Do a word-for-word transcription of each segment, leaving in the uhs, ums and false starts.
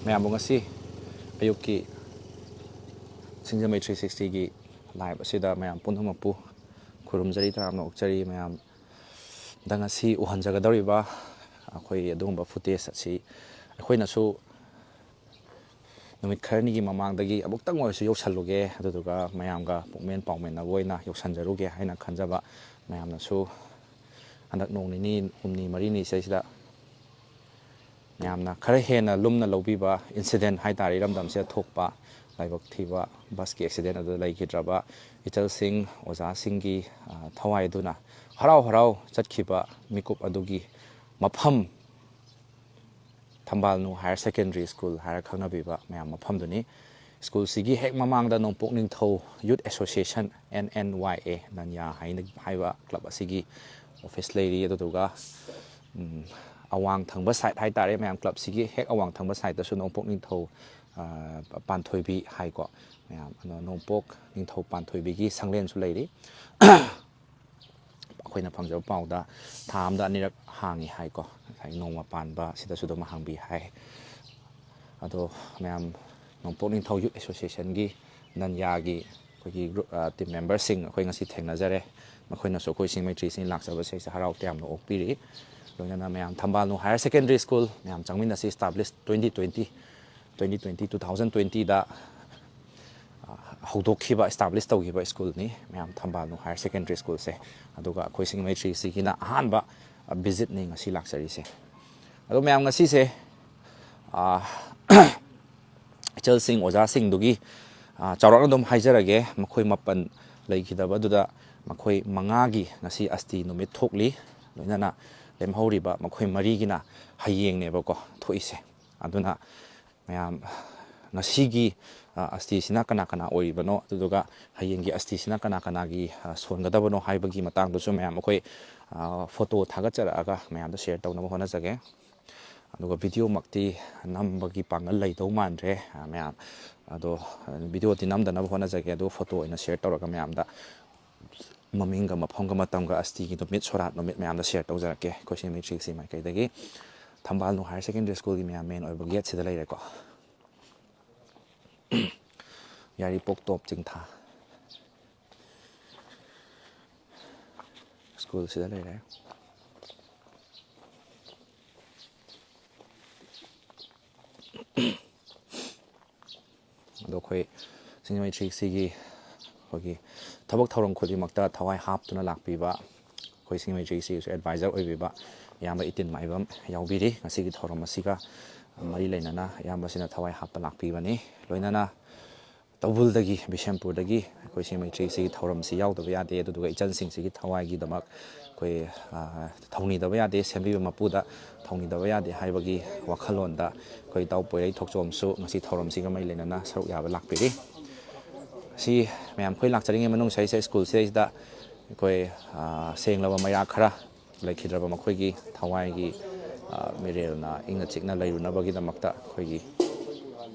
ꯃꯌꯥꯝꯕꯨ ꯉꯁꯤ ꯑꯌꯨꯛꯀꯤ ꯁꯤꯡꯖꯃꯩ ꯊ꯭ꯔꯤ ꯁꯤꯛꯁꯇꯤꯒꯤ ꯂꯥꯏꯞ ꯑꯁꯤꯗ ꯃꯌꯥꯝ ꯄꯨꯝꯅꯃꯛꯄꯨ ꯈꯨꯔꯨꯝꯖꯔꯤ, ꯇꯔꯥꯝꯅ ꯑꯣꯛꯆꯔꯤ꯫ ꯃꯌꯥꯝꯗ ꯉꯁꯤ ꯎꯍꯟꯖꯒꯗꯧꯔꯤꯕ ꯑꯩꯈꯣꯏ ꯑꯗꯨꯒꯨꯝꯕ ꯐꯨꯇꯦꯖ ꯑꯁꯤ ꯑꯩꯈꯣꯏꯅꯁꯨ ꯅꯨꯃꯤꯠ ꯈꯔꯅꯤꯒꯤ ꯃꯃꯥꯡꯗꯒꯤ ꯑꯃꯨꯛꯇꯪ ꯑꯣꯏꯔꯁꯨ ꯌꯧꯁꯜꯂꯨꯒꯦ, ꯑꯗꯨꯗꯨꯒ ꯃꯌꯥꯝꯒ ꯄꯨꯛꯃꯦꯟ ꯄꯥꯎꯃꯦꯟꯅꯕ ꯑꯣꯏꯅ ꯌꯧꯁꯟꯖꯔꯨꯒꯦ ꯍꯥꯏꯅ ꯈꯟꯖꯕ꯫ ꯃꯌꯥꯝꯅꯁꯨ ꯍꯟꯗꯛ ꯅꯣꯡ ꯅꯤꯅꯤ, ꯍꯨꯝꯅꯤ, ꯃꯔꯤꯅꯤ ꯁꯤꯗꯩꯁꯤꯗ ꯃꯌꯥꯝꯅ ꯈꯔ ꯍꯦꯟꯅ ꯂꯨꯝꯅ ꯂꯧꯕꯤꯕ ꯏꯟꯁꯤꯗꯦꯟ ꯍꯥꯏ ꯇꯥꯔꯦ, ꯏꯔꯝꯗꯝꯁꯤꯗ ꯊꯣꯛꯄ ꯂꯥꯏꯕꯛ ꯊꯤꯕ ꯕꯁꯀꯤ ꯑꯦꯛꯁꯤꯗꯦꯟ ꯑꯗꯨꯗ ꯂꯩꯈꯤꯗ꯭ꯔꯕ ꯏꯆꯜꯁꯤꯡ, ꯑꯣꯖꯥꯁꯤꯡꯒꯤ, ꯑ, ꯊꯋꯥꯏ ꯑꯗꯨꯅ ꯍꯔꯥꯎ ꯍꯔꯥꯎ ꯆꯠꯈꯤꯕ ꯃꯤꯀꯨꯞ ꯑꯗꯨꯒꯤ ꯃꯐꯝ ꯊꯝꯕꯥꯜꯅꯨ ꯍꯥꯌꯔ ꯁꯦꯀꯦꯟꯗꯔꯤ ꯁ꯭ꯀꯨꯜ ꯍꯥꯏꯔ ꯈꯪꯅꯕꯤꯕ ꯃꯌꯥꯝ ꯃꯐꯝꯗꯨꯅꯤ꯫ ꯁ꯭ꯀꯨꯜꯁꯤꯒꯤ ꯍꯦꯛ ꯃꯃꯥꯡꯗ ꯅꯣꯡꯄꯣꯛ ꯅꯤꯡꯊꯧ ꯌꯨꯠ ꯑꯦꯁꯣꯁꯤꯌꯦꯁꯟ, ꯑꯦꯟ ꯑꯦꯟ ꯋꯥꯏ ꯑꯦ, ꯅꯟꯌꯥ ꯍꯥꯏꯅ ꯍꯥꯏꯕ ꯀ꯭ꯂꯕ ꯑꯁꯤꯒꯤ ꯑꯣꯐꯤꯁ ꯂꯩꯔꯤ꯫ ꯑꯗꯨꯗꯨꯒ, ꯎꯝ, ꯑꯋꯥꯡ ꯊꯪꯕ ꯁꯥꯏꯠ ꯍꯥꯏ ꯇꯥꯔꯦ, ꯃꯌꯥꯝ ꯀ꯭ꯂꯕꯁꯤꯒꯤ ꯍꯦꯛ ꯑꯋꯥꯡ ꯊꯪꯕ ꯁꯥꯏꯠꯇꯁꯨ ꯅꯣꯡꯄꯣꯛ ꯅꯤꯡꯊꯧ, ꯑ, ꯄꯥꯟꯊꯣꯏꯕꯤ ꯍꯥꯏꯀꯣ, ꯃꯌꯥꯝ, ꯑꯗꯣ ꯅꯣꯡꯄꯣꯛ ꯅꯤꯡꯊꯧ ꯄꯥꯟꯊꯣꯏꯕꯤꯒꯤ ꯁꯪꯂꯦꯟꯁꯨ ꯂꯩꯔꯤ꯫ ꯑꯩꯈꯣꯏꯅ ꯐꯪꯖꯕ ꯄꯥꯎꯗ ꯊꯥ ꯑꯃꯗ ꯑꯅꯤꯔꯛ ꯍꯥꯡꯉꯤ ꯍꯥꯏꯀꯣ꯫ ꯉꯁꯥꯏ ꯅꯣꯡꯃ ꯄꯥꯟꯕ ꯁꯤꯗꯁꯨ ꯑꯗꯨꯝ ꯍꯥꯡꯕꯤ ꯍꯥꯏ꯫ ꯑꯗꯣ ꯃꯌꯥꯝ, ꯅꯣꯡꯄꯣꯛ ꯅꯤꯡꯊꯧ ꯌꯨꯠ ꯑꯦꯁꯣꯁꯤꯌꯦꯁꯟꯒꯤ ꯅꯟꯌꯥꯒꯤ ꯑꯩꯈꯣꯏꯒꯤ ꯒ꯭ꯔꯨꯞ, ꯑ, ꯇꯤꯝ ꯃꯦꯝꯕꯔꯁꯤꯡ ꯑꯩꯈꯣꯏ ꯉꯁꯤ ꯊꯦꯡꯅꯖꯔꯦ꯫ ꯃꯈꯣꯏꯅꯁꯨ ꯑꯩꯈꯣꯏ ꯁꯤꯡ ꯃꯩꯇ꯭ꯔꯤꯁꯤꯡ ꯂꯥꯛꯆꯕꯁꯦ ꯑꯩꯁꯦ ꯍꯔꯥꯎ ꯇꯌꯥꯝꯅ ꯑꯣꯛꯄꯤꯔꯤ꯫ ꯂꯣꯏꯅꯅ ꯃꯌꯥꯝ ꯊꯝꯕꯥꯜꯅꯨ ꯍꯥꯌꯔ ꯁꯦꯀꯦꯟꯗꯔꯤ ꯁ꯭ꯀꯨꯜ ꯃꯌꯥꯝ ꯆꯪꯃꯤꯟꯅꯁꯤ, establish twenty twenty, twenty twenty, two thousand ꯇ꯭ꯋꯦꯟꯇꯤꯗ, ꯑ, ꯍꯧꯗꯣꯛꯈꯤꯕ, ꯏꯁꯇꯥꯕ꯭ꯂꯤꯁ ꯇꯧꯈꯤꯕ ꯁ꯭ꯀꯨꯜꯅꯤ ꯃꯌꯥꯝ ꯊꯝꯕꯥꯜꯅꯨ ꯍꯥꯌꯔ ꯁꯦꯀꯦꯟꯗꯔꯤ ꯁ꯭ꯀꯨꯜꯁꯦ꯫ ꯑꯗꯨꯒ ꯑꯩꯈꯣꯏ ꯁꯤꯡ ꯃꯩꯇ꯭ꯔꯤꯁꯤꯒꯤꯅ ꯑꯍꯥꯟꯕ, ꯑ, ꯚꯤꯖꯤꯠꯅꯤ ꯉꯁꯤ ꯂꯥꯛꯆꯔꯤꯁꯦ꯫ ꯑꯗꯣ ꯃꯌꯥꯝ ꯉꯁꯤꯁꯦ, ꯑ, ꯏꯆꯜꯁꯤꯡ, ꯑꯣꯖꯥꯁꯤꯡꯗꯨꯒꯤ, ꯑ, ꯆꯥꯎꯔꯥꯛꯅ ꯑꯗꯨꯝ ꯍꯥꯏꯖꯔꯒꯦ, ꯃꯈꯣꯏ ꯃꯥꯄꯟ ꯂꯩꯈꯤꯗꯕꯗꯨꯗ ꯃꯈꯣꯏ ꯃꯉꯥꯒꯤ ꯉꯁꯤ ꯑꯁꯇꯤ ꯅꯨꯃꯤꯠ ꯊꯣꯛꯂꯤ꯫ ꯂꯣꯏꯅꯅ ꯂꯦꯝꯍꯧꯔꯤꯕ ꯃꯈꯣꯏ ꯃꯔꯤꯒꯤꯅ ꯍꯌꯦꯡꯅꯦꯕꯀꯣ ꯊꯣꯛꯏꯁꯦ꯫ ꯑꯗꯨꯅ ꯃꯌꯥꯝ ꯉꯁꯤꯒꯤ, ꯑ, ꯑꯁꯇꯤꯁꯤꯅ ꯀꯅꯥ ꯀꯅꯥ ꯑꯣꯏꯔꯤꯕꯅꯣ, ꯑꯗꯨꯗꯨꯒ ꯍꯌꯦꯡꯒꯤ ꯑꯁꯇꯤꯁꯤꯅ ꯀꯅꯥ ꯀꯅꯥꯒꯤ, ꯑ, ꯁꯣꯟꯒꯗꯕꯅꯣ ꯍꯥꯏꯕꯒꯤ ꯃꯇꯥꯡꯗꯁꯨ ꯃꯌꯥꯝ ꯑꯩꯈꯣꯏ, ꯑ, ꯐꯣꯇꯣ ꯊꯥꯒꯠꯆꯔꯛꯑꯒ ꯃꯌꯥꯝꯗ ꯁꯤꯌꯔ ꯇꯧꯅꯕ ꯍꯣꯠꯅꯖꯒꯦ꯫ ꯑꯗꯨꯒ ꯚꯤꯗꯤꯑꯣꯃꯛꯇꯤ ꯅꯝꯕꯒꯤ ꯄꯥꯡꯒꯜ ꯂꯩꯗꯧ ꯃꯥꯟꯗ꯭ꯔꯦ, ꯑ, ꯃꯌꯥꯝ꯫ ꯑꯗꯣ, ꯑ, ꯚꯤꯗꯤꯑꯣꯗꯤ ꯅꯝꯗꯅꯕ ꯍꯣꯠꯅꯖꯒꯦ, ꯑꯗꯨ ꯐꯣꯇꯣ ꯑꯣꯏꯅ ꯁꯤꯌꯔ ꯇꯧꯔꯒ ꯃꯌꯥꯝꯗ ꯃꯃꯤꯡꯒ ꯃꯐꯝꯒ ꯃꯇꯝꯒ ꯑꯁꯇꯤꯒꯤ ꯅꯨꯃꯤꯠ, ꯁꯣꯔꯥꯠ ꯅꯨꯃꯤꯠ ꯃꯌꯥꯝꯗ ꯁꯤꯌꯔ ꯇꯧꯖꯔꯛꯀꯦ ꯑꯩꯈꯣꯏ ꯁꯤꯡ ꯃꯩꯇ꯭ꯔꯤꯁꯤ ꯃꯥꯏꯀꯩꯗꯒꯤ꯫ ꯊꯝꯕꯥꯜꯅꯨ ꯍꯥꯌꯔ ꯁꯦꯀꯦꯟꯗꯔꯤ ꯁ꯭ꯀꯨꯜꯒꯤ ꯃꯌꯥꯝ ꯃꯦꯟ ꯑꯣꯏꯕ ꯒꯦꯠꯁꯤꯗ ꯂꯩꯔꯦꯀꯣ꯫ ꯌꯥꯏꯔꯤꯄꯣꯛ ꯇꯣꯞ ꯆꯤꯡꯊꯥ ꯁ꯭ꯀꯨꯜꯁꯤꯗ ꯂꯩꯔꯦ꯫ ꯑꯗꯣ ꯑꯩꯈꯣꯏ ꯁꯤꯡꯖꯃꯩ ꯊ꯭ꯔꯤ ꯁꯤꯒꯤ ꯑꯩꯈꯣꯏꯒꯤ ꯊꯕꯛ ꯊꯧꯔꯝ ꯈꯨꯗꯤꯡꯃꯛꯇ ꯊꯋꯥꯏ ꯍꯥꯞꯇꯨꯅ ꯂꯥꯛꯄꯤꯕ, ꯑꯩꯈꯣꯏ ꯁꯤꯡꯖꯃꯩ ꯊ꯭ꯔꯤ ꯁꯤꯒꯤꯁꯨ ꯑꯦꯗꯚꯥꯏꯖꯔ ꯑꯣꯏꯕꯤꯕ ꯏꯌꯥꯝꯕ ꯏꯇꯤꯟ ꯃꯥꯏꯕꯝ ꯌꯥꯎꯕꯤꯔꯤ꯫ ꯉꯁꯤꯒꯤ ꯊꯧꯔꯝ ꯑꯁꯤꯒ ꯃꯔꯤ ꯂꯩꯅꯅ ꯏꯌꯥꯝꯕꯁꯤꯅ ꯊꯋꯥꯏ ꯍꯥꯞꯄ ꯂꯥꯛꯄꯤꯕꯅꯤ꯫ ꯂꯣꯏꯅꯅ ꯇꯧꯕꯨꯜꯗꯒꯤ, ꯕꯤꯁꯦꯝꯄꯨꯔꯗꯒꯤ ꯑꯩꯈꯣꯏ ꯁꯤꯡꯖꯃꯩ ꯊ꯭ꯔꯤ ꯁꯤꯒꯤ ꯊꯧꯔꯝꯁꯤ ꯌꯥꯎꯗꯕ ꯌꯥꯗꯦ꯫ ꯑꯗꯨꯗꯨꯒ ꯏꯆꯟꯁꯤꯡꯁꯤꯒꯤ ꯊꯋꯥꯏꯒꯤꯗꯃꯛ ꯑꯩꯈꯣꯏ, ꯑ, ꯊꯧꯅꯤꯗꯕ ꯌꯥꯗꯦ, ꯁꯦꯝꯕꯤꯕ ꯃꯄꯨꯗ ꯊꯧꯅꯤꯗꯕ ꯌꯥꯗꯦ ꯍꯥꯏꯕꯒꯤ ꯋꯥꯈꯜꯂꯣꯟꯗ ꯑꯩꯈꯣꯏ ꯏꯇꯥꯎ ꯄꯣꯏꯔꯩ ꯊꯣꯛꯆꯣꯝꯁꯨ ꯉꯁꯤ ꯊꯧꯔꯝꯁꯤꯒ ꯃꯔꯤ ꯂꯩꯅꯅ ꯁꯔꯨꯛ ꯌꯥꯕ ꯂꯥꯛꯄꯤꯔꯤ꯫ ꯁꯤ ꯃꯌꯥꯝ ꯑꯩꯈꯣꯏ ꯂꯥꯛꯆꯔꯤꯉꯩ ꯃꯅꯨꯡ ꯁꯤꯗꯩꯁꯤꯗ ꯁ꯭ꯀꯨꯜꯁꯤꯗꯩꯁꯤꯗ ꯑꯩꯈꯣꯏ, ꯑ, ꯁꯦꯡꯂꯕ ꯃꯩꯔꯥ ꯈꯔ ꯂꯩꯈꯤꯗ꯭ꯔꯕ ꯃꯈꯣꯏꯒꯤ ꯊꯋꯥꯏꯒꯤ, ꯑ, ꯃꯤꯔꯦꯜꯅ ꯏꯪꯅ ꯆꯤꯛꯅ ꯂꯩꯔꯨꯅꯕꯒꯤꯗꯃꯛꯇ ꯑꯩꯈꯣꯏꯒꯤ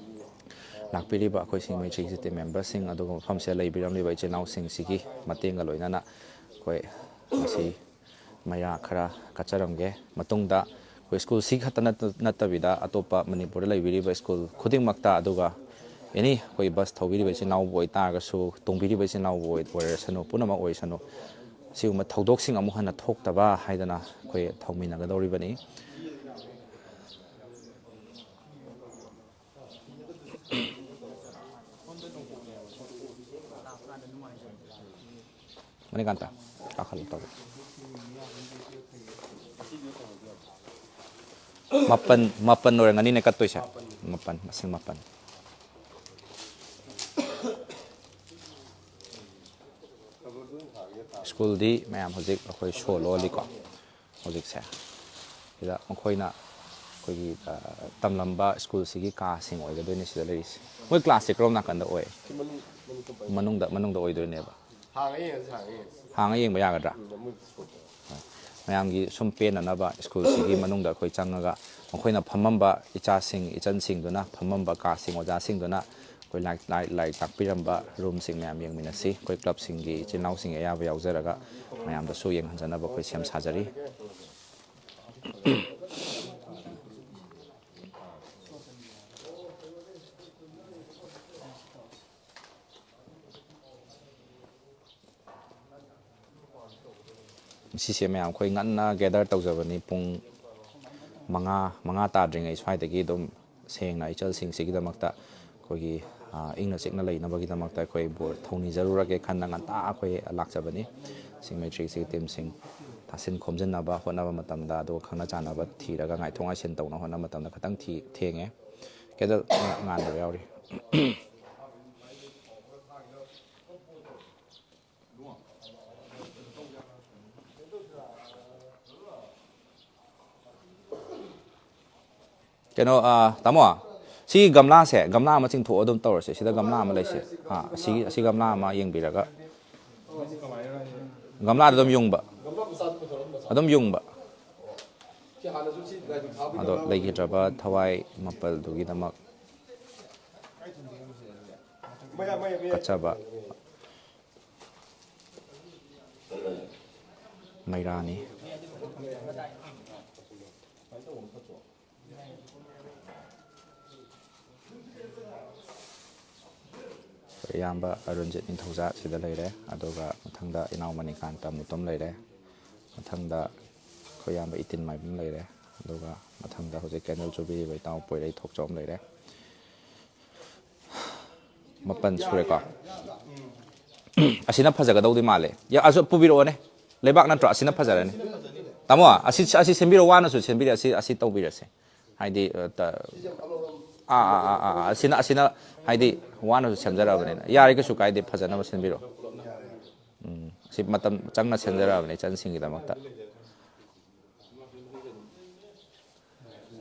ꯂꯥꯛꯄꯤꯔꯤꯕ ꯑꯩꯈꯣꯏ ꯁꯤꯡꯖꯃꯩ ꯊ꯭ꯔꯤ ꯁꯤ ꯇꯤꯝ ꯃꯦꯝꯕꯔꯁꯤꯡ, ꯑꯗꯨꯒ ꯃꯐꯝꯁꯤꯗ ꯂꯩꯕꯤꯔꯝꯂꯤꯕ ꯏꯆꯤꯜ ꯏꯅꯥꯎꯁꯤꯡꯁꯤꯒꯤ ꯃꯇꯦꯡꯒ ꯂꯣꯏꯅꯅ ꯑꯩꯈꯣꯏ ꯉꯁꯤ ꯃꯩꯔꯥ ꯈꯔ ꯀꯠꯆꯔꯝꯒꯦ꯫ ꯃꯇꯨꯡꯗ ꯑꯩꯈꯣꯏ ꯁ꯭ꯀꯨꯜꯁꯤ ꯈꯛꯇ ꯅꯠꯇ-, ꯅꯠꯇꯕꯤꯗ ꯑꯇꯣꯞꯄ ꯃꯅꯤꯄꯨꯔꯗ ꯂꯩꯕꯤꯔꯤꯕ ꯁ꯭ꯀꯨꯜ ꯈꯨꯗꯤꯡꯃꯛꯇ, ꯑꯗꯨꯒ ꯑꯦꯅꯤ ꯑꯩꯈꯣꯏ ꯕꯁ ꯊꯧꯕꯤꯔꯤꯕ ꯏꯆꯤꯜ ꯏꯅꯥꯎꯕꯨ ꯑꯣꯏꯇꯥꯔꯒꯁꯨ, ꯇꯣꯡꯕꯤꯔꯤꯕ ꯏꯆꯤꯜ ꯏꯅꯥꯎꯕꯨ ꯑꯣꯏ-, ꯑꯣꯏꯔꯁꯅꯨ, ꯄꯨꯝꯅꯃꯛ ꯑꯣꯏꯔꯁꯅꯨ, ꯁꯤꯒꯨꯝꯕ ꯊꯧꯗꯣꯛꯁꯤꯡ ꯑꯃꯨꯛ ꯍꯟꯅ ꯊꯣꯛꯇꯕ ꯍꯥꯏꯗꯅ ꯑꯩꯈꯣꯏ ꯊꯧꯃꯤꯟꯅꯒꯗꯧꯔꯤꯕꯅꯤ꯫ ꯃꯅꯤꯀꯥꯟꯇ, ꯀꯥꯈꯠꯂꯣ ꯇꯧꯔꯣ꯫ ꯃꯥꯄꯟ, ꯃꯥꯄꯟ ꯑꯣꯏꯔꯝꯒꯅꯤꯅꯦ ꯀꯠꯇꯣꯏꯁꯦ꯫ ꯃꯥꯄꯟ, ꯃꯁꯤꯡ ꯃꯥꯄꯟ꯫ ꯁ꯭ꯀꯨꯜꯗꯤ ꯃꯌꯥꯝ ꯍꯧꯖꯤꯛ ꯑꯩꯈꯣꯏ ꯁꯣ ꯂꯣꯜꯂꯤꯀꯣ꯫ ꯍꯧꯖꯤꯛꯁꯦ ꯁꯤꯗ ꯃꯈꯣꯏꯅ ꯑꯩꯈꯣꯏꯒꯤ, ꯑ, ꯇꯝꯂꯝꯕ ꯁ꯭ꯀꯨꯜꯁꯤꯒꯤ ꯀꯥꯁꯤꯡ ꯑꯣꯏꯒꯗꯣꯏꯅꯤ ꯁꯤꯗ ꯂꯩꯔꯤꯁꯦ꯫ ꯃꯣꯏ ꯀ꯭ꯂꯥꯁꯁꯦ ꯀꯔꯣꯝ ꯅꯥꯀꯟꯗ ꯑꯣꯏ? ꯃꯅꯨꯡꯗ, ꯃꯅꯨꯡꯗ ꯑꯣꯏꯗꯣꯏꯅꯦꯕ꯫ ꯍꯥꯡꯉ ꯌꯦꯡꯉꯁꯤ, ꯍꯥꯡꯉ ꯌꯦꯡꯉꯁꯤ꯫ ꯍꯥꯡꯉ ꯌꯦꯡꯕ ꯌꯥꯒꯗ꯭ꯔꯥ? ꯎꯝ, ꯃꯣꯏ ꯁ꯭ꯀꯨꯜꯗ꯫ ꯍꯣꯏ꯫ ꯃꯌꯥꯝꯒꯤ ꯁꯨꯝ ꯄꯦꯟꯅꯅꯕ ꯁ꯭ꯀꯨꯜꯁꯤꯒꯤ ꯃꯅꯨꯡꯗ ꯑꯩꯈꯣꯏ ꯆꯪꯉꯒ ꯃꯈꯣꯏꯅ ꯐꯝꯃꯝꯕ ꯏꯆꯥꯁꯤꯡ, ꯏꯆꯟꯁꯤꯡꯗꯨꯅ ꯐꯝꯃꯝꯕ ꯀꯥꯁꯤꯡ, ꯑꯣꯖꯥꯁꯤꯡꯗꯨꯅ ꯑꯩꯈꯣꯏ ꯂꯥꯏꯔꯤꯛ, ꯂꯥꯏꯔꯤꯛ, ꯂꯥꯏꯔꯤꯛ ꯇꯥꯛꯄꯤꯔꯝꯕ ꯔꯨꯝꯁꯤꯡ ꯃꯌꯥꯝ ꯌꯦꯡꯃꯤꯟꯅꯁꯤ꯫ ꯑꯩꯈꯣꯏ ꯀ꯭ꯂꯕꯁꯤꯡꯒꯤ ꯏꯆꯤꯜ ꯏꯅꯥꯎꯁꯤꯡ ꯑꯌꯥꯕ ꯌꯥꯎꯖꯔꯒ ꯃꯌꯥꯝꯗꯁꯨ ꯌꯦꯡꯍꯟꯖꯅꯕ ꯑꯩꯈꯣꯏ ꯁꯦꯝ ꯁꯥꯖꯔꯤ꯫ ꯉꯁꯤꯁꯦ ꯃꯌꯥꯝ ꯑꯩꯈꯣꯏ ꯉꯟꯅ ꯒꯦꯗꯔ ꯇꯧꯖꯕꯅꯤ꯫ ꯄꯨꯡ ꯃꯉꯥ, ꯃꯉꯥ ꯇꯥꯗ꯭ꯔꯤꯉꯩ ꯁ꯭ꯋꯥꯏꯗꯒꯤ ꯑꯗꯨꯝ ꯁꯦꯡꯅ ꯏꯆꯜꯁꯤꯡꯁꯤꯒꯤꯗꯃꯛꯇ ꯑꯩꯈꯣꯏꯒꯤ, ꯑ, ꯏꯪꯅ ꯆꯤꯛꯅ ꯂꯩꯅꯕꯒꯤꯗꯃꯛꯇ ꯑꯩꯈꯣꯏ ꯕꯣꯔ ꯊꯧꯅꯤꯖꯔꯨꯔꯒꯦ ꯈꯟꯅ ꯉꯟꯇꯥ ꯑꯩꯈꯣꯏ ꯂꯥꯛꯆꯕꯅꯤ꯫ ꯁꯤꯡ ꯃꯩꯇ꯭ꯔꯤꯁꯤꯒꯤ ꯇꯤꯝꯁꯤꯡ ꯇꯥꯁꯤꯟ ꯈꯣꯝꯖꯤꯟꯅꯕ ꯍꯣꯠꯅꯕ ꯃꯇꯝꯗ, ꯑꯗꯨꯒ ꯈꯪꯅ ꯆꯥꯟꯅꯕ ꯊꯤꯔꯒ ꯉꯥꯏꯊꯣꯛ ꯉꯥꯏꯁꯤꯟ ꯇꯧꯅ ꯍꯣꯠꯅꯕ ꯃꯇꯝꯗ ꯈꯤꯇꯪ ꯊꯤ-, ꯊꯦꯡꯉꯦ꯫ ꯀꯦꯟꯗꯜ ꯉꯥꯟꯗꯕ ꯌꯥꯎꯔꯤ꯫ ꯀꯩꯅꯣ, ꯑ, ꯇꯥꯃꯣ, ꯁꯤ ꯒꯝꯂꯥꯁꯦ, ꯒꯝꯂꯥ ꯑꯃ ꯆꯤꯡꯊꯣꯛꯑ ꯑꯗꯨꯝ ꯇꯧꯔꯁꯦ꯫ ꯁꯤꯗ ꯒꯝꯂꯥ ꯑꯃ ꯂꯩꯁꯦ꯫ ꯑ, ꯑꯁꯤꯒꯤ, ꯑꯁꯤ ꯒꯝꯂꯥ ꯑꯃ ꯌꯦꯡꯕꯤꯔꯒ, ꯒꯝꯂꯥꯗ ꯑꯗꯨꯝ ꯌꯨꯡꯕ, ꯑꯗꯨꯝ ꯌꯨꯡꯕ꯫ ꯑꯗꯣ ꯂꯩꯈꯤꯗ꯭ꯔꯕ ꯊꯋꯥꯏ ꯃꯥꯄꯜꯗꯨꯒꯤꯗꯃꯛ ꯀꯠꯆꯕ ꯃꯩꯔꯥꯅꯤ꯫ ꯏꯌꯥꯝꯕ ꯑꯔꯨꯟꯖꯤꯠ ꯅꯤꯡꯊꯧꯖꯥ ꯁꯤꯗ ꯂꯩꯔꯦ, ꯑꯗꯨꯒ ꯃꯊꯪꯗ ꯏꯅꯥꯎ ꯃꯅꯤꯀꯥꯟꯇ ꯃꯨꯇꯨꯝ ꯂꯩꯔꯦ, ꯃꯊꯪꯗ ꯑꯩꯈꯣꯏ ꯏꯌꯥꯝꯕ ꯏꯇꯤꯟ ꯃꯥꯏꯕꯝ ꯂꯩꯔꯦ, ꯑꯗꯨꯒ ꯃꯊꯪꯗ ꯍꯧꯖꯤꯛ ꯀꯦꯟꯗꯜ ꯆꯨꯕꯤꯔꯤꯕ ꯏꯇꯥꯎ ꯄꯣꯏꯔꯩ ꯊꯣꯛꯆꯣꯝ ꯂꯩꯔꯦ꯫ ꯃꯥꯄꯟ ꯁꯨꯔꯦꯀꯣ꯫ ꯑꯁꯤꯅ ꯐꯖꯒꯗꯧꯗꯤ ꯃꯥꯜꯂꯦ꯫ ꯌꯥ, ꯑꯁ, ꯄꯨꯕꯤꯔꯛꯑꯣꯅꯦ꯫ ꯂꯩꯕꯥꯛ ꯅꯠꯇ꯭ꯔꯣ? ꯑꯁꯤꯅ ꯐꯖꯔꯅꯤ꯫ ꯇꯥꯃꯣ, ꯑꯁꯤ, ꯑꯁꯤ ꯁꯦꯝꯕꯤꯔꯣ, ꯋꯥꯅꯁꯨ ꯁꯦꯝꯕꯤꯔꯦ, ꯑꯁꯤ, ꯑꯁꯤ ꯇꯧꯕꯤꯔꯁꯦ꯫ ꯍꯥꯏꯗꯤ, ꯑ, ꯇ-, ꯑꯥ, ꯑꯥ, ꯑꯥ, ꯑꯥ, ꯑꯁꯤꯅ, ꯑꯁꯤꯅ ꯍꯥꯏꯗꯤ ꯋꯥꯅꯁꯨ ꯁꯦꯝꯖꯔꯛꯑꯕꯅꯤꯅ ꯌꯥꯔꯦ, ꯀꯩꯁꯨ ꯀꯥꯏꯗꯦ, ꯐꯖꯅꯕ ꯁꯦꯝꯕꯤꯔꯣ꯫ ꯎꯝ, ꯁꯤ ꯃꯇꯝ ꯆꯪꯅ ꯁꯦꯝꯖꯔꯛꯑꯕꯅꯤ ꯏꯆꯟꯁꯤꯡꯒꯤꯗꯃꯛꯇ꯫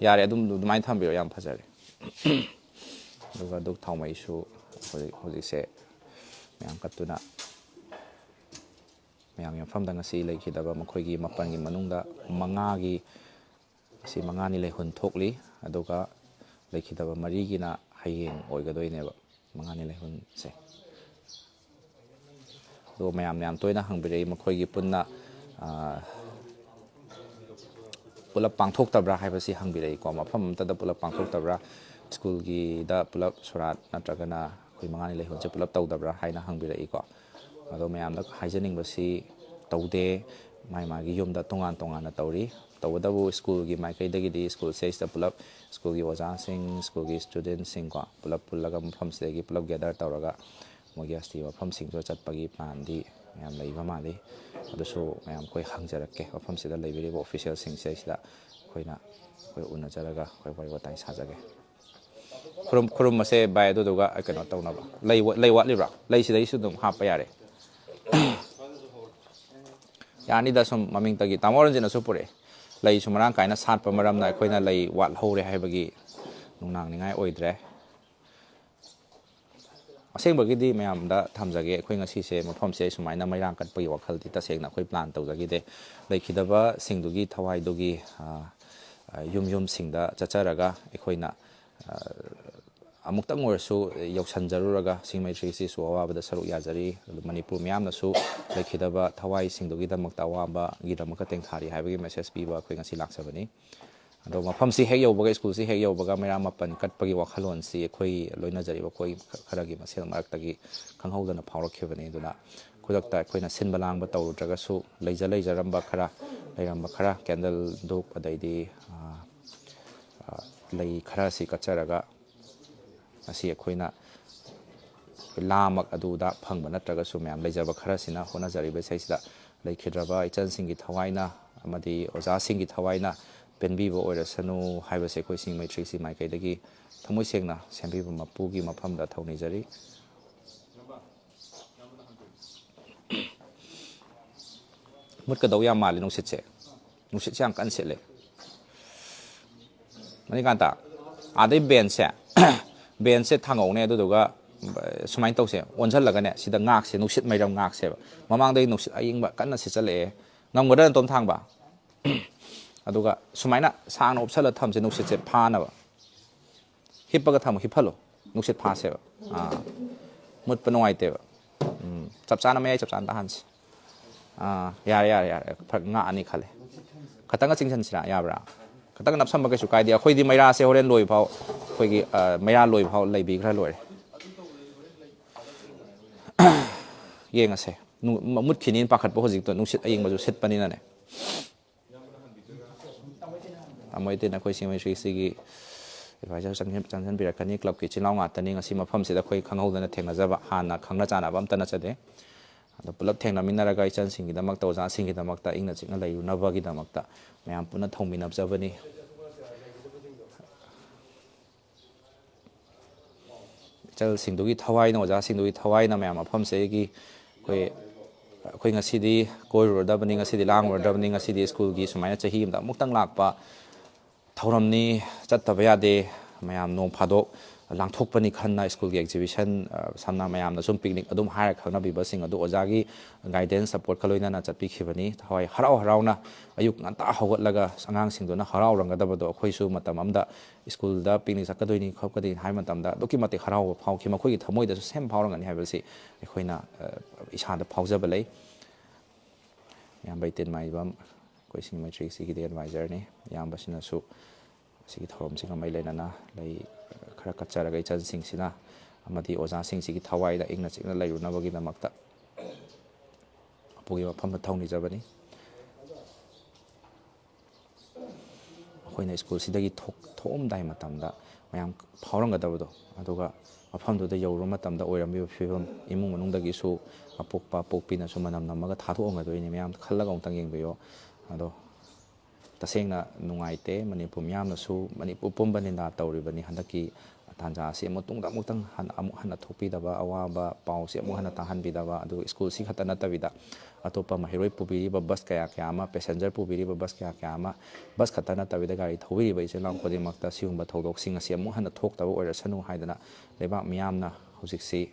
ꯌꯥꯔꯦ, ꯑꯗꯨꯝ ꯑꯗꯨꯃꯥꯏꯅ ꯊꯝꯕꯤꯔꯣ, ꯌꯥꯝ ꯐꯖꯔꯦ꯫ ꯑꯗꯨꯒ ꯙꯨꯛ ꯊꯥꯎꯃꯩꯁꯨ ꯍꯧꯖꯤꯛ, ꯍꯧꯖꯤꯛꯁꯦ ꯃꯌꯥꯝ ꯀꯠꯇꯨꯅ ꯃꯌꯥꯝꯒꯤ ꯃꯐꯝꯗ ꯉꯁꯤ ꯂꯩꯈꯤꯗꯕ ꯃꯈꯣꯏꯒꯤ ꯃꯥꯄꯜꯒꯤ ꯃꯅꯨꯡꯗ ꯃꯉꯥꯒꯤ, ꯑꯁꯤ ꯃꯉꯥꯅꯤ ꯂꯩꯍꯨꯟ ꯊꯣꯛꯂꯤ, ꯑꯗꯨꯒ ꯂꯩꯈꯤꯗꯕ ꯃꯔꯤꯒꯤꯅ ꯍꯌꯦꯡ ꯑꯣꯏꯒꯗꯣꯏꯅꯦꯕ, ꯃꯉꯥꯅꯤ ꯂꯩꯍꯨꯟꯁꯦ꯫ ꯑꯗꯨꯒ ꯃꯌꯥꯝꯅ ꯌꯥꯝ ꯇꯣꯏꯅ ꯍꯪꯕꯤꯔꯛꯏ, ꯃꯈꯣꯏꯒꯤ ꯄꯨꯟꯅ, ꯑ, ꯄꯨꯂꯞ ꯄꯥꯡꯊꯣꯛꯇꯕ꯭ꯔꯥ ꯍꯥꯏꯕꯁꯤ ꯍꯪꯕꯤꯔꯛꯏꯀꯣ꯫ ꯃꯐꯝ ꯑꯃꯠꯇꯗ ꯄꯨꯂꯞ ꯄꯥꯡꯊꯣꯛꯇꯕ꯭ꯔꯥ, ꯁ꯭ꯀꯨꯜꯒꯤꯗ ꯄꯨꯂꯞ ꯁꯣꯔꯥꯠ ꯅꯠꯇ꯭ꯔꯒꯅ ꯑꯩꯈꯣꯏ ꯃꯉꯥꯅꯤ ꯂꯩꯍꯨꯟꯁꯦ ꯄꯨꯂꯞ ꯇꯧꯗꯕ꯭ꯔꯥ ꯍꯥꯏꯅ ꯍꯪꯕꯤꯔꯛꯏꯀꯣ꯫ ꯑꯗꯣ ꯃꯌꯥꯝꯗ ꯍꯥꯏꯖꯅꯤꯡꯕꯁꯤ ꯇꯧꯗꯦ꯫ ꯃꯥꯒꯤ ꯃꯥꯒꯤ ꯌꯨꯝꯗ ꯇꯣꯉꯥꯟ ꯇꯣꯉꯥꯟꯅ ꯇꯧꯔꯤ꯫ ꯇꯧꯕꯇꯕꯨ ꯁ꯭ꯀꯨꯜꯒꯤ ꯃꯥꯏꯀꯩꯗꯒꯤꯗꯤ ꯁ꯭ꯀꯨꯜ ꯁꯤꯗꯩꯁꯤꯗ ꯄꯨꯂꯞ ꯁ꯭ꯀꯨꯜꯒꯤ ꯑꯣꯖꯥꯁꯤꯡ, ꯁ꯭ꯀꯨꯜꯒꯤ ꯏꯁꯇꯨꯗꯦꯟꯁꯤꯡꯀꯣ, ꯄꯨꯂꯞ ꯄꯨꯜꯂꯒ ꯃꯐꯝꯁꯤꯗꯒꯤ ꯄꯨꯂꯞ ꯒꯦꯗꯔ ꯇꯧꯔꯒ ꯃꯣꯏꯒꯤ ꯑꯁꯇꯤ ꯃꯐꯝꯁꯤꯡꯗꯨꯗ ꯆꯠꯄꯒꯤ ꯄ꯭ꯂꯥꯟꯗꯤ ꯃꯌꯥꯝ ꯂꯩꯕ ꯃꯥꯜꯂꯤ꯫ ꯑꯗꯨꯁꯨ ꯃꯌꯥꯝ ꯑꯩꯈꯣꯏ ꯍꯪꯖꯔꯛꯀꯦ, ꯃꯐꯝꯁꯤꯗ ꯂꯩꯕꯤꯔꯤꯕ ꯑꯣꯐꯤꯁꯤꯌꯦꯜꯁꯤꯡꯁꯤꯗꯩꯁꯤꯗ ꯑꯩꯈꯣꯏꯅ ꯑꯩꯈꯣꯏ ꯎꯅꯖꯔꯒ ꯑꯩꯈꯣꯏ ꯋꯥꯔꯤ ꯋꯥꯇꯥꯏ ꯁꯥꯖꯒꯦ꯫ ꯈꯨꯔꯨꯝ ꯈꯨꯔꯨꯝꯕꯁꯦ ꯚꯥꯏ, ꯑꯗꯨꯗꯨꯒ ꯀꯩꯅꯣ ꯇꯧꯅꯕ, ꯂꯩ ꯂꯩ ꯋꯥꯠꯂꯤꯕ꯭ꯔꯥ? ꯂꯩ ꯁꯤꯗꯩꯁꯨ ꯑꯗꯨꯝ ꯍꯥꯞꯄ ꯌꯥꯔꯦ꯫ ꯌꯥꯅꯤꯗ, ꯁꯨꯝ ꯃꯃꯤꯡꯇꯒꯤ꯫ ꯇꯥꯃꯣ ꯔꯟꯖꯤꯠꯅꯁꯨ ꯄꯨꯔꯛꯑꯦ꯫ ꯂꯩꯁꯨ ꯃꯔꯥꯡ ꯀꯥꯏꯅ ꯁꯥꯠꯄ ꯃꯔꯝꯅ ꯑꯩꯈꯣꯏꯅ ꯂꯩ ꯋꯥꯠꯍꯧꯔꯦ ꯍꯥꯏꯕꯒꯤ ꯅꯨꯡꯅꯥꯡꯅꯤꯡꯉꯥꯏ ꯑꯣꯏꯗ꯭ꯔꯦ꯫ ꯑꯁꯦꯡꯕꯒꯤꯗꯤ ꯃꯌꯥꯝꯗ ꯊꯝꯖꯒꯦ, ꯑꯩꯈꯣꯏ ꯉꯁꯤꯁꯦ ꯃꯐꯝꯁꯦ ꯁꯨꯃꯥꯏꯅ ꯃꯩꯔꯥꯡ ꯀꯠꯄꯒꯤ ꯋꯥꯈꯜꯗꯤ ꯇꯁꯦꯡꯅ ꯑꯩꯈꯣꯏ ꯄ꯭ꯂꯥꯟ ꯇꯧꯖꯈꯤꯗꯦ꯫ ꯂꯩꯈꯤꯗꯕꯁꯤꯡꯗꯨꯒꯤ ꯊꯋꯥꯏꯗꯨꯒꯤ, ꯑ, ꯑ, ꯌꯨꯝ ꯌꯨꯝꯁꯤꯡꯗ ꯆꯠꯆꯔꯒ ꯑꯩꯈꯣꯏꯅ, ꯑ, ꯑꯃꯨꯛꯇꯪ ꯑꯣꯏꯔꯁꯨ ꯌꯧꯁꯟꯖꯔꯨꯔꯒ ꯁꯤꯡꯃꯩ ꯊ꯭ꯔꯤ ꯁꯤꯁꯨ ꯑꯋꯥꯕꯗ ꯁꯔꯨꯛ ꯌꯥꯖꯔꯤ꯫ ꯑꯗꯨ ꯃꯅꯤꯄꯨꯔ ꯃꯤꯌꯥꯝꯅꯁꯨ ꯂꯩꯈꯤꯗꯕ ꯊꯋꯥꯏꯁꯤꯡꯗꯨꯒꯤꯗꯃꯛꯇ ꯑꯋꯥꯕꯒꯤꯗꯃꯛꯇ ꯇꯦꯡꯊꯥꯔꯤ ꯍꯥꯏꯕꯒꯤ ꯃꯦꯁꯦꯖ ꯄꯤꯕ ꯑꯩꯈꯣꯏ ꯉꯁꯤ ꯂꯥꯛꯆꯕꯅꯤ꯫ ꯑꯗꯣ ꯃꯐꯝꯁꯤ ꯍꯦꯛ ꯌꯧꯕꯒ, ꯁ꯭ꯀꯨꯜꯁꯤ ꯍꯦꯛ ꯌꯧꯕꯒ ꯃꯩꯔꯥ ꯃꯥꯄꯟ ꯀꯠꯄꯒꯤ ꯋꯥꯈꯜꯂꯣꯟꯁꯤ ꯑꯩꯈꯣꯏ ꯂꯣꯏꯅꯖꯔꯤꯕ ꯑꯩꯈꯣꯏ ꯈꯔꯒꯤ ꯃꯁꯦꯜ ꯃꯔꯛꯇꯒꯤ ꯈꯪꯍꯧꯗꯅ ꯐꯥꯎꯔꯛꯈꯤꯕꯅꯤ꯫ ꯑꯗꯨꯅ ꯈꯨꯗꯛꯇ ꯑꯩꯈꯣꯏꯅ ꯁꯤꯟꯕ ꯂꯥꯡꯕ ꯇꯧꯔꯨꯗ꯭ꯔꯒꯁꯨ ꯂꯩꯖ ꯂꯩꯖꯔꯝꯕ ꯈꯔ, ꯂꯩꯔꯝꯕ ꯈꯔ, ꯀꯦꯟꯗꯜ, ꯙꯨꯞ, ꯑꯗꯩꯗꯤ, ꯑ, ꯑ, ꯂꯩ ꯈꯔꯁꯤ ꯀꯠꯆꯔꯒ ꯉꯁꯤ ꯑꯩꯈꯣꯏꯅ ꯂꯥꯃꯛ ꯑꯗꯨꯗ ꯐꯪꯕ ꯅꯠꯇ꯭ꯔꯒꯁꯨ ꯃꯌꯥꯝ ꯂꯩꯖꯕ ꯈꯔꯁꯤꯅ ꯍꯣꯠꯅꯖꯔꯤꯕ ꯏꯁꯩꯁꯤꯗ ꯂꯩꯈꯤꯗ꯭ꯔꯕ ꯏꯆꯟꯁꯤꯡꯒꯤ ꯊꯋꯥꯏꯅ ꯑꯃꯗꯤ ꯑꯣꯖꯥꯁꯤꯡꯒꯤ ꯊꯋꯥꯏꯅ ꯄꯦꯟꯕꯤꯕ ꯑꯣꯏꯔꯁꯅꯨ ꯍꯥꯏꯕꯁꯦ ꯑꯩꯈꯣꯏ ꯁꯤꯡꯃꯩ ꯊ꯭ꯔꯤ ꯁꯤ ꯃꯥꯏꯀꯩꯗꯒꯤ ꯊꯃꯣꯏ ꯁꯦꯡꯅ ꯁꯦꯝꯕꯤꯕ ꯃꯄꯨꯒꯤ ꯃꯐꯝꯗ ꯊꯧꯅꯤꯖꯔꯤ꯫ ꯃꯨꯠꯀꯗꯧ ꯌꯥꯝ ꯃꯥꯜꯂꯤ ꯅꯨꯡꯁꯤꯠꯁꯦ꯫ ꯅꯨꯡꯁꯤꯠꯁꯦ ꯌꯥꯝ ꯀꯟꯅ ꯁꯤꯠꯂꯦ꯫ ꯃꯅꯤꯀꯥꯟꯇ, ꯑꯥꯗꯩ ꯕꯦꯟꯁꯁꯦ, ꯕꯦꯟꯁꯁꯦ ꯊꯥꯡꯉꯧꯅꯦ, ꯑꯗꯨꯗꯨꯒ ꯁꯨꯃꯥꯏꯅ ꯇꯧꯁꯦ, ꯑꯣꯟꯁꯤꯜꯂꯒꯅꯦ, ꯁꯤꯗ ꯉꯥꯛꯁꯦ, ꯅꯨꯡꯁꯤꯠ ꯃꯩꯔꯝ ꯉꯥꯛꯁꯦꯕ꯫ ꯃꯃꯥꯡꯗꯒꯤ ꯅꯨꯡꯁꯤꯠ ꯑꯏꯪꯕ ꯀꯟꯅ ꯁꯤꯠꯆꯜꯂꯛꯑꯦ꯫ ꯉꯝꯒꯗ꯭ꯔꯥ, ꯅꯇꯣꯝ ꯊꯥꯡꯕ? ꯑꯗꯨꯒ ꯁꯨꯃꯥꯏꯅ ꯁꯥꯡꯅ ꯎꯞꯁꯜꯂ ꯊꯝꯁꯦ, ꯅꯨꯡꯁꯤꯠꯁꯦ ꯐꯥꯅꯕ꯫ ꯍꯤꯞꯄꯒ ꯊꯝꯃꯣ, ꯍꯤꯞꯍꯜꯂꯣ, ꯅꯨꯡꯁꯤꯠ ꯐꯥꯁꯦꯕ꯫ ꯑꯥ, ꯃꯨꯠꯄ ꯅꯨꯡꯉꯥꯏꯇꯦꯕ꯫ ꯎꯝ, ꯆꯞ ꯆꯥꯅ, ꯃꯌꯥꯏ ꯆꯞ ꯆꯥꯅ ꯇꯥꯍꯟꯁꯦ꯫ ꯑꯥ, ꯌꯥꯔꯦ, ꯌꯥꯔꯦ, ꯌꯥꯔꯦ, ꯐꯔꯛ ꯉꯥꯛꯑꯅꯤ ꯈꯜꯂꯦ꯫ ꯈꯇꯪꯒ ꯆꯤꯡꯁꯤꯟꯁꯤꯔꯥ, ꯌꯥꯕ꯭ꯔꯥ? ꯈꯇꯪ ꯅꯞꯁꯟꯕ ꯀꯩꯁꯨ ꯀꯥꯏꯗꯦ꯫ ꯑꯩꯈꯣꯏꯗꯤ ꯃꯩꯔꯥꯁꯦ ꯍꯣꯔꯦꯟ ꯂꯣꯏꯐꯥꯎ, ꯑꯩꯈꯣꯏꯒꯤ, ꯑ, ꯃꯩꯔꯥ ꯂꯣꯏꯐꯥꯎ ꯂꯩꯕꯤꯈ꯭ꯔ ꯂꯣꯏꯔꯦ꯫ ꯌꯦꯡꯉꯁꯦ꯫ ꯅꯨ-, ꯃꯨꯠꯈꯤꯅꯤꯅ ꯄꯥꯈꯠꯄ ꯍꯧꯖꯤꯛꯇꯣ, ꯅꯨꯡꯁꯤꯠ ꯑꯌꯤꯡꯕꯁꯨ ꯁꯤꯠꯄꯅꯤꯅꯅꯦ꯫ ꯇꯥꯃꯣ ꯏꯇꯩꯅ ꯑꯩꯈꯣꯏ ꯁꯤꯡ ꯃꯩꯇ꯭ꯔꯤꯁꯤꯒꯤ ꯑꯦꯗꯚꯥꯏꯖꯔ ꯆꯪꯁꯤꯟ-, ꯆꯪꯁꯤꯟꯕꯤꯔꯛꯀꯅꯤ꯫ ꯀ꯭ꯂꯕꯀꯤ ꯏꯆꯤꯜ ꯏꯅꯥꯎ ꯉꯥꯛꯇꯅꯤ꯫ ꯉꯁꯤ ꯃꯐꯝꯁꯤꯗ ꯑꯩꯈꯣꯏ ꯈꯪꯍꯧꯗꯅ ꯊꯦꯡꯅꯖꯕ, ꯍꯥꯟꯅ ꯈꯪꯅ ꯆꯥꯟꯅꯕ ꯑꯝꯇ ꯅꯠꯆꯗꯦ꯫ ꯑꯗꯣ ꯄꯨꯂꯞ ꯊꯦꯡꯅꯃꯤꯟꯅꯔꯒ ꯏꯆꯟꯁꯤꯡꯒꯤꯗꯃꯛꯇ, ꯑꯣꯖꯥꯁꯤꯡꯒꯤꯗꯃꯛꯇ ꯏꯪꯅ ꯆꯤꯛꯅ ꯂꯩꯔꯨꯅꯕꯒꯤꯗꯃꯛꯇ ꯃꯌꯥꯝ ꯄꯨꯟꯅ ꯊꯧꯃꯤꯟꯅꯖꯕꯅꯤ꯫ ꯏꯆꯜꯁꯤꯡꯗꯨꯒꯤ ꯊꯋꯥꯏꯅ, ꯑꯣꯖꯥꯁꯤꯡꯗꯨꯒꯤ ꯊꯋꯥꯏꯅ ꯃꯌꯥꯝ ꯃꯐꯝꯁꯤꯗꯒꯤ ꯑꯩꯈꯣꯏ, ꯑꯩꯈꯣꯏ ꯉꯁꯤꯗꯤ ꯀꯣꯏꯔꯨꯔꯗꯕꯅꯤ, ꯉꯁꯤꯗꯤ ꯂꯥꯡꯉꯨꯔꯗꯕꯅꯤ, ꯉꯁꯤꯗꯤ ꯁ꯭ꯀꯨꯜꯒꯤ ꯁꯨꯃꯥꯏꯅ ꯆꯍꯤ ꯑꯃꯗ ꯑꯃꯨꯛꯇꯪ ꯂꯥꯛꯄ ꯊꯧꯔꯝꯅꯤ, ꯆꯠꯇꯕ ꯌꯥꯗꯦ꯫ ꯃꯌꯥꯝ ꯅꯣꯡ ꯐꯥꯗꯣꯛ ꯂꯥꯡꯊꯣꯛꯄꯅꯤ ꯈꯟꯅ ꯁ꯭ꯀꯨꯜꯒꯤ ꯑꯦꯛꯖꯤꯕꯤꯁꯟ, ꯑ, ꯁꯝꯅ ꯃꯌꯥꯝꯅ ꯁꯨꯝ ꯄꯤꯛꯅꯤꯛ ꯑꯗꯨꯝ ꯍꯥꯏꯔ ꯈꯪꯅꯕꯤꯕꯁꯤꯡ ꯑꯗꯨ ꯑꯣꯖꯥꯒꯤ ꯒꯥꯏꯗꯦꯟꯁ, ꯁꯄꯣꯔꯠꯀ ꯂꯣꯏꯅꯅ ꯆꯠꯄꯤꯈꯤꯕꯅꯤ꯫ ꯊꯋꯥꯏ ꯍꯔꯥꯎ ꯍꯔꯥꯎꯅ ꯑꯌꯨꯛ ꯉꯟꯇꯥ ꯍꯧꯒꯠꯂꯒ ꯑꯉꯥꯡꯁꯤꯡꯗꯨꯅ ꯍꯔꯥꯎꯔꯝꯒꯗꯕꯗꯣ ꯑꯩꯈꯣꯏꯁꯨ ꯃꯇꯝ ꯑꯃꯗ ꯁ꯭ꯀꯨꯜꯗ ꯄꯤꯛꯅꯤꯛ ꯆꯠꯀꯗꯣꯏꯅꯤ ꯈꯣꯠꯀꯗꯣꯏꯅꯤ ꯍꯥꯏꯕ ꯃꯇꯝꯗ ꯑꯗꯨꯛꯀꯤ ꯃꯇꯤꯛ ꯍꯔꯥꯎꯕ ꯐꯥꯎꯈꯤ꯫ ꯃꯈꯣꯏꯒꯤ ꯊꯃꯣꯏꯗꯁꯨ ꯁꯦꯝ ꯐꯥꯎꯔꯝꯒꯅꯤ ꯍꯥꯏꯕꯁꯤ ꯑꯩꯈꯣꯏꯅ, ꯑ, ꯏꯁꯥꯗ ꯐꯥꯎꯖꯕ ꯂꯩ꯫ ꯏꯌꯥꯝꯕ ꯏꯇꯦꯟ ꯃꯥꯏꯕꯝ, ꯑꯩꯈꯣꯏ ꯁꯤꯡ ꯃꯩꯇ꯭ꯔꯤꯁꯤꯒꯤꯗꯤ ꯑꯦꯗꯚꯥꯏꯖꯔꯅꯤ꯫ ꯏꯌꯥꯝꯕꯁꯤꯅꯁꯨ ꯑꯁꯤꯒꯤ ꯊꯧꯔꯝꯁꯤꯒ ꯃꯔꯤ ꯂꯩꯅꯅ ꯂꯩ ꯈꯔ ꯀꯠꯆꯔꯒ ꯏꯆꯟꯁꯤꯡꯁꯤꯅ ꯑꯃꯗꯤ ꯑꯣꯖꯥꯁꯤꯡꯁꯤꯒꯤ ꯊꯋꯥꯏꯗ ꯏꯪꯅ ꯆꯤꯛꯅ ꯂꯩꯔꯨꯅꯕꯒꯤꯗꯃꯛꯇ ꯑꯄꯨꯒꯤ ꯃꯐꯝꯗ ꯊꯧꯅꯤꯖꯕꯅꯤ꯫ ꯑꯩꯈꯣꯏꯅ ꯁ꯭ꯀꯨꯜꯁꯤꯗꯒꯤ ꯊꯣꯛ-, ꯊꯣꯛꯑꯝꯗꯥꯏ ꯃꯇꯝꯗ ꯃꯌꯥꯝ ꯐꯥꯎꯔꯝꯒꯗꯕꯗꯣ, ꯑꯗꯨꯒ ꯃꯐꯝꯗꯨꯗ ꯌꯧꯔꯨꯕ ꯃꯇꯝꯗ ꯑꯣꯏꯔꯝꯃꯤꯕ ꯐꯤꯕꯝ, ꯏꯃꯨꯡ ꯃꯅꯨꯡꯗꯒꯤꯁꯨ ꯑꯄꯣꯛꯄ ꯑꯄꯣꯛꯄꯤꯅꯁꯨ ꯃꯅꯝ ꯅꯝꯃꯒ ꯊꯥꯗꯣꯛꯑꯝꯒꯗꯣꯏꯅꯤ꯫ ꯃꯌꯥꯝ ꯈꯜꯂꯒ ꯑꯃꯨꯛꯇꯪ ꯌꯦꯡꯕꯤꯌꯣ꯫ ꯑꯗꯣ ꯇꯁꯦꯡꯅ ꯅꯨꯡꯉꯥꯏꯇꯦ꯫ ꯃꯅꯤꯄꯨꯔ ꯃꯤꯌꯥꯝꯅꯁꯨ, ꯃꯅꯤꯄꯨꯔ ꯄꯨꯝꯕ ꯅꯤꯟꯗꯥ ꯇꯧꯔꯤꯕꯅꯤ ꯍꯟꯗꯛꯀꯤ ꯇꯥꯟꯖꯥ ꯑꯁꯤ꯫ ꯃꯇꯨꯡꯗ ꯑꯃꯨꯛꯇꯪ ꯍꯟ-, ꯑꯃꯨꯛ ꯍꯟꯅ ꯊꯣꯛꯄꯤꯗꯕ, ꯑꯋꯥꯕ ꯄꯥꯎꯁꯤ ꯑꯃꯨꯛ ꯍꯟꯅ ꯇꯥꯍꯟꯕꯤꯗꯕ, ꯑꯗꯨꯒ ꯁ꯭ꯀꯨꯜꯁꯤ ꯈꯛꯇ ꯅꯠꯇꯕꯤꯗ ꯑꯇꯣꯞꯄ ꯃꯍꯩꯔꯣꯏ ꯄꯨꯕꯤꯔꯤꯕ ꯕꯁ ꯀꯌꯥ ꯀꯌꯥ ꯑꯃ, ꯄꯦꯁꯦꯟꯖꯔ ꯄꯨꯕꯤꯔꯤꯕ ꯕꯁ ꯀꯌꯥ ꯀꯌꯥ ꯑꯃ, ꯕꯁ ꯈꯛꯇ ꯅꯠꯇꯕꯤꯗ ꯒꯥꯔꯤ ꯊꯧꯕꯤꯔꯤꯕ ꯏꯆꯤꯜ ꯏꯅꯥꯎ ꯈꯨꯗꯤꯡꯃꯛꯇ ꯁꯤꯒꯨꯝꯕ ꯊꯧꯗꯣꯛꯁꯤꯡ ꯑꯁꯤ ꯑꯃꯨꯛ ꯍꯟꯅ ꯊꯣꯛꯇꯕ ꯑꯣꯏꯔꯁꯅꯨ ꯍꯥꯏꯗꯅ ꯂꯩꯕꯥꯛ ꯃꯤꯌꯥꯝꯅ ꯍꯧꯖꯤꯛꯁꯤ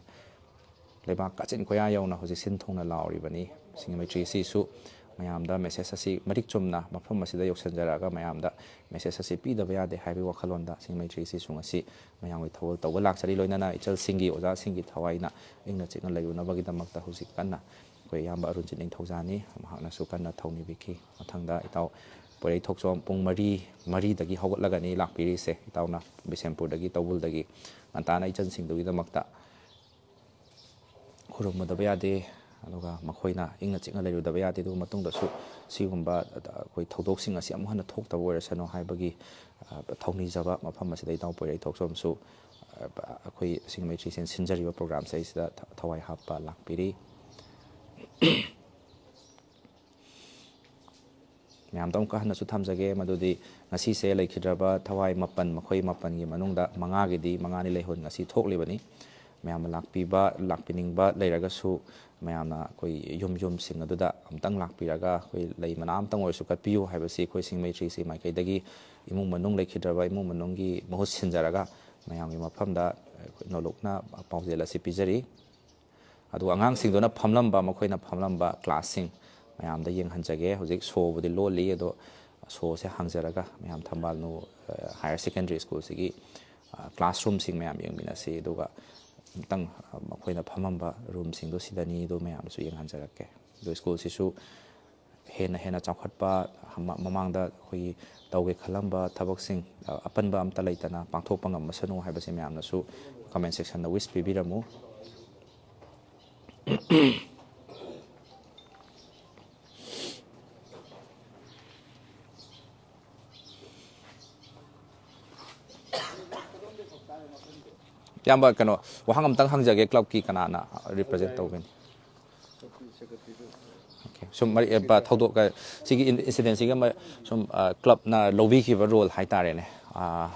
ꯂꯩꯕꯥꯛ ꯀꯥꯆꯤꯟ ꯀꯣꯌꯥ ꯌꯧꯅ ꯍꯧꯖꯤꯛ ꯁꯤꯟ ꯊꯨꯡꯅ ꯂꯥꯎꯔꯤꯕꯅꯤ꯫ ꯁꯤꯡ ꯃꯩꯇ꯭ꯔꯤꯁꯤꯁꯨ ꯃꯌꯥꯝꯗ ꯃꯦꯁꯦꯖ ꯑꯁꯤ ꯃꯔꯤꯛ ꯆꯨꯝꯅ ꯃꯐꯝ ꯑꯁꯤꯗ ꯌꯧꯁꯤꯟꯖꯔꯛꯑꯒ ꯃꯌꯥꯝꯗ ꯃꯦꯁꯦꯖ ꯑꯁꯤ ꯄꯤꯗꯕ ꯌꯥꯗꯦ ꯍꯥꯏꯕꯒꯤ ꯋꯥꯈꯜꯂꯣꯟꯗ ꯁꯤꯡ ꯃꯩꯇ꯭ꯔꯤꯁꯤꯁꯨ ꯉꯁꯤ ꯃꯌꯥꯝꯒꯤ ꯊꯧꯒꯜ ꯇꯧꯕ ꯂꯥꯛꯆꯔꯤ꯫ ꯂꯣꯏꯅꯅ ꯏꯆꯜꯁꯤꯡꯒꯤ, ꯑꯣꯖꯥꯁꯤꯡꯒꯤ ꯊꯋꯥꯏꯅ ꯏꯪꯅ ꯆꯤꯛꯅ ꯂꯩꯔꯨꯅꯕꯒꯤꯗꯃꯛꯇ ꯍꯧꯖꯤꯛ ꯀꯟꯅ ꯑꯩꯈꯣꯏ ꯏꯌꯥꯝꯕ ꯑꯔꯨꯟꯖꯤꯠ ꯅꯤꯡꯊꯧꯖꯥꯅꯤ, ꯃꯍꯥꯛꯅꯁꯨ ꯀꯟꯅ ꯊꯧꯅꯤꯕꯤꯈꯤ꯫ ꯃꯊꯪꯗ ꯏꯇꯥꯎ ꯄꯣꯏꯔꯩꯊꯣꯛꯆꯣꯝ ꯄꯨꯡ ꯃꯔꯤ, ꯃꯔꯤꯗꯒꯤ ꯍꯧꯒꯠꯂꯒꯅꯤ ꯂꯥꯛꯄꯤꯔꯤꯁꯦ꯫ ꯏꯇꯥꯎꯅ ꯕꯤꯁꯦꯝꯄꯨꯔꯗꯒꯤ, ꯇꯧꯕꯨꯜꯗꯒꯤ ꯉꯟꯇꯥꯅ ꯏꯆꯟꯁꯤꯡꯗꯨꯒꯤꯗꯃꯛꯇ ꯈꯨꯔꯨꯝꯃꯨꯗꯕ ꯌꯥꯗꯦ꯫ ꯑꯗꯨꯒ ꯃꯈꯣꯏꯅ ꯏꯪꯅ ꯆꯤꯛꯅ ꯂꯩꯔꯨꯗꯕ ꯌꯥꯗꯦ꯫ ꯑꯗꯨꯒ ꯃꯇꯨꯡꯗꯁꯨ ꯁꯤꯒꯨꯝꯕ ꯑꯩꯈꯣꯏ ꯊꯧꯗꯣꯛꯁꯤꯡ ꯑꯁꯤ ꯑꯃꯨꯛ ꯍꯟꯅ ꯊꯣꯛꯇꯕ ꯑꯣꯏꯔꯁꯅꯨ ꯍꯥꯏꯕꯒꯤ ꯊꯧꯅꯤꯖꯕ ꯃꯐꯝ ꯑꯁꯤꯗ ꯏꯇꯥꯎ ꯄꯣꯏꯔꯩ ꯊꯣꯛꯆꯣꯝꯁꯨ ꯑꯩꯈꯣꯏ ꯁꯤꯡꯃꯩ ꯊ꯭ꯔꯤ ꯁꯤ ꯑꯦꯟ ꯁꯤꯟꯖꯔꯤꯕ ꯄ꯭ꯔꯣꯒ꯭ꯔꯥꯝꯁꯦ ꯑꯩꯁꯤꯗ ꯊꯋꯥꯏ ꯍꯥꯞꯄ ꯂꯥꯛꯄꯤꯔꯤ꯫ ꯃꯌꯥꯝꯗ ꯑꯃꯨꯛꯀ ꯍꯟꯅꯁꯨ ꯊꯝꯖꯒꯦ ꯃꯗꯨꯗꯤ ꯉꯁꯤꯁꯦ ꯂꯩꯈꯤꯗ꯭ꯔꯕ ꯊꯋꯥꯏ ꯃꯥꯄꯟ, ꯃꯈꯣꯏ ꯃꯥꯄꯟꯒꯤ ꯃꯅꯨꯡꯗ ꯃꯉꯥꯒꯤꯗꯤ ꯃꯉꯥꯅꯤ ꯂꯩꯍꯣꯟ ꯉꯁꯤ ꯊꯣꯛꯂꯤꯕꯅꯤ꯫ ꯃꯌꯥꯝꯅ ꯂꯥꯛꯄꯤꯕ, ꯂꯥꯛꯄꯤꯅꯤꯡꯕ ꯂꯩꯔꯒꯁꯨ ꯃꯌꯥꯝꯅ ꯑꯩꯈꯣꯏ ꯌꯨꯝ ꯌꯨꯝꯁꯤꯡ ꯑꯗꯨꯗ ꯑꯃꯨꯛꯇꯪ ꯂꯥꯛꯄꯤꯔꯒ ꯑꯩꯈꯣꯏ ꯂꯩ ꯃꯅꯥ ꯑꯃꯇꯪ ꯑꯣꯏꯔꯁꯨ ꯀꯠꯄꯤꯌꯨ ꯍꯥꯏꯕꯁꯤ ꯑꯩꯈꯣꯏ ꯁꯤꯡꯃꯩ ꯊ꯭ꯔꯤ ꯁꯤ ꯃꯥꯏꯀꯩꯗꯒꯤ ꯏꯃꯨꯡ ꯃꯅꯨꯡ ꯂꯩꯈꯤꯗ꯭ꯔꯕ ꯏꯃꯨꯡ ꯃꯅꯨꯡꯒꯤ ꯃꯍꯨꯠ ꯁꯤꯟꯖꯔꯒ ꯃꯌꯥꯝꯒꯤ ꯃꯐꯝꯗ ꯑꯩꯈꯣꯏ ꯅꯣꯂꯨꯛꯅ ꯄꯥꯎꯖꯦꯜ ꯑꯁꯤ ꯄꯤꯖꯔꯤ꯫ ꯑꯗꯨꯒ ꯑꯉꯥꯡꯁꯤꯡꯗꯨꯅ ꯐꯝꯂꯝꯕ, ꯃꯈꯣꯏꯅ ꯐꯝꯂꯝꯕ ꯀ꯭ꯂꯥꯁꯁꯤꯡ ꯃꯌꯥꯝꯗ ꯌꯦꯡꯍꯟꯖꯒꯦ꯫ ꯍꯧꯖꯤꯛ ꯁꯣꯕꯨꯗꯤ ꯂꯣꯜꯂꯤ, ꯑꯗꯣ ꯁꯣꯁꯦ ꯍꯥꯡꯖꯔꯒ ꯃꯌꯥꯝ ꯊꯝꯕꯥꯜꯅꯨ ꯍꯥꯌꯔ ꯁꯦꯀꯦꯟꯗꯔꯤ ꯁ꯭ꯀꯨꯜꯁꯤꯒꯤ ꯀ꯭ꯂꯥꯁꯔꯨꯝꯁꯤꯡ ꯃꯌꯥꯝ ꯌꯦꯡꯃꯤꯟꯅꯁꯤ꯫ ꯑꯗꯨꯒ ꯑꯃꯨꯛꯇꯪ ꯃꯈꯣꯏꯅ ꯐꯝꯃꯝꯕ ꯔꯨꯝꯁꯤꯡꯗꯣ ꯁꯤꯗꯅꯤ, ꯑꯗꯨ ꯃꯌꯥꯝꯗꯨꯁꯨ ꯌꯦꯡꯍꯟꯖꯔꯛꯀꯦ꯫ ꯑꯗꯨ ꯁ꯭ꯀꯨꯜꯁꯤꯁꯨ ꯍꯦꯟꯅ ꯍꯦꯟꯅ ꯆꯥꯎꯈꯠꯄ, ꯃ-, ꯃꯃꯥꯡꯗ ꯑꯩꯈꯣꯏꯒꯤ ꯇꯧꯒꯦ ꯈꯜꯂꯝꯕ ꯊꯕꯛꯁꯤꯡ, ꯑ, ꯑꯄꯟꯕ ꯑꯝꯇ ꯂꯩꯇꯅ ꯄꯥꯡꯊꯣꯛꯄ ꯉꯝꯃꯁꯅꯨ ꯍꯥꯏꯕꯁꯤ ꯃꯌꯥꯝꯅꯁꯨ comment section ꯗ wish ꯄꯤꯕꯤꯔꯝꯃꯨ꯫ ꯏꯌꯥꯝꯕ, ꯀꯩꯅꯣ, ꯋꯥꯍꯪ ꯑꯝꯇꯪ ꯍꯪꯖꯒꯦ, club ꯀꯤ ꯀꯅꯥꯅ represent ꯇꯧꯒꯅꯤ? Okay. ꯁꯨꯝ ꯃꯔꯤ-, ꯑ, ꯄ-, ꯊꯧꯗꯣꯛ, ꯑ, ꯁꯤꯒꯤ ꯏꯟ-, incident ꯁꯤꯒ ꯃ-, ꯁꯨꯝ, ꯑ, club ꯅ ꯂꯧꯕꯤꯈꯤꯕ role ꯍꯥꯏꯇꯥꯔꯦꯅꯦ꯫ ꯑ,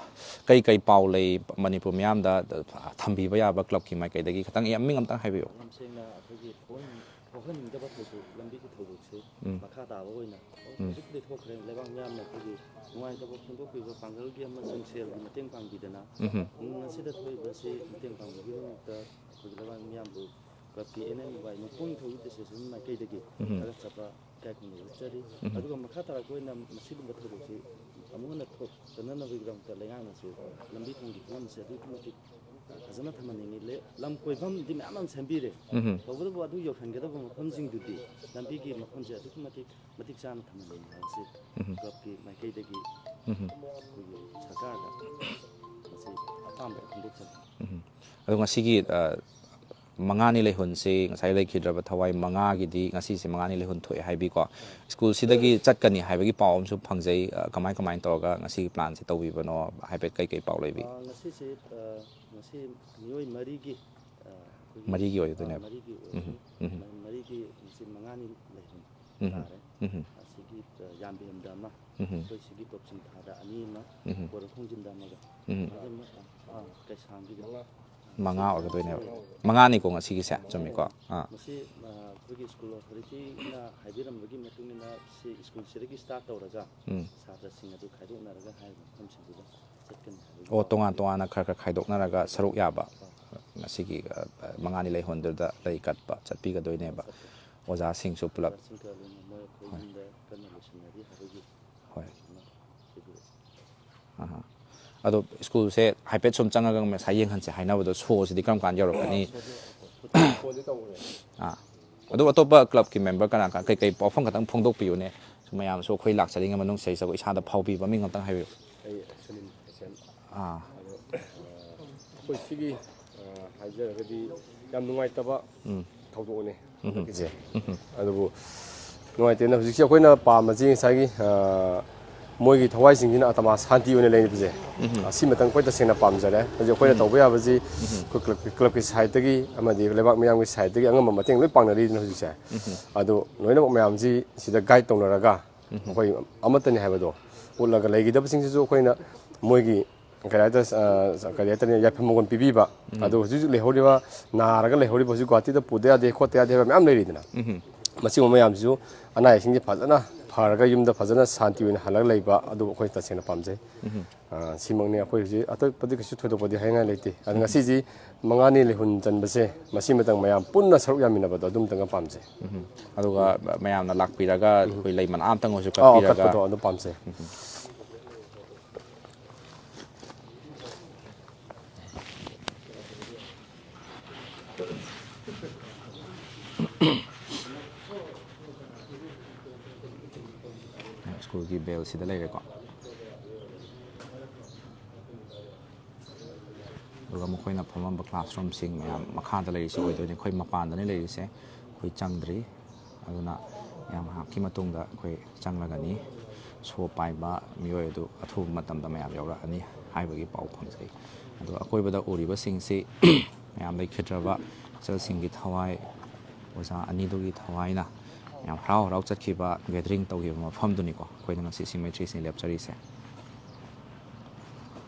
ꯀꯩ ꯀꯩ ꯄꯥꯎ ꯂꯩ ꯃꯅꯤꯄꯨꯔ ꯃꯤꯌꯥꯝꯗ, ꯑ, ꯊꯝꯕꯤꯕ ꯌꯥꯕ club ꯀꯤ ꯃꯥꯏꯀꯩꯗꯒꯤ ꯈꯤꯇꯪ ꯌꯥꯝ ꯃꯤꯡ ꯑꯝꯇꯪ ꯍꯥꯏꯕꯤꯌꯨ꯫ ꯌꯥꯝ ꯁꯦꯡꯅ ꯑꯩꯈꯣꯏꯒꯤ ꯊꯣꯛꯍꯟ-, ꯊꯣꯛꯍꯟꯅꯤꯡꯗꯕ ꯊꯧꯗꯣꯛ, ꯂꯝꯕꯤꯒꯤ ꯊꯧꯗꯣꯛꯁꯦ ꯎꯝ꯫ ꯃꯈꯥ ꯇꯥꯕ ꯑꯣꯏꯅ ꯎꯝ꯫ ꯍꯧꯖꯤꯛꯄꯨꯗꯤ ꯊꯣꯛꯈ꯭ꯔꯦ꯫ ꯂꯩꯕꯥꯛ ꯃꯤꯌꯥꯝꯅ ꯑꯩꯈꯣꯏꯒꯤ ꯅꯨꯡꯉꯥꯏꯇꯕ ꯐꯣꯡꯗꯣꯛꯄꯤꯕ ꯄꯥꯡꯒꯜꯒꯤ ꯑꯃꯁꯨꯡ ꯁꯦꯜꯒꯤ ꯃꯇꯦꯡ ꯄꯥꯡꯕꯤꯗꯅ ꯎꯝ꯫ ꯃꯁꯤꯗ ꯊꯣꯛꯏꯕ ꯑꯁꯤ ꯃꯇꯦꯡ ꯄꯥꯡꯕꯒꯤꯗꯃꯛꯇ ꯑꯩꯈꯣꯏꯒꯤ ꯂꯩꯕꯥꯛ ꯃꯤꯌꯥꯝꯕꯨ club ꯀꯤ ꯑꯦꯟ ꯑꯦꯟ ꯋꯥꯏ ꯃꯄꯨꯡ ꯊꯧꯏ association ꯃꯥꯏꯀꯩꯗꯒꯤ ꯎꯝ꯫ ꯊꯥꯒꯠꯆꯕ ꯏꯀꯥꯏ ꯈꯨꯝꯅꯕ ꯎꯠꯆꯔꯤ꯫ ꯎꯝ꯫ ꯑꯗꯨꯒ ꯃꯈꯥ ꯇꯥꯔꯛꯄ ꯑꯣꯏꯅ ꯃꯁꯤꯒꯨꯝꯕ ꯊꯧꯗꯣꯛꯁꯤ ꯑꯃꯨꯛ ꯍꯟꯅ ꯊꯣꯛꯇꯅꯅꯕꯒꯤꯗꯃꯛꯇ ꯂꯩꯉꯥꯛꯅꯁꯨ ꯂꯝꯕꯤ ꯊꯣꯡꯒꯤ ꯐꯤꯕꯝ ꯑꯁꯤ ꯑꯗꯨꯛꯀꯤ ꯃꯇꯤꯛ ꯐꯖꯅ ꯊꯝꯍꯟꯅꯤꯡꯉꯤ꯫ ꯂꯦ-, ꯂꯝ ꯀꯣꯏꯐꯝꯗꯤ ꯃꯌꯥꯝ ꯑꯃ ꯁꯦꯝꯕꯤꯔꯦ꯫ ꯎꯝ꯫ ꯇꯧꯕꯇꯕꯨ ꯑꯗꯨ ꯌꯧꯁꯤꯟꯒꯗꯕ ꯃꯐꯝꯁꯤꯡꯗꯨꯗꯤ ꯂꯝꯕꯤꯒꯤ ꯃꯐꯝꯁꯦ ꯑꯗꯨꯛꯀꯤ ꯃꯇꯤꯛ ꯃꯇꯤꯛ ꯆꯥꯅ ꯊꯝꯍꯟꯅꯤꯡꯉꯤ ꯍꯥꯏꯕꯁꯤ ꯎꯝ꯫ club ꯀꯤ ꯃꯥꯏꯀꯩꯗꯒꯤ ꯎꯝ꯫ ꯑꯩꯈꯣꯏꯒꯤ ꯁꯔꯀꯥꯔꯗ ꯃꯁꯤ ꯑꯄꯥꯝꯕ ꯐꯣꯡꯗꯣꯛꯆꯔꯤ꯫ ꯎꯝ꯫ ꯑꯗꯣ ꯉꯁꯤꯒꯤ, ꯑ, ꯃꯉꯥꯅꯤ ꯂꯩꯍꯨꯟꯁꯤ ꯉꯁꯥꯏ ꯂꯩꯈꯤꯗ꯭ꯔꯕ ꯊꯋꯥꯏ ꯃꯉꯥꯒꯤꯗꯤ ꯉꯁꯤꯁꯦ ꯃꯉꯥꯅꯤ ꯂꯩꯍꯨꯟ ꯊꯣꯛꯑꯦ ꯍꯥꯏꯕꯤꯀꯣ꯫ ꯁ꯭ꯀꯨꯜꯁꯤꯗꯒꯤ ꯆꯠꯀꯅꯤ ꯍꯥꯏꯕꯒꯤ ꯄꯥꯎ ꯑꯃꯁꯨ ꯐꯪꯖꯩ꯫ ꯑ, ꯀꯃꯥꯏ, ꯀꯃꯥꯏꯅ ꯇꯧꯔꯒ ꯉꯁꯤꯒꯤ ꯄ꯭ꯂꯥꯟꯁꯦ ꯇꯧꯕꯤꯕꯅꯣ? ꯍꯥꯏꯐꯦꯠ ꯀꯩꯀꯩ ꯄꯥꯎ ꯂꯩꯕꯤ? ꯑ, ꯉꯁꯤꯁꯦ, ꯑ, ꯉꯁꯤ ꯃꯤꯑꯣꯏ ꯃꯔꯤꯒꯤ, ꯑ, ꯑꯩꯈꯣꯏꯒꯤ, ꯃꯔꯤꯒꯤ ꯑ, ꯑꯣꯏꯗꯣꯏꯅꯦꯕ꯫ ꯃꯔꯤꯒꯤ ꯎꯝ, ꯑꯣꯏꯗꯣꯏꯅꯤ꯫ ꯎꯝ꯫ ꯃ-, ꯃꯔꯤꯒꯤ ꯉꯁꯤ ꯃꯉꯥꯅꯤ ꯂꯩꯍꯨꯟ ꯎꯝ, ꯇꯥꯔꯦ꯫ ꯎꯝ꯫ ꯑꯁꯤꯒꯤ, ꯑ, ꯌꯥꯝꯕꯦꯝꯗ ꯑꯃ, ꯎꯝ꯫ ꯑꯩꯈꯣꯏ ꯁꯤꯒꯤ ꯇꯣꯞꯆꯤꯡ ꯊꯥꯗ ꯑꯅꯤ ꯑꯃ, ꯎꯝ꯫ ꯀꯣꯔꯧꯈꯣꯡꯖꯤꯟꯗ ꯑꯃꯒ, ꯎꯝ꯫ ꯑꯗꯨ ꯑꯃ, ꯑ, ꯀꯩꯁꯥꯝꯒꯤꯗ ꯃꯉꯥ ꯑꯣꯏꯒꯗꯣꯏꯅꯦꯕ꯫ ꯃꯉꯥꯅꯤꯀꯣ ꯉꯁꯤꯒꯤꯁꯦ, ꯆꯨꯝꯃꯤꯀꯣ? ꯑꯥ꯫ ꯃꯁꯤ, ꯑ, ꯑꯩꯈꯣꯏꯒꯤ ꯁ꯭ꯀꯨꯜ ꯑꯣꯊꯣꯔꯤꯇꯤꯅ ꯍꯥꯏꯕꯤꯔꯝꯕꯒꯤ ꯃꯇꯨꯡ ꯏꯟꯅ ꯁꯤ ꯁ꯭ꯀꯨꯜꯁꯤꯗꯒꯤ ꯁ꯭ꯇꯥꯔꯠ ꯇꯧꯔꯒ ꯎꯝ꯫ ꯁꯥꯇ꯭ꯔꯁꯤꯡ ꯑꯗꯨ ꯈꯥꯏꯗꯣꯛꯅꯔꯒ ꯍꯥꯏꯔꯤꯕ ꯃꯐꯝꯁꯤꯡꯗꯨꯗ ꯆꯠꯀꯅꯤ ꯍꯥꯏꯕꯒꯤ ꯑꯣ, ꯄꯥꯎ ꯇꯣꯉꯥꯟ ꯇꯣꯉꯥꯟꯅ ꯈꯔ ꯈꯔ ꯈꯥꯏꯗꯣꯛꯅꯔꯒ ꯁꯔꯨꯛ ꯌꯥꯕ ꯑꯥ꯫ ꯉꯁꯤꯒꯤ, ꯑ, ꯃꯉꯥꯅꯤ ꯂꯩꯍꯣꯟꯗꯨꯗ ꯂꯩ ꯀꯠꯄ ꯆꯠꯄꯤꯒꯗꯣꯏꯅꯦꯕ꯫ ꯆꯠꯄ꯫ ꯑꯣꯖꯥꯁꯤꯡꯁꯨ ꯄꯨꯂꯞ꯫ ꯑꯣꯖꯥꯁꯤꯡꯒ ꯂꯣꯏꯅ ꯃꯣꯏ ꯑꯩꯈꯣꯏ ꯍꯣꯏ꯫ ꯌꯨꯝꯗ ꯀꯟꯅ ꯂꯣꯏꯁꯤꯟꯅꯔꯤ ꯍꯥꯏꯕꯒꯤ ꯍꯣꯏ꯫ ꯑꯗꯨꯃ ꯍꯥꯏꯕꯤꯔꯛꯑꯦ꯫ ꯑꯍꯥ꯫ ꯑꯗꯣ ꯁ꯭ꯀꯨꯜꯁꯦ ꯍꯥꯏꯐꯦꯠ ꯁꯨꯝ ꯆꯪꯉꯒ ꯉꯁꯥꯏ ꯌꯦꯡꯍꯟꯁꯦ ꯍꯥꯏꯅꯕꯗꯣ ꯁꯣꯁꯤꯗꯤ ꯀꯔꯝ ꯀꯥꯟꯗ ꯌꯧꯔꯛꯀꯅꯤ? ꯐꯣꯟꯗꯤ ꯇꯧꯈ꯭ꯔꯦ꯫ ꯑꯥ꯫ ꯑꯗꯨ ꯑꯇꯣꯞꯄ ꯀ꯭ꯂꯕꯀꯤ ꯃꯦꯝꯕꯔ ꯀꯅꯥ ꯀꯅꯥ ꯀꯩꯀꯩ ꯋꯥꯐꯝ ꯈꯛꯇꯪ ꯐꯣꯡꯗꯣꯛꯄꯤꯌꯨꯅꯦ꯫ ꯁꯨꯝ ꯃꯌꯥꯝꯁꯨ ꯑꯩꯈꯣꯏ ꯂꯥꯛꯆꯔꯤꯉꯩ ꯃꯅꯨꯡꯁꯤꯗꯩꯁꯤꯗ ꯏꯁꯥꯗ ꯐꯥꯎꯕꯤꯕ ꯃꯤ ꯉꯥꯛꯇꯪ ꯍꯥꯏꯕꯤꯌꯨ꯫ ꯑꯩ ꯁꯨꯅꯤꯜ ꯍꯨꯁꯦꯟ꯫ ꯑꯥ꯫ ꯑꯗꯣ, ꯑ, ꯑꯩꯈꯣꯏ ꯁꯤꯒꯤ, ꯑ, ꯍꯥꯏꯖꯔꯒꯗꯤ ꯌꯥꯝ ꯅꯨꯡꯉꯥꯏꯇꯕ ꯎꯝ꯫ ꯊꯧꯗꯣꯛꯅꯤ ꯎꯝ꯫ ꯍꯟꯗꯛꯀꯤꯁꯦ꯫ ꯎꯝ꯫ ꯑꯗꯨꯕꯨ ꯅꯨꯡꯉꯥꯏꯇꯦꯅ ꯍꯧꯖꯤꯛꯁꯦ ꯑꯩꯈꯣꯏꯅ ꯄꯥꯝꯕꯁꯤ ꯉꯁꯥꯏꯒꯤ, ꯑ, ꯃꯣꯏꯒꯤ ꯊꯋꯥꯏꯁꯤꯡꯁꯤꯅ ꯑꯇꯃꯥ ꯁꯥꯟꯇꯤ ꯑꯣꯏꯅ ꯂꯩꯕꯁꯦ, ꯎꯝ꯫ ꯑꯁꯤꯃꯇꯪ ꯑꯩꯈꯣꯏ ꯇꯁꯦꯡꯅ ꯄꯥꯝꯖꯔꯦ꯫ ꯍꯧꯖꯤꯛ ꯑꯩꯈꯣꯏꯅ ꯎꯝ꯫ ꯇꯧꯕ ꯌꯥꯕꯁꯤ ꯎꯝ꯫ ꯑꯩꯈꯣꯏ ꯀ꯭ꯂꯕ, ꯀ꯭ꯂꯕꯀꯤ ꯁꯥꯏꯠꯇꯒꯤ ꯑꯃꯗꯤ ꯂꯩꯕꯥꯛ ꯃꯤꯌꯥꯝꯒꯤ ꯁꯥꯏꯠꯇꯒꯤ ꯑꯉꯝꯕ ꯃꯇꯦꯡ ꯂꯣꯏ ꯄꯥꯡꯅꯔꯤꯗꯅ ꯍꯧꯖꯤꯛꯁꯦ꯫ ꯎꯝ꯫ ꯑꯗꯨ ꯂꯣꯏꯅꯃꯛ ꯃꯌꯥꯝꯁꯤ ꯁꯤꯗ ꯒꯥꯏꯗ ꯇꯧꯅꯔꯒ ꯎꯝ꯫ ꯑꯩꯈꯣꯏ ꯑꯃꯠꯇꯅꯤ ꯍꯥꯏꯕꯗꯣ ꯎꯠꯂꯒ ꯂꯩꯈꯤꯗꯕꯁꯤꯡꯁꯤꯁꯨ ꯑꯩꯈꯣꯏꯅ ꯃꯣꯏꯒꯤ ꯀꯔꯤ ꯍꯥꯏꯇꯥꯔꯦ, ꯑ, ꯀꯔꯤ ꯍꯥꯏꯇꯥꯔꯦ, ꯌꯥꯏꯐ ꯃꯪꯒꯣꯜ ꯄꯤꯕꯤꯕ꯫ ꯎꯝ꯫ ꯑꯗꯣ ꯍꯧꯖꯤꯛ ꯍꯧꯖꯤꯛ ꯂꯩꯍꯧꯔꯤꯕ ꯅꯥꯔꯒ ꯂꯩꯍꯧꯔꯤꯕ ꯍꯧꯖꯤꯛ ꯒꯨꯍꯥꯇꯤꯗ ꯄꯨꯗ ꯌꯥꯗꯦ ꯈꯣꯠꯇ ꯌꯥꯗꯦ ꯍꯥꯏꯕ ꯃꯌꯥꯝ ꯂꯩꯔꯤꯗꯅ꯫ ꯎꯝ꯫ ꯃꯁꯤꯒꯨꯝꯕ ꯃꯌꯥꯝꯁꯤꯁꯨ ꯑꯅꯥ ꯑꯌꯦꯛꯁꯤꯡꯁꯦ ꯐꯖꯅ ꯐꯔꯒ ꯌꯨꯝꯗ ꯐꯖꯅ ꯁꯥꯟꯇꯤ ꯑꯣꯏꯅ ꯍꯜꯂꯒ ꯂꯩꯕ ꯑꯗꯨ ꯑꯩꯈꯣꯏ ꯇꯁꯦꯡꯅ ꯄꯥꯝꯖꯩ꯫ ꯎꯝ꯫ ꯑ, ꯁꯤꯃꯛꯅꯤ꯫ ꯑꯩꯈꯣꯏ ꯍꯧꯖꯤꯛ ꯑꯇꯣꯞꯄꯗꯤ ꯀꯩꯁꯨ ꯊꯣꯏꯗꯣꯛꯄꯗꯤ ꯍꯥꯏꯅꯤꯡꯉꯥꯏ ꯂꯩꯇꯦ꯫ ꯑꯗꯣ ꯎꯝ꯫ ꯉꯁꯤꯁꯤ ꯃꯉꯥꯅꯤ ꯂꯩꯍꯨꯟ ꯆꯟꯕꯁꯦ ꯃꯁꯤꯃꯇꯪ ꯃꯌꯥꯝ ꯄꯨꯟꯅ ꯁꯔꯨꯛ ꯌꯥꯃꯤꯟꯅꯕꯗꯣ ꯑꯗꯨꯝꯇꯪꯒ ꯄꯥꯝꯖꯩ꯫ ꯎꯝ꯫ ꯑꯗꯨꯒ ꯃꯌꯥꯝꯅ ꯂꯥꯛꯄꯤꯔꯒ ꯎꯝ꯫ ꯑꯩꯈꯣꯏ ꯂꯩ ꯃꯅꯥ ꯑꯝꯇꯪ ꯑꯣꯏꯔꯁꯨ ꯑꯥ, ꯑꯥ, ꯀꯠꯄꯤꯔꯒ ꯀꯠꯄꯗꯣ ꯑꯗꯨ ꯄꯥꯝꯖꯩ꯫ ꯎꯝ꯫ ꯁ꯭ꯀꯨꯜꯒꯤ ꯕꯦꯜꯁꯤꯗ ꯂꯩꯔꯦꯀꯣ꯫ ꯑꯗꯨꯒ ꯃꯈꯣꯏꯅ ꯐꯝꯃꯝꯕ classroomꯁꯤꯡ ꯃꯌꯥꯝ ꯃꯈꯥꯗ ꯂꯩꯔꯤꯁꯦ ꯑꯣꯏꯗꯣꯏꯅꯤ꯫ ꯑꯩꯈꯣꯏ ꯃꯄꯥꯟꯗꯅꯤ ꯂꯩꯔꯤꯁꯦ, ꯑꯩꯈꯣꯏ ꯆꯪꯗ꯭ꯔꯤ꯫ ꯑꯗꯨꯅ ꯌꯥꯝ ꯉꯥꯏꯍꯥꯛꯀꯤ ꯃꯇꯨꯡꯗ ꯑꯩꯈꯣꯏ ꯆꯪꯂꯒꯅꯤ꯫ ꯁꯣ ꯄꯥꯏꯕ ꯃꯤꯑꯣꯏ ꯑꯗꯨ ꯑꯊꯨꯕ ꯃꯇꯝꯗ ꯃꯌꯥꯝ ꯌꯧꯔꯛꯑꯅꯤ ꯍꯥꯏꯕꯒꯤ ꯄꯥꯎ ꯐꯪꯖꯩ꯫ ꯑꯗꯣ ꯑꯀꯣꯏꯕꯗ ꯎꯔꯤꯕꯁꯤꯡꯁꯤ ꯃꯌꯥꯝ ꯂꯩꯈꯤꯗ꯭ꯔꯕ ꯏꯆꯜꯁꯤꯡꯒꯤ ꯊꯋꯥꯏ, ꯑꯣꯖꯥ ꯑꯅꯤꯗꯨꯒꯤ ꯊꯋꯥꯏꯅ ꯌꯥꯝ ꯍꯔꯥꯎ ꯍꯔꯥꯎ ꯆꯠꯈꯤꯕ, gathering ꯇꯧꯈꯤꯕ ꯃꯐꯝꯗꯨꯅꯤꯀꯣ ꯑꯩꯈꯣꯏꯅ ꯉꯁꯤ ꯁꯤꯡꯃꯩ ꯊ꯭ꯔꯤꯁꯤꯡ ꯂꯦꯞꯆꯔꯤꯁꯦ꯫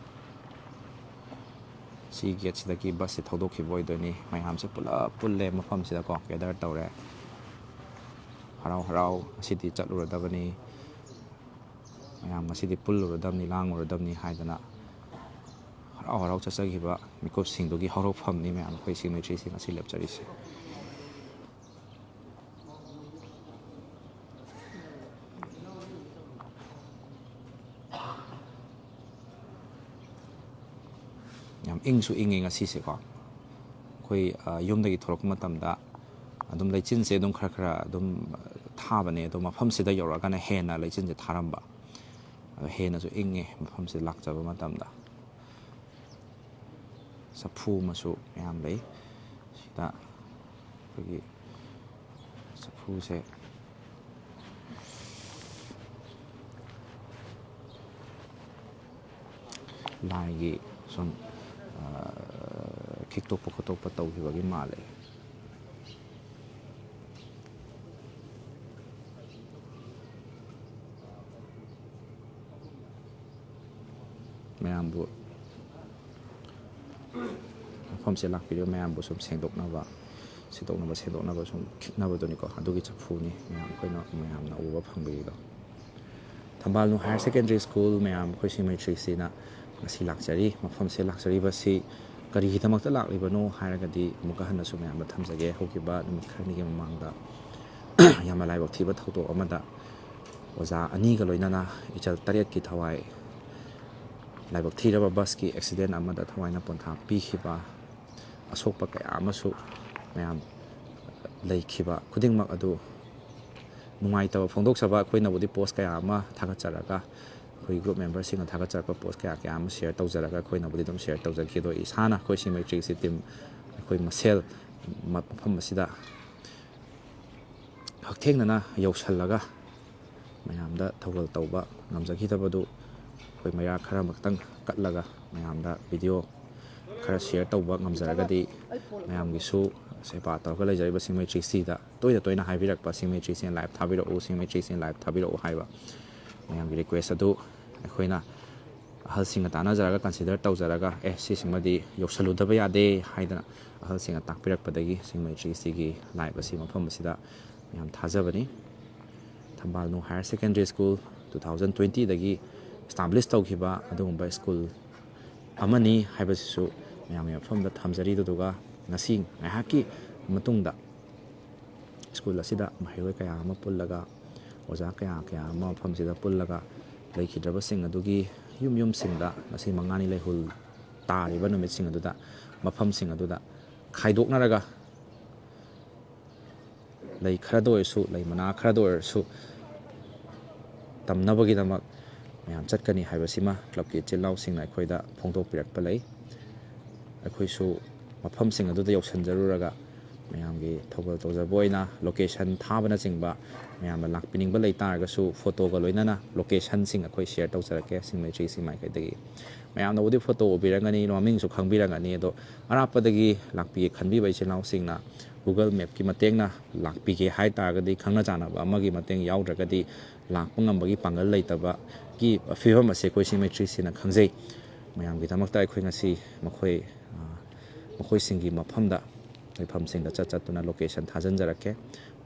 ꯁꯤ gateꯁꯤꯗꯒꯤ busꯁꯦ ꯊꯧꯗꯣꯛꯈꯤꯕ ꯑꯣꯏꯗꯣꯏꯅꯤ꯫ ꯃꯌꯥꯝꯁꯦ ꯄꯨꯂꯞ ꯄꯨꯜꯂꯦ ꯃꯐꯝꯁꯤꯗꯀꯣ, gather ꯇꯧꯔꯦ꯫ ꯍꯔꯥꯎ ꯍꯔꯥꯎ ꯉꯁꯤꯗꯤ ꯆꯠꯂꯨꯔꯗꯕꯅꯤ, ꯃꯌꯥꯝ ꯉꯁꯤꯗꯤ ꯄꯨꯜꯂꯨꯔꯗꯕꯅꯤ, ꯂꯥꯡꯉꯨꯔꯗꯕꯅꯤ ꯍꯥꯏꯗꯅ ꯍꯔꯥꯎ ꯍꯔꯥꯎ ꯆꯠꯆꯈꯤꯕ ꯃꯤꯀꯨꯞꯁꯤꯡꯗꯨꯒꯤ ꯍꯧꯔꯛꯐꯝꯅꯤ ꯃꯌꯥꯝ ꯑꯩꯈꯣꯏ ꯁꯤꯡꯃꯩ ꯊ꯭ꯔꯤꯁꯤꯡ ꯉꯁꯤ ꯂꯦꯞꯆꯔꯤꯁꯦ꯫ ꯌꯥꯝ ꯏꯪꯁꯨ ꯏꯪꯉꯤ ꯉꯁꯤꯁꯦꯀꯣ꯫ ꯑꯩꯈꯣꯏ, ꯑ, ꯌꯨꯝꯗꯒꯤ ꯊꯣꯛꯂꯛꯄ ꯃꯇꯝꯗ ꯑꯗꯨꯝ ꯂꯩꯆꯤꯟꯁꯦ ꯑꯗꯨꯝ ꯈꯔ ꯈꯔ ꯑꯗꯨꯝ ꯊꯥꯕꯅꯦ, ꯑꯗꯣ ꯃꯐꯝꯁꯤꯗ ꯌꯧꯔꯛꯑꯒꯅ ꯍꯦꯟꯅ ꯂꯩꯆꯤꯟꯁꯦ ꯊꯥꯔꯝꯕ꯫ ꯑꯗꯣ ꯍꯦꯟꯅꯁꯨ ꯏꯪꯉꯦ ꯃꯐꯝꯁꯤꯗ ꯂꯥꯛꯆꯕ ꯃꯇꯝꯗ꯫ ꯆꯐꯨ ꯑꯃꯁꯨ ꯃꯌꯥꯝ ꯂꯩ꯫ ꯁꯤꯗ ꯑꯩꯈꯣꯏꯒꯤ ꯆꯐꯨꯁꯦ ꯂꯥꯏꯒꯤ ꯁꯨꯝ, ꯑ, ꯈꯤꯛꯇꯣꯛꯄ ꯈꯣꯠꯇꯣꯛꯄ ꯇꯧꯈꯤꯕꯒꯤ ꯃꯥꯜꯂꯦ꯫ ꯃꯌꯥꯝꯕꯨ, ꯃꯐꯝꯁꯦ ꯂꯥꯛꯄꯤꯔꯤꯕ ꯃꯌꯥꯝꯕꯨ ꯁꯨꯝ ꯁꯦꯡꯗꯣꯛꯅꯕ, ꯁꯦꯡꯗꯣꯛꯅꯕ, ꯁꯦꯡꯗꯣꯛꯅꯕ, ꯁꯨꯝ ꯈꯤꯛꯅꯕꯗꯨꯅꯤꯀꯣ꯫ ꯑꯗꯨꯒꯤ ꯆꯐꯨꯅꯤ ꯃꯌꯥꯝ ꯑꯩꯈꯣꯏꯅ ꯃꯌꯥꯝꯅ ꯎꯕ ꯐꯪꯕꯤꯔꯤꯗꯣ꯫ ꯊꯝꯕꯥꯜꯅꯨ Higher Secondary School ꯃꯌꯥꯝ ꯑꯩꯈꯣꯏ ꯁꯤꯡꯃꯩ ꯊ꯭ꯔꯤꯁꯤꯅ ꯉꯁꯤ ꯂꯥꯛꯆꯔꯤ꯫ ꯃꯐꯝꯁꯦ ꯂꯥꯛꯆꯔꯤꯕꯁꯤ ꯀꯔꯤꯒꯤꯗꯃꯛꯇ ꯂꯥꯛꯂꯤꯕꯅꯣ ꯍꯥꯏꯔꯒꯗꯤ, ꯑꯃꯨꯛꯀ ꯍꯟꯅꯁꯨ ꯃꯌꯥꯝꯗ ꯊꯝꯖꯒꯦ꯫ ꯍꯧꯈꯤꯕ ꯅꯨꯃꯤꯠ ꯈꯔꯅꯤꯒꯤ ꯃꯃꯥꯡꯗ ꯌꯥꯝꯅ ꯂꯥꯏꯕꯛ ꯊꯤꯕ ꯊꯧꯗꯣꯛ ꯑꯃꯗ ꯑꯣꯖꯥ ꯑꯅꯤꯒ ꯂꯣꯏꯅꯅ ꯏꯆꯜ ꯇꯔꯦꯠꯀꯤ ꯊꯋꯥꯏ ꯂꯥꯏꯕꯛ ꯊꯤꯔꯕ busꯀꯤ accident ꯑꯃꯗ ꯊꯋꯥꯏꯅ ꯄꯣꯟꯊꯥ ꯄꯤꯈꯤꯕ, ꯑꯁꯣꯛꯄ ꯀꯌꯥ ꯑꯃꯁꯨ ꯃꯌꯥꯝ ꯂꯩꯈꯤꯕ ꯈꯨꯗꯤꯡꯃꯛ ꯑꯗꯨ ꯅꯨꯡꯉꯥꯏꯇꯕ ꯐꯣꯡꯗꯣꯛꯆꯕ ꯑꯩꯈꯣꯏꯅꯕꯨꯗꯤ post ꯀꯌꯥ ꯑꯃ ꯊꯥꯒꯠꯆꯔꯒ, ꯑꯩꯈꯣꯏ ꯒ꯭ꯔꯨꯞ ꯃꯦꯝꯕꯔꯁꯤꯡꯅ ꯊꯥꯒꯠꯆꯔꯛꯄ ꯄꯣꯁ ꯀꯌꯥ ꯀꯌꯥ ꯑꯃ ꯁꯤꯌꯔ ꯇꯧꯖꯔꯒ ꯑꯩꯈꯣꯏꯅꯕꯨꯗꯤ ꯑꯗꯨꯝ ꯁꯤꯌꯔ ꯇꯧꯖꯈꯤ꯫ ꯑꯗꯣ ꯏꯁꯥꯅ ꯑꯩꯈꯣꯏ ꯁꯤꯡ ꯃꯩꯇ꯭ꯔꯤꯁꯤ ꯇꯤꯝ ꯑꯩꯈꯣꯏ ꯃꯁꯦꯜ ꯃꯐꯝ ꯑꯁꯤꯗ ꯍꯛꯊꯦꯡꯅꯅ ꯌꯧꯁꯜꯂꯒ ꯃꯌꯥꯝꯗ ꯊꯧꯒꯜ ꯇꯧꯕ ꯉꯝꯖꯈꯤꯗꯕꯗꯨ ꯑꯩꯈꯣꯏ ꯃꯌꯥ ꯈꯔ ꯑꯃꯈꯛꯇꯪ ꯀꯠꯂꯒ ꯃꯌꯥꯝꯗ ꯚꯤꯗꯤꯑꯣ ꯈꯔ ꯁꯤꯌꯔ ꯇꯧꯕ ꯉꯝꯖꯔꯒꯗꯤ ꯃꯌꯥꯝꯒꯤꯁꯨ ꯁꯦꯕꯥ ꯇꯧꯔꯒ ꯂꯩꯖꯔꯤꯕ ꯁꯤꯡ ꯃꯩꯇ꯭ꯔꯤꯁꯤꯗ ꯇꯣꯏꯅ ꯇꯣꯏꯅ ꯍꯥꯏꯕꯤꯔꯛꯄ, "ꯁꯤꯡ ꯃꯩꯇ꯭ꯔꯤꯁꯤꯅ ꯂꯥꯏꯚ ꯊꯥꯕꯤꯔꯛꯎ, ꯁꯤꯡ ꯃꯩꯇ꯭ꯔꯤꯁꯤꯅ ꯂꯥꯏꯚ ꯊꯥꯕꯤꯔꯛꯎ" ꯍꯥꯏꯕ ꯃꯌꯥꯝꯒꯤ ꯔꯤꯀ꯭ꯋꯦꯁ ꯑꯗꯨ ꯑꯩꯈꯣꯏꯅ ꯑꯍꯜꯁꯤꯡꯒ ꯇꯥꯟꯅꯖꯔꯒ, ꯀꯟꯁꯤꯗꯔ ꯇꯧꯖꯔꯒ, "ꯑꯦ, ꯁꯤꯁꯤꯃꯗꯤ ꯌꯧꯁꯜꯂꯨꯗꯕ ꯌꯥꯗꯦ" ꯍꯥꯏꯗꯅ ꯑꯍꯜꯁꯤꯡꯅ ꯇꯥꯛꯄꯤꯔꯛꯄꯗꯒꯤ ꯁꯤꯡ ꯃꯩꯇ꯭ꯔꯤꯁꯤꯒꯤ ꯂꯥꯏꯚ ꯑꯁꯤ ꯃꯐꯝ ꯑꯁꯤꯗ ꯃꯌꯥꯝ ꯊꯥꯖꯕꯅꯤ꯫ ꯊꯝꯕꯥꯜꯅꯨ higher secondary school two thousand ꯇ꯭ꯋꯦꯟꯇꯤꯗꯒꯤ ꯏꯁꯇꯥꯕ꯭ꯂꯤꯁ ꯇꯧꯈꯤꯕ ꯑꯗꯨꯒꯨꯝꯕ ꯁ꯭ꯀꯨꯜ ꯑꯃꯅꯤ ꯍꯥꯏꯕꯁꯤꯁꯨ ꯃꯌꯥꯝꯒꯤ ꯃꯐꯝꯗ ꯊꯝꯖꯔꯤ꯫ ꯑꯗꯨꯗꯨꯒ ꯉꯁꯤ ꯉꯥꯏꯍꯥꯛꯀꯤ ꯃꯇꯨꯡꯗ ꯁ꯭ꯀꯨꯜ ꯑꯁꯤꯗ ꯃꯍꯩꯔꯣꯏ ꯀꯌꯥ ꯑꯃ ꯄꯨꯜꯂꯒ, ꯑꯣꯖꯥ ꯀꯌꯥ ꯀꯌꯥ ꯑꯃ ꯃꯐꯝꯁꯤꯗ ꯄꯨꯜꯂꯒ ꯂꯩꯈꯤꯗ꯭ꯔꯕꯁꯤꯡ ꯑꯗꯨꯒꯤ ꯌꯨꯝ ꯌꯨꯝꯁꯤꯡꯗ ꯉꯁꯤ ꯃꯉꯥꯅꯤ ꯂꯩꯍꯨꯜ ꯇꯥꯔꯤꯕ ꯅꯨꯃꯤꯠꯁꯤꯡ ꯑꯗꯨꯗ ꯃꯐꯝꯁꯤꯡ ꯑꯗꯨꯗ ꯈꯥꯏꯗꯣꯛꯅꯔꯒ ꯂꯩ ꯈꯔꯗ ꯑꯣꯏꯔꯁꯨ, ꯂꯩ ꯃꯅꯥ ꯈꯔꯗ ꯑꯣꯏꯔꯁꯨ ꯇꯝꯅꯕꯒꯤꯗꯃꯛ ꯃꯌꯥꯝ ꯆꯠꯀꯅꯤ ꯍꯥꯏꯕꯁꯤꯃ ꯀ꯭ꯂꯕꯀꯤ ꯏꯆꯤꯜ ꯏꯅꯥꯎꯁꯤꯡꯅ ꯑꯩꯈꯣꯏꯗ ꯐꯣꯡꯗꯣꯛꯄꯤꯔꯛꯄ ꯂꯩ꯫ ꯑꯩꯈꯣꯏꯁꯨ ꯃꯐꯝꯁꯤꯡ ꯑꯗꯨꯗ ꯌꯧꯁꯤꯟꯖꯔꯨꯔꯒ ꯃꯌꯥꯝꯒꯤ ꯊꯧꯒꯜ ꯇꯧꯖꯕ ꯑꯣꯏꯅ ꯂꯣꯀꯦꯁꯟ ꯊꯥꯕꯅꯆꯤꯡꯕ, ꯃꯌꯥꯝꯅ ꯂꯥꯛꯄꯤꯅꯤꯡꯕ ꯂꯩ ꯇꯥꯔꯒꯁꯨ ꯐꯣꯇꯣꯒ ꯂꯣꯏꯅꯅ ꯂꯣꯀꯦꯁꯟꯁꯤꯡ ꯑꯩꯈꯣꯏ ꯁꯤꯌꯔ ꯇꯧꯖꯔꯛꯀꯦ ꯁꯤꯡ ꯃꯩꯇ꯭ꯔꯤꯁꯤ ꯃꯥꯏꯀꯩꯗꯒꯤ꯫ ꯃꯌꯥꯝꯅꯕꯨꯗꯤ ꯐꯣꯇꯣ ꯎꯕꯤꯔꯝꯒꯅꯤ, ꯃꯃꯤꯡꯁꯨ ꯈꯪꯕꯤꯔꯝꯒꯅꯤ, ꯑꯗꯣ ꯑꯔꯥꯞꯄꯗꯒꯤ ꯂꯥꯛꯄꯤꯒꯦ ꯈꯟꯕꯤꯕ ꯏꯆꯤꯜ ꯏꯅꯥꯎꯁꯤꯡꯅ Google Mapꯀꯤ ꯃꯇꯦꯡꯅ ꯂꯥꯛꯄꯤꯒꯦ ꯍꯥꯏ ꯇꯥꯔꯒꯗꯤ, ꯈꯪꯅ ꯆꯥꯟꯅꯕ ꯑꯃꯒꯤ ꯃꯇꯦꯡ ꯌꯥꯎꯗ꯭ꯔꯒꯗꯤ ꯂꯥꯛꯄ ꯉꯝꯕꯒꯤ ꯄꯥꯡꯒꯜ ꯂꯩꯇꯕꯒꯤ ꯐꯤꯕꯝ ꯑꯁꯦ ꯑꯩꯈꯣꯏ ꯁꯤꯡ ꯃꯩꯇ꯭ꯔꯤꯁꯤꯅ ꯈꯪꯖꯩ꯫ ꯃꯌꯥꯝꯒꯤꯗꯃꯛꯇ ꯑꯩꯈꯣꯏ ꯉꯁꯤ ꯃꯈꯣꯏ, ꯑ, ꯃꯈꯣꯏꯁꯤꯡꯒꯤ ꯃꯐꯝꯗ, ꯂꯩꯐꯝꯁꯤꯡꯗ ꯆꯠ ꯆꯠꯇꯨꯅ ꯂꯣꯀꯦꯁꯟ ꯊꯥꯖꯤꯟꯖꯔꯛꯀꯦ,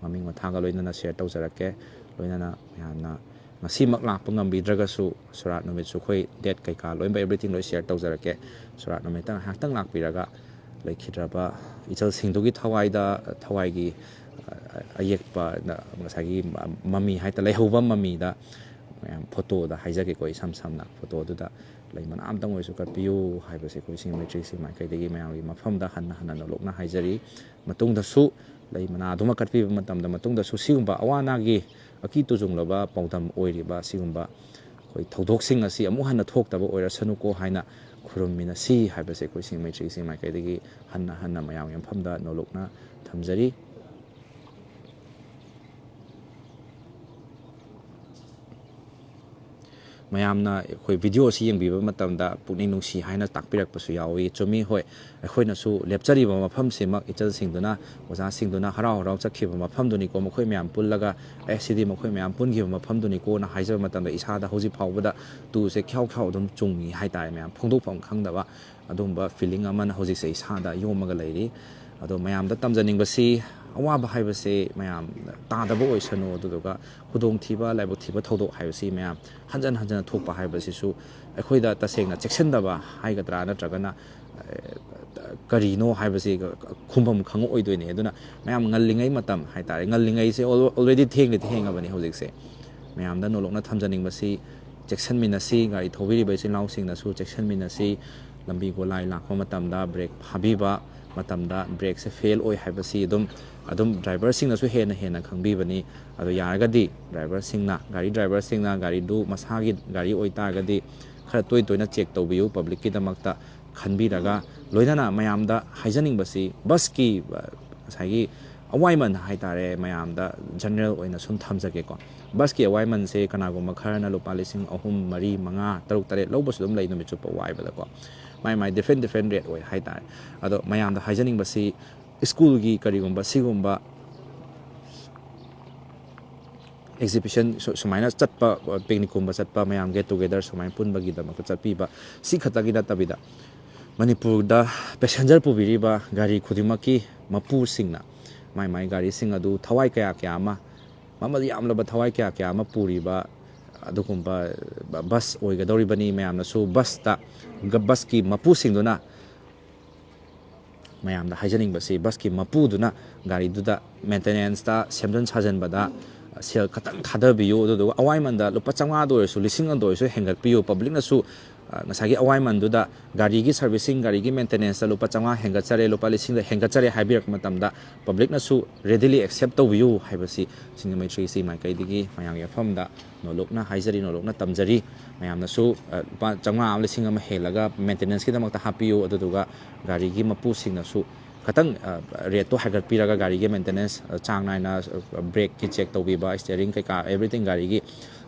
ꯃꯃꯤꯡ ꯃꯊꯥꯒ ꯂꯣꯏꯅꯅ ꯁꯤꯌꯔ ꯇꯧꯖꯔꯛꯀꯦ꯫ ꯂꯣꯏꯅꯅ ꯃꯌꯥꯝꯅ ꯉꯁꯤꯃꯛ ꯂꯥꯛꯄ ꯉꯝꯕꯤꯗ꯭ꯔꯒꯁꯨ, ꯁꯣꯔꯥꯠ ꯅꯨꯃꯤꯠꯁꯨ ꯑꯩꯈꯣꯏ ꯗꯦꯠ ꯀꯩꯀꯥ ꯂꯣꯏꯅꯃꯛ, everything ꯂꯣꯏ ꯁꯤꯌꯔ ꯇꯧꯖꯔꯛꯀꯦ꯫ ꯁꯣꯔꯥꯠ ꯅꯨꯃꯤꯠꯇ ꯉꯥꯏꯍꯥꯛꯇꯪ ꯂꯥꯛꯄꯤꯔꯒ ꯂꯩꯈꯤꯗ꯭ꯔꯕ ꯏꯆꯜꯁꯤꯡꯗꯨꯒꯤ ꯊꯋꯥꯏꯗ, ꯊꯋꯥꯏꯒꯤ, ꯑ, ꯑꯌꯦꯛꯄ, ꯉꯁꯥꯏꯒꯤ ꯃꯃꯤ ꯍꯥꯏꯇꯥꯔꯦ, ꯂꯩꯍꯧꯕ ꯃꯃꯤꯗ ꯃꯌꯥꯝ ꯐꯣꯇꯣꯗ ꯍꯥꯏꯖꯒꯦꯀꯣ, ꯏꯁꯝ ꯁꯝꯅ ꯐꯣꯇꯣꯗꯨꯗ ꯂꯩ ꯃꯅꯥ ꯑꯃꯇꯪ ꯑꯣꯏꯔꯁꯨ ꯀꯠꯄꯤꯌꯨ ꯍꯥꯏꯕꯁꯦ ꯑꯩꯈꯣꯏ ꯁꯤꯡ ꯃꯩꯇ꯭ꯔꯤꯁꯤ ꯃꯥꯏꯀꯩꯗꯒꯤ ꯃꯌꯥꯝꯒꯤ ꯃꯐꯝꯗ ꯍꯟꯅ ꯍꯟꯅ ꯅꯣꯂꯣꯛꯅ ꯍꯥꯏꯖꯔꯤ꯫ ꯃꯇꯨꯡꯗꯁꯨ ꯂꯩ ꯃꯅꯥ ꯑꯗꯨꯃꯛ ꯀꯠꯄꯤꯕ ꯃꯇꯝꯗ, ꯃꯇꯨꯡꯗꯁꯨ ꯁꯤꯒꯨꯝꯕ ꯑꯋꯥ ꯑꯅꯥꯒꯤ ꯑꯀꯤ ꯇꯨꯖꯨꯡꯂꯕ ꯄꯥꯎꯗꯝ ꯑꯣꯏꯔꯤꯕ ꯁꯤꯒꯨꯝꯕ ꯑꯩꯈꯣꯏ ꯊꯧꯗꯣꯛꯁꯤꯡ ꯑꯁꯤ ꯑꯃꯨꯛ ꯍꯟꯅ ꯊꯣꯛꯇꯕ ꯑꯣꯏꯔꯁꯅꯨꯀꯣ ꯍꯥꯏꯅ ꯈꯨꯔꯨꯝꯃꯤꯟꯅꯁꯤ ꯍꯥꯏꯕꯁꯦ ꯑꯩꯈꯣꯏ ꯁꯤꯡ ꯃꯩꯇ꯭ꯔꯤꯁꯤꯡ ꯃꯥꯏꯀꯩꯗꯒꯤ ꯍꯟꯅ ꯍꯟꯅ ꯃꯌꯥꯝꯒꯤ ꯃꯐꯝꯗ ꯅꯣꯂꯨꯛꯅ ꯊꯝꯖꯔꯤ꯫ ꯃꯌꯥꯝꯅ ꯑꯩꯈꯣꯏ ꯚꯤꯗꯤꯑꯣ ꯑꯁꯤ ꯌꯦꯡꯕꯤꯕ ꯃꯇꯝꯗ ꯄꯨꯛꯅꯤꯡ ꯅꯨꯡꯁꯤ ꯍꯥꯏꯅ ꯇꯥꯛꯄꯤꯔꯛꯄꯁꯨ ꯌꯥꯎꯏ꯫ ꯆꯨꯝꯃꯤ, ꯍꯣꯏ, ꯑꯩꯈꯣꯏꯅꯁꯨ ꯂꯦꯞꯆꯔꯤꯕ ꯃꯐꯝꯁꯤꯃꯛ ꯏꯆꯜꯁꯤꯡꯗꯨꯅ, ꯑꯣꯖꯥꯁꯤꯡꯗꯨꯅ ꯍꯔꯥꯎ ꯍꯔꯥꯎ ꯆꯠꯈꯤꯕ ꯃꯐꯝꯗꯨꯅꯤꯀꯣ, ꯃꯈꯣꯏ ꯃꯌꯥꯝ ꯄꯨꯜꯂꯒ, "ꯑꯦ, ꯁꯤꯗꯤ ꯃꯈꯣꯏ ꯃꯌꯥꯝ ꯄꯨꯟꯈꯤꯕ ꯃꯐꯝꯗꯨꯅꯤꯀꯣꯅ" ꯍꯥꯏꯖꯕ ꯃꯇꯝꯗ ꯏꯁꯥꯗ ꯍꯧꯖꯤꯛ ꯐꯥꯎꯕꯗ ꯇꯨꯁꯦ ꯈ꯭ꯌꯥꯎ ꯈ꯭ꯌꯥꯎ ꯑꯗꯨꯝ ꯆꯨꯡꯉꯤ ꯍꯥꯏꯇꯥꯔꯦ, ꯃꯌꯥꯝ ꯐꯣꯡꯗꯣꯛꯐꯝ ꯈꯪꯗꯕ꯫ ꯑꯗꯨꯒꯨꯝꯕ ꯐꯤꯂꯤꯡ ꯑꯃꯅ ꯍꯧꯖꯤꯛꯁꯦ ꯏꯁꯥꯗ ꯌꯣꯝꯃꯒ ꯂꯩꯔꯤ꯫ ꯑꯗꯣ ꯃꯌꯥꯝꯗ ꯇꯝꯖꯅꯤꯡꯕꯁꯤ, ꯑꯋꯥꯕ ꯍꯥꯏꯕꯁꯤ ꯃꯌꯥꯝ ꯇꯥꯗꯕ ꯑꯣꯏꯁꯅꯨ, ꯑꯗꯨꯗꯨꯒ ꯈꯨꯗꯣꯡꯊꯤꯕ, ꯂꯥꯏꯕꯛ ꯊꯤꯕ ꯊꯧꯗꯣꯛ ꯍꯥꯏꯕꯁꯤ ꯃꯌꯥꯝ ꯍꯟꯖꯟ ꯍꯟꯖꯟꯅ ꯊꯣꯛꯄ ꯍꯥꯏꯕꯁꯤꯁꯨ ꯑꯩꯈꯣꯏꯗ ꯇꯁꯦꯡꯅ ꯆꯦꯛꯁꯤꯟꯗꯕ ꯍꯥꯏꯒꯗ꯭ꯔꯥ, ꯅꯠꯇ꯭ꯔꯒꯅ, ꯑꯦ, ꯀꯔꯤꯅꯣ ꯍꯥꯏꯕꯁꯤ ꯈꯨꯝꯐꯝ ꯈꯪꯉꯛꯑꯣꯏꯗꯣꯏꯅꯤ꯫ ꯑꯗꯨꯅ ꯃꯌꯥꯝ ꯉꯜꯂꯤꯉꯩ ꯃꯇꯝ ꯍꯥꯏꯇꯥꯔꯦ, ꯉꯜꯂꯤꯉꯩꯁꯦ ꯑꯣꯜ-, already ꯊꯦꯡꯗꯤ ꯊꯦꯡꯉꯕꯅꯤ ꯍꯧꯖꯤꯛꯁꯦ꯫ ꯃꯌꯥꯝꯗ ꯅꯣꯂꯣꯛꯅ ꯊꯝꯖꯅꯤꯡꯕꯁꯤ, ꯆꯦꯛꯁꯤꯟꯃꯤꯟꯅꯁꯤ, ꯒꯥꯔꯤ ꯊꯧꯕꯤꯔꯤꯕ ꯏꯆꯤꯜ ꯏꯅꯥꯎꯁꯤꯡꯅꯁꯨ ꯆꯦꯛꯁꯤꯟꯃꯤꯟꯅꯁꯤ꯫ ꯂꯝꯕꯤ ꯒꯣꯂꯥꯏ ꯂꯥꯛꯄ ꯃꯇꯝꯗ ꯕ꯭ꯔꯦꯛ ꯐꯥꯕꯤꯕ ꯃꯇꯝꯗ ꯕ꯭ꯔꯦꯛꯁꯦ ꯐꯦꯜ ꯑꯣꯏ ꯍꯥꯏꯕꯁꯤ ꯑꯗꯨꯝ, ꯑꯗꯨꯝ ꯗ꯭ꯔꯥꯏꯚꯔꯁꯤꯡꯅꯁꯨ ꯍꯦꯟꯅ ꯍꯦꯟꯅ ꯈꯪꯕꯤꯕꯅꯤ꯫ ꯑꯗꯣ ꯌꯥꯔꯒꯗꯤ ꯗ꯭ꯔꯥꯏꯚꯔꯁꯤꯡꯅ, ꯒꯥꯔꯤ ꯗ꯭ꯔꯥꯏꯚꯔꯁꯤꯡꯅ ꯒꯥꯔꯤꯗꯨ ꯃꯁꯥꯒꯤ ꯒꯥꯔꯤ ꯑꯣꯏꯇꯥꯔꯒꯗꯤ ꯈꯔ ꯇꯣꯏ ꯇꯣꯏꯅ ꯆꯦꯛ ꯇꯧꯕꯤꯌꯨ, ꯄꯕ꯭ꯂꯤꯛꯀꯤꯗꯃꯛꯇ ꯈꯟꯕꯤꯔꯒ꯫ ꯂꯣꯏꯅꯅ ꯃꯌꯥꯝꯗ ꯍꯥꯏꯖꯅꯤꯡꯕꯁꯤ, ꯕꯁꯀꯤ, ꯑ, ꯉꯁꯥꯏꯒꯤ ꯑꯋꯥꯏꯃꯟ ꯍꯥꯏꯇꯥꯔꯦ, ꯃꯌꯥꯝꯗ ꯖꯦꯅꯔꯦꯜ ꯑꯣꯏꯅ ꯁꯨꯝ ꯊꯝꯖꯒꯦꯀꯣ꯫ ꯕꯁꯀꯤ ꯑꯋꯥꯏꯃꯟꯁꯦ ꯀꯅꯥꯒꯨꯝꯕ ꯈꯔꯅ ꯂꯨꯄꯥ ꯂꯤꯁꯤꯡ ꯑꯍꯨꯝ, ꯃꯔꯤ, ꯃꯉꯥ, ꯇꯔꯨꯛ, ꯇꯔꯦꯠ ꯂꯧꯕꯁꯨ ꯑꯗꯨꯝ ꯂꯩ, ꯅꯨꯃꯤꯠ ꯆꯨꯞꯄ ꯋꯥꯏꯕꯗꯀꯣ꯫ ꯃꯥꯏ ꯃꯥꯏ ꯗꯤꯐ꯭ꯔꯦꯟ ꯗꯤꯐ꯭ꯔꯦꯟ ꯔꯦꯠ ꯑꯣꯏ ꯍꯥꯏꯇꯥꯔꯦ꯫ ꯑꯗꯣ ꯃꯌꯥꯝꯗ ꯍꯥꯏꯖꯅꯤꯡꯕꯁꯤ, ꯁ꯭ꯀꯨꯜꯒꯤ ꯀꯔꯤꯒꯨꯝꯕ ꯁꯤꯒꯨꯝꯕ ꯑꯦꯛꯖꯤꯕꯤꯁꯟ ꯁꯨ-, ꯁꯨꯃꯥꯏꯅ ꯆꯠꯄ, ꯄꯤꯛꯅꯤꯛꯀꯨꯝꯕ ꯆꯠꯄ, ꯃꯌꯥꯝ ꯒꯦꯠ ꯇꯨꯒꯦꯗꯔ ꯁꯨꯃꯥꯏꯅ ꯄꯨꯟꯕꯒꯤꯗꯃꯛꯇ ꯆꯠꯄꯤꯕ, ꯁꯤ ꯈꯛꯇꯒꯤ ꯅꯠꯇꯕꯤꯗ, ꯃꯅꯤꯄꯨꯔꯗ ꯄꯦꯁꯦꯟꯖꯔ ꯄꯨꯕꯤꯔꯤꯕ ꯒꯥꯔꯤ ꯈꯨꯗꯤꯡꯃꯛꯀꯤ ꯃꯄꯨꯁꯤꯡꯅ ꯃꯥꯏ ꯃꯥꯏ ꯒꯥꯔꯤꯁꯤꯡ ꯑꯗꯨ ꯊꯋꯥꯏ ꯀꯌꯥ ꯀꯌꯥ ꯑꯃ, ꯃꯃꯜ ꯌꯥꯝꯂꯕ ꯊꯋꯥꯏ ꯀꯌꯥ ꯀꯌꯥ ꯑꯃ ꯄꯨꯔꯤꯕ ꯑꯗꯨꯒꯨꯝꯕ ꯕꯁ ꯑꯣꯏꯒꯗꯧꯔꯤꯕꯅꯤ꯫ ꯃꯌꯥꯝꯅꯁꯨ ꯕꯁꯇ, ꯕꯁꯀꯤ ꯃꯄꯨꯁꯤꯡꯗꯨꯅ ꯃꯌꯥꯝꯗ ꯍꯥꯏꯖꯅꯤꯡꯕꯁꯤ, ꯕꯁꯀꯤ ꯃꯄꯨꯗꯨꯅ ꯒꯥꯔꯤꯗꯨꯗ ꯃꯦꯟꯇꯦꯅꯦꯟꯁꯇ, ꯁꯦꯝꯖꯤꯟ ꯁꯥꯖꯤꯟꯕꯗ ꯁꯦꯜ ꯈꯇꯪ ꯊꯥꯗꯕꯤꯌꯨ, ꯑꯗꯨꯗꯨꯒ ꯑꯋꯥꯏꯃꯟꯗ ꯂꯨꯄꯥ ꯆꯥꯝꯃꯉꯥꯗ ꯑꯣꯏꯔꯁꯨ, ꯂꯤꯁꯤꯡ ꯑꯃꯗ ꯑꯣꯏꯔꯁꯨ ꯍꯦꯟꯒꯠꯄꯤꯌꯨ꯫ ꯄꯕ꯭ꯂꯤꯛꯅꯁꯨ ꯉꯁꯥꯏꯒꯤ ꯑꯋꯥꯏꯃꯟꯗꯨꯗ ꯒꯥꯔꯤꯒꯤ ꯁꯥꯔꯚꯤꯁꯤꯡ, ꯒꯥꯔꯤꯒꯤ ꯃꯦꯟꯇꯦꯅꯦꯟꯁꯇ ꯂꯨꯄꯥ ꯆꯥꯝꯃꯉꯥ ꯍꯦꯟꯒꯠꯆꯔꯦ, ꯂꯨꯄꯥ ꯂꯤꯁꯤꯡꯗ ꯍꯦꯟꯒꯠꯆꯔꯦ ꯍꯥꯏꯕꯤꯔꯛꯄ ꯃꯇꯝꯗ ꯄꯕ꯭ꯂꯤꯛꯅꯁꯨ ꯔꯦꯗꯤꯂꯤ ꯑꯦꯛꯁꯦꯞ ꯇꯧꯕꯤꯌꯨ ꯍꯥꯏꯕꯁꯤ ꯁꯤꯡꯖꯃꯩ ꯊ꯭ꯔꯤ ꯁꯤ ꯃꯥꯏꯀꯩꯗꯒꯤ ꯃꯌꯥꯝꯒꯤ ꯃꯐꯝꯗ ꯅꯣꯂꯨꯛꯅ ꯍꯥꯏꯖꯔꯤ, ꯅꯣꯂꯨꯛꯅ ꯇꯝꯖꯔꯤ꯫ ꯃꯌꯥꯝꯅꯁꯨ ꯂꯨꯄꯥ ꯆꯥꯝꯃꯉꯥ ꯑꯃ, ꯂꯤꯁꯤꯡ ꯑꯃ ꯍꯦꯜꯂꯒ ꯃꯦꯟꯇꯦꯅꯦꯟꯁꯀꯤꯗꯃꯛꯇ ꯍꯥꯞꯄꯤꯌꯨ꯫ ꯑꯗꯨꯗꯨꯒ ꯒꯥꯔꯤꯒꯤ ꯃꯄꯨꯁꯤꯡꯅꯁꯨ ꯈꯇꯪ ꯔꯦꯠꯇꯣ ꯍꯥꯏꯒꯠꯄꯤꯔꯒ ꯒꯥꯔꯤꯒꯤ ꯃꯦꯟꯇꯦꯅꯦꯟꯁ ꯆꯥꯡ ꯅꯥꯏꯅ, ꯕ꯭ꯔꯦꯛꯀꯤ ꯆꯦꯛ ꯇꯧꯕꯤꯕ, ꯏꯁꯇꯤꯌꯥꯔꯤꯡ ꯀꯩꯀꯥ, ꯑꯦꯕ꯭ꯔꯤꯊꯤꯡ ꯒꯥꯔꯤꯒꯤ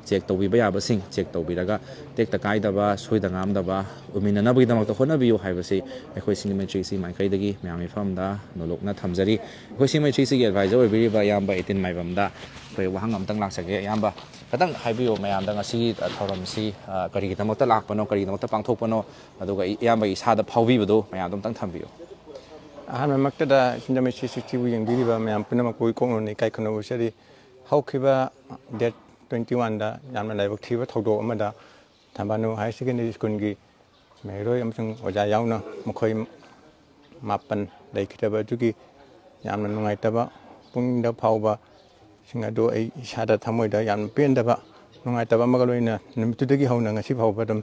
ꯆꯦꯛ ꯇꯧꯕꯤꯕ ꯌꯥꯕꯁꯤꯡ ꯆꯦꯛ ꯇꯧꯕꯤꯔꯒ ꯇꯦꯛꯇ ꯀꯥꯏꯗꯕ, ꯁꯣꯏꯗ ꯉꯥꯝꯗꯕ ꯑꯣꯏꯃꯤꯟꯅꯅꯕꯒꯤꯗꯃꯛꯇ ꯍꯣꯠꯅꯕꯤꯌꯨ ꯍꯥꯏꯕꯁꯤ ꯑꯩꯈꯣꯏ ꯁꯤꯡꯖꯃꯩ ꯊ꯭ꯔꯤ ꯁꯤ ꯃꯥꯏꯀꯩꯗꯒꯤ ꯃꯌꯥꯝꯒꯤ ꯃꯐꯝꯗ ꯅꯣꯂꯨꯛꯅ ꯊꯝꯖꯔꯤ꯫ ꯑꯩꯈꯣꯏ ꯁꯤꯡꯖꯃꯩ ꯊ꯭ꯔꯤ ꯁꯤꯒꯤ ꯑꯦꯗꯚꯥꯏꯖꯔ ꯑꯣꯏꯕꯤꯔꯤꯕ ꯏꯌꯥꯝꯕ ꯑꯦꯇꯤꯟ ꯃꯥꯏꯕꯝꯗ ꯑꯩꯈꯣꯏ ꯋꯥꯍꯪ ꯑꯃꯇꯪ ꯂꯥꯛꯆꯒꯦ꯫ ꯏꯌꯥꯝꯕ, ꯈꯤꯇꯪ ꯍꯥꯏꯕꯤꯌꯨ, ꯃꯌꯥꯝꯗ ꯉꯁꯤꯒꯤ ꯊꯧꯔꯝꯁꯤ ꯀꯔꯤꯒꯤꯗꯃꯛꯇ ꯂꯥꯛꯄꯅꯣ, ꯀꯔꯤꯒꯤꯗꯃꯛꯇ ꯄꯥꯡꯊꯣꯛꯄꯅꯣ, ꯑꯗꯨꯒ ꯏꯌꯥꯝꯕꯒꯤ ꯏꯁꯥꯗ ꯐꯥꯎꯕꯤꯕꯗꯨ ꯃꯌꯥꯝꯗ ꯑꯝꯇꯪ ꯊꯝꯕꯤꯌꯨ꯫ ꯑꯍꯥꯟꯕꯃꯛꯇꯗ ꯁꯤꯡꯖꯃꯩ ꯊ꯭ꯔꯤ ꯁꯤꯛꯁꯇꯤꯕꯨ ꯌꯦꯡꯕꯤꯔꯤꯕ ꯃꯌꯥꯝ ꯄꯨꯝꯅꯃꯛꯄꯨ ꯏꯀꯣꯛꯅꯅ ꯏꯀꯥꯏ ꯈꯨꯝꯅꯕ ꯎꯠꯆꯔꯤ꯫ ꯍꯧꯈꯤꯕ ꯗꯦꯠ ꯇ꯭ꯋꯦꯟꯇꯤ ꯋꯥꯟꯗ ꯌꯥꯝꯅ ꯂꯥꯏꯕꯛ ꯊꯤꯕ ꯊꯧꯗꯣꯛ ꯑꯃꯗ ꯊꯝꯕꯥꯜꯅꯨ ꯍꯥꯌꯔ ꯁꯦꯀꯦꯟꯗꯔꯤ ꯁ꯭ꯀꯨꯜꯒꯤ ꯃꯍꯩꯔꯣꯏ ꯑꯃꯁꯨꯡ ꯑꯣꯖꯥ ꯌꯥꯎꯅ ꯃꯈꯣꯏ ꯃꯥꯄꯟ ꯂꯩꯈꯤꯗꯕ ꯑꯗꯨꯒꯤ ꯌꯥꯝꯅ ꯅꯨꯡꯉꯥꯏꯇꯕ, ꯄꯨꯛꯅꯤꯡꯗ ꯐꯥꯎꯕ ꯁꯤꯡ ꯑꯗꯨ ꯑꯩ ꯏꯁꯥꯗ ꯊꯃꯣꯏꯗ ꯌꯥꯝꯅ ꯄꯦꯟꯗꯕ, ꯅꯨꯡꯉꯥꯏꯇꯕ ꯑꯃꯒ ꯂꯣꯏꯅ ꯅꯨꯃꯤꯠꯇꯨꯗꯒꯤ ꯍꯧꯅ ꯉꯁꯤ ꯐꯥꯎꯕ ꯑꯗꯨꯝ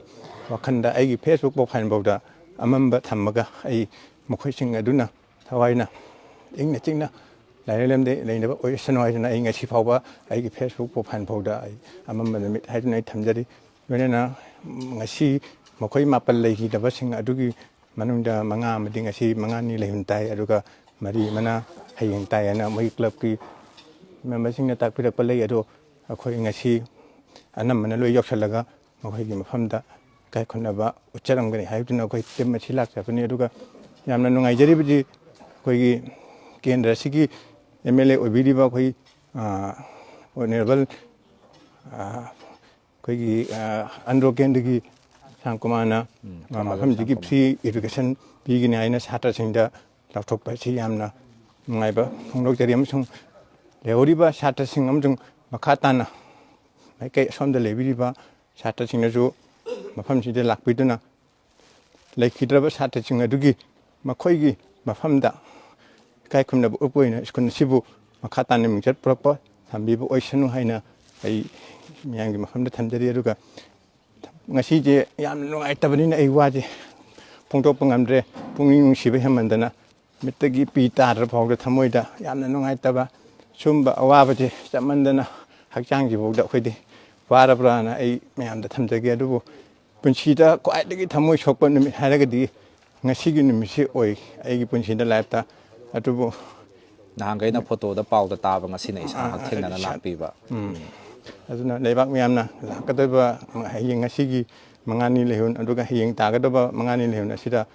ꯋꯥꯈꯜꯗ ꯑꯩꯒꯤ ꯐꯦꯁꯕꯨꯛ ꯄ꯭ꯔꯣꯐꯥꯏꯜ ꯐꯥꯎꯗ ꯑꯃꯝꯕ ꯊꯝꯃꯒ ꯑꯩ ꯃꯈꯣꯏꯁꯤꯡ ꯑꯗꯨꯅ ꯊꯋꯥꯏꯅ ꯏꯪꯅ ꯆꯤꯛꯅ ꯂꯥꯏꯔꯦꯝꯂꯦꯝꯗ ꯂꯩꯅꯕ ꯑꯣꯏꯁꯅꯨ ꯍꯥꯏꯗꯨꯅ ꯑꯩ ꯉꯁꯤ ꯐꯥꯎꯕ ꯑꯩꯒꯤ ꯐꯦꯁꯕꯨꯛ ꯄ꯭ꯔꯣꯐꯥꯏꯜ ꯐꯥꯎꯗ ꯑꯩ ꯑꯃꯝꯕ ꯅꯨꯃꯤꯠ ꯍꯥꯏꯗꯨꯅ ꯑꯩ ꯊꯝꯖꯔꯤ꯫ ꯂꯣꯏꯅꯅ ꯉꯁꯤ ꯃꯈꯣꯏ ꯃꯥꯄꯜ ꯂꯩꯈꯤꯗꯕꯁꯤꯡ ꯑꯗꯨꯒꯤ ꯃꯅꯨꯡꯗ ꯃꯉꯥ ꯑꯃꯗꯤ ꯉꯁꯤ ꯃꯉꯥꯅꯤ ꯂꯩꯍꯟ ꯇꯥꯏ, ꯑꯗꯨꯒ ꯃꯔꯤ ꯑꯃꯅ ꯍꯌꯦꯡ ꯇꯥꯏ ꯍꯥꯏꯅ ꯃꯣꯏ ꯀ꯭ꯂꯕꯀꯤ ꯃꯦꯝꯕꯔꯁꯤꯡꯅ ꯇꯥꯛꯄꯤꯔꯛꯄ ꯂꯩ꯫ ꯑꯗꯣ ꯑꯩꯈꯣꯏ ꯉꯁꯤ ꯑꯅꯝꯕꯅ ꯂꯣꯏ ꯌꯧꯁꯜꯂꯒ ꯃꯈꯣꯏꯒꯤ ꯃꯐꯝꯗ ꯏꯀꯥꯏ ꯈꯨꯝꯅꯕ ꯎꯠꯆꯔꯝꯒꯅꯤ ꯍꯥꯏꯗꯨꯅ ꯑꯩꯈꯣꯏ ꯇꯤꯝ ꯑꯁꯤ ꯂꯥꯛꯆꯕꯅꯤ꯫ ꯑꯗꯨꯒ ꯌꯥꯝꯅ ꯅꯨꯡꯉꯥꯏꯖꯔꯤꯕꯗꯤ ꯑꯩꯈꯣꯏꯒꯤ ꯀꯦꯟꯗ꯭ꯔ ꯑꯁꯤꯒꯤ ꯑꯦꯝ ꯑꯦꯜ ꯑꯦ ꯑꯣꯏꯕꯤꯔꯤꯕ ꯑꯩꯈꯣꯏ ꯑꯣꯅꯔꯦꯕꯜ ꯑꯩꯈꯣꯏꯒꯤ ꯑꯟꯗ꯭ꯔꯣ ꯀꯦꯟꯗ꯭ꯔꯒꯤ ꯁ꯭ꯌꯥꯝ ꯀꯨꯃꯥꯔꯅ ꯎꯝ, ꯃꯐꯝꯁꯤꯒꯤ ꯁ꯭ꯌꯥꯝ ꯀꯨꯃꯥꯔ꯫ ꯐ꯭ꯔꯤ ꯏꯗꯨꯀꯦꯁꯟ ꯄꯤꯒꯅꯤ ꯍꯥꯏꯅ ꯁꯥꯇ꯭ꯔꯁꯤꯡꯗ ꯂꯥꯎꯊꯣꯛꯄ ꯑꯁꯤ ꯌꯥꯝꯅ ꯅꯨꯡꯉꯥꯏꯕ ꯐꯣꯡꯗꯣꯛꯆꯔꯤ꯫ ꯑꯃꯁꯨꯡ ꯂꯩꯍꯧꯔꯤꯕ ꯁꯥꯇ꯭ꯔꯁꯤꯡ ꯑꯃꯁꯨꯡ ꯃꯈꯥ ꯇꯥꯅ ꯃꯥꯏꯀꯩ ꯑꯁꯣꯝꯗ ꯂꯩꯕꯤꯔꯤꯕ ꯁꯥꯇ꯭ꯔꯁꯤꯡꯅꯁꯨ ꯃꯐꯝꯁꯤꯗ ꯂꯥꯛꯄꯤꯗꯨꯅ ꯂꯩꯈꯤꯗ꯭ꯔꯕ ꯁꯥꯇ꯭ꯔꯁꯤꯡ ꯑꯗꯨꯒꯤ ꯃꯈꯣꯏꯒꯤ ꯃꯐꯝꯗ ꯏꯀꯥꯏ ꯈꯨꯝꯅꯕ ꯎꯠꯄ ꯑꯣꯏꯅ ꯁ꯭ꯀꯨꯜ ꯑꯁꯤꯕꯨ ꯃꯈꯥ ꯇꯥꯅ ꯃꯤꯡꯆꯠ ꯄꯨꯔꯛꯄ ꯊꯝꯕꯤꯕ ꯑꯣꯏꯁꯅꯨ ꯍꯥꯏꯅ ꯑꯩ ꯃꯤꯌꯥꯝꯒꯤ ꯃꯐꯝꯗ ꯊꯝꯖꯔꯤ꯫ ꯑꯗꯨꯒ ꯉꯁꯤꯁꯦ ꯌꯥꯝꯅ ꯅꯨꯡꯉꯥꯏꯇꯕꯅꯤꯅ ꯑꯩ ꯋꯥꯁꯦ ꯐꯣꯡꯗꯣꯛꯄ ꯉꯝꯗ꯭ꯔꯦ꯫ ꯄꯨꯛꯅꯤꯡ ꯅꯨꯡꯁꯤꯕ ꯍꯦꯟꯃꯟꯗꯅ ꯃꯤꯠꯇꯒꯤ ꯄꯤ ꯇꯥꯗ꯭ꯔ ꯐꯥꯎꯗ ꯊꯃꯣꯏꯗ ꯌꯥꯝꯅ ꯅꯨꯡꯉꯥꯏꯇꯕ ꯁꯨꯝꯕ ꯑꯋꯥꯕꯁꯦ ꯆꯞꯃꯟꯗꯅ ꯍꯛꯆꯥꯡꯁꯤꯐꯥꯎꯗ ꯑꯩꯈꯣꯏꯗꯤ ꯋꯥꯔꯕ꯭ꯔꯥꯅ ꯑꯩ ꯃꯌꯥꯝꯗ ꯊꯝꯖꯒꯦ꯫ ꯑꯗꯨꯕꯨ ꯄꯨꯟꯁꯤꯗ ꯈ꯭ꯋꯥꯏꯗꯒꯤ ꯊꯃꯣꯏ ꯁꯣꯛꯄ ꯅꯨꯃꯤꯠ ꯍꯥꯏꯔꯒꯗꯤ ꯉꯁꯤꯒꯤ ꯅꯨꯃꯤꯠꯁꯤ ꯑꯣꯏ ꯑꯩꯒꯤ ꯄꯨꯟꯁꯤꯗ, ꯂꯥꯏꯐꯇ꯫ ꯑꯗꯨꯕꯨ ꯅꯍꯥꯟꯈꯩꯅ ꯐꯣꯇꯣꯗ ꯄꯥꯎꯗ ꯇꯥꯕ, ꯉꯁꯤꯅ ꯏꯁꯥꯃꯛ ꯊꯦꯡꯅꯅ ꯂꯥꯛꯄꯤꯕ꯫ ꯑꯗꯨꯅ ꯂꯩꯕꯥꯛ ꯃꯤꯌꯥꯝꯅ ꯂꯥꯛꯀꯗꯧꯔꯤꯕ, ꯍꯌꯦꯡ ꯉꯁꯤꯒꯤ ꯃꯉꯥꯅꯤ ꯂꯩꯍꯨꯟ ꯑꯗꯨꯒ ꯍꯌꯦꯡ ꯇꯥꯒꯗꯕ ꯃꯉꯥꯅꯤ ꯂꯩꯍꯨꯟ ꯑꯁꯤꯗ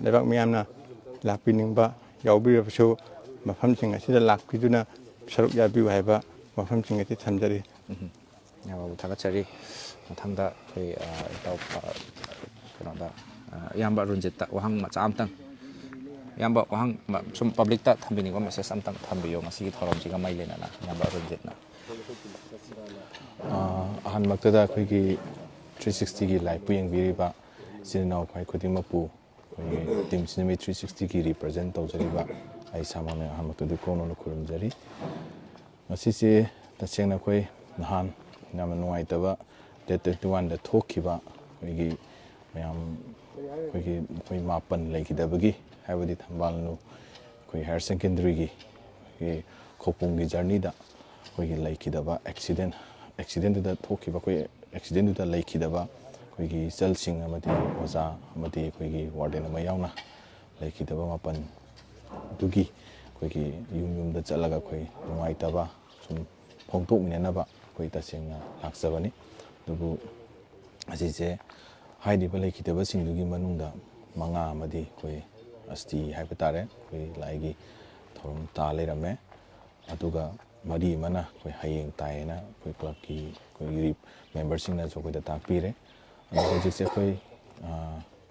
ꯂꯩꯕꯥꯛ ꯃꯤꯌꯥꯝꯅ ꯂꯥꯛꯄꯤꯅꯤꯡꯕ ꯌꯥꯎꯕꯤꯔꯕꯁꯨ ꯃꯐꯝꯁꯤꯡ ꯑꯁꯤꯗ ꯂꯥꯛꯄꯤꯗꯨꯅ ꯁꯔꯨꯛ ꯌꯥꯕꯤꯌꯨ ꯍꯥꯏꯕ ꯋꯥꯐꯝꯁꯤꯡ ꯑꯁꯤ ꯊꯝꯖꯔꯤ꯫ ꯏꯌꯥꯝꯕꯕꯨ ꯊꯥꯒꯠꯆꯔꯤ꯫ ꯃꯊꯪꯗ ꯑꯩꯈꯣꯏ, ꯑ, ꯏꯇꯥꯎ, ꯑ, ꯀꯩꯅꯣꯗ, ꯑ, ꯏꯌꯥꯝꯕ ꯑꯔꯨꯟꯖꯤꯠꯇ ꯋꯥꯍꯪ ꯃꯆꯥ ꯑꯝꯇꯪ, ꯏꯌꯥꯝꯕ ꯋꯥꯍꯪ ꯃ-, ꯁꯨꯝ ꯄꯕ꯭ꯂꯤꯛꯇ ꯊꯝꯕꯤꯅꯤꯡꯕ ꯃꯦꯁꯦꯖ ꯑꯝꯇꯪ ꯊꯝꯕꯤꯌꯣ ꯉꯁꯤꯒꯤ ꯊꯧꯔꯝꯁꯤꯒ ꯃꯔꯤ ꯂꯩꯅꯅ, ꯏꯌꯥꯝꯕ ꯑꯔꯨꯟꯖꯤꯠꯅ꯫ ꯑ, ꯑꯍꯥꯟꯕꯃꯛꯇꯗ ꯑꯩꯈꯣꯏꯒꯤ ꯊ꯭ꯔꯤ ꯁꯤꯛꯁꯇꯤꯒꯤ ꯂꯥꯏꯞꯄꯨ ꯌꯦꯡꯕꯤꯔꯤꯕ ꯏꯆꯤꯟ ꯏꯅꯥꯎ ꯈ꯭ꯋꯥꯏ ꯈꯨꯗꯤꯡꯃꯛꯄꯨ ꯑꯩꯈꯣꯏꯒꯤ ꯇꯤꯝ ꯁꯤꯅꯦꯃꯤ ꯊ꯭ꯔꯤ ꯁꯤꯛꯁꯇꯤꯒꯤ ꯔꯤꯄ꯭ꯔꯖꯦꯟ ꯇꯧꯖꯔꯤꯕ ꯑꯩ ꯏꯁꯥꯃꯛꯅ ꯑꯍꯥꯟꯕꯃꯛꯇꯗꯤ ꯀꯣꯡꯅꯅ ꯈꯨꯔꯨꯝꯖꯔꯤ꯫ ꯉꯁꯤꯁꯦ ꯇꯁꯦꯡꯅ ꯑꯩꯈꯣꯏ ꯅꯍꯥꯟ ꯌꯥꯝꯅ ꯅꯨꯡꯉꯥꯏꯇꯕ ꯗꯦꯠ ꯇ꯭ꯋꯦꯟꯇꯤ ꯋꯥꯟꯗ ꯊꯣꯛꯈꯤꯕ ꯑꯩꯈꯣꯏꯒꯤ ꯃꯌꯥꯝ ꯑꯩꯈꯣꯏꯒꯤ ꯃꯈꯣꯏ ꯃꯥꯄꯟ ꯂꯩꯈꯤꯗꯕꯒꯤ, ꯍꯥꯏꯕꯗꯤ ꯊꯝꯕꯥꯜꯅꯨ ꯑꯩꯈꯣꯏ ꯍꯥꯌꯔ ꯁꯦꯀꯦꯟꯗꯔꯤꯒꯤ ꯑꯩꯈꯣꯏꯒꯤ ꯈꯧꯄꯨꯝꯒꯤ ꯖꯔꯅꯤꯗ ꯑꯩꯈꯣꯏꯒꯤ ꯂꯩꯈꯤꯗꯕ ꯑꯦꯛꯁꯤꯗꯦꯟ, ꯑꯦꯛꯁꯤꯗꯦꯟꯗꯨꯗ ꯊꯣꯛꯈꯤꯕ ꯑꯩꯈꯣꯏ ꯑꯦꯛꯁꯤꯗꯦꯟꯗꯨꯗ ꯂꯩꯈꯤꯗꯕ ꯑꯩꯈꯣꯏꯒꯤ ꯏꯆꯜꯁꯤꯡ ꯑꯃꯗꯤ ꯑꯣꯖꯥ ꯑꯃꯗꯤ ꯑꯩꯈꯣꯏꯒꯤ ꯋꯥꯔꯗꯦꯟ ꯑꯃ ꯌꯥꯎꯅ ꯂꯩꯈꯤꯗꯕ ꯃꯥꯄꯟ ꯑꯗꯨꯒꯤ ꯑꯩꯈꯣꯏꯒꯤ ꯌꯨꯝ ꯌꯨꯝꯗ ꯆꯠꯂꯒ ꯑꯩꯈꯣꯏ ꯅꯨꯡꯉꯥꯏꯇꯕ ꯁꯨꯝ ꯐꯣꯡꯗꯣꯛꯃꯤꯟꯅꯅꯕ ꯑꯩꯈꯣꯏ ꯇꯁꯦꯡꯅ ꯂꯥꯛꯆꯕꯅꯤ꯫ ꯑꯗꯨꯕꯨ ꯑꯁꯤꯁꯦ ꯍꯥꯏꯔꯤꯕ ꯂꯩꯈꯤꯗꯕꯁꯤꯡꯗꯨꯒꯤ ꯃꯅꯨꯡꯗ ꯃꯉꯥ ꯑꯃꯗꯤ ꯑꯩꯈꯣꯏ ꯑꯁꯇꯤ ꯍꯥꯏꯕ ꯇꯥꯔꯦ, ꯑꯩꯈꯣꯏ ꯂꯥꯏꯒꯤ ꯊꯧꯔꯝ ꯇꯥ ꯂꯩꯔꯝꯃꯦ꯫ ꯑꯗꯨꯒ ꯃꯔꯤ ꯑꯃꯅ ꯑꯩꯈꯣꯏ ꯍꯌꯦꯡ ꯇꯥꯏꯌꯦꯅ ꯑꯩꯈꯣꯏ ꯀ꯭ꯂꯕꯀꯤ ꯑꯩꯈꯣꯏꯒꯤ ꯃꯦꯝꯕꯔꯁꯤꯡꯅꯁꯨ ꯑꯩꯈꯣꯏꯗ ꯇꯥꯛꯄꯤꯔꯦ꯫ ꯑꯗꯣ ꯍꯧꯖꯤꯛꯁꯦ ꯑꯩꯈꯣꯏ, ꯑ,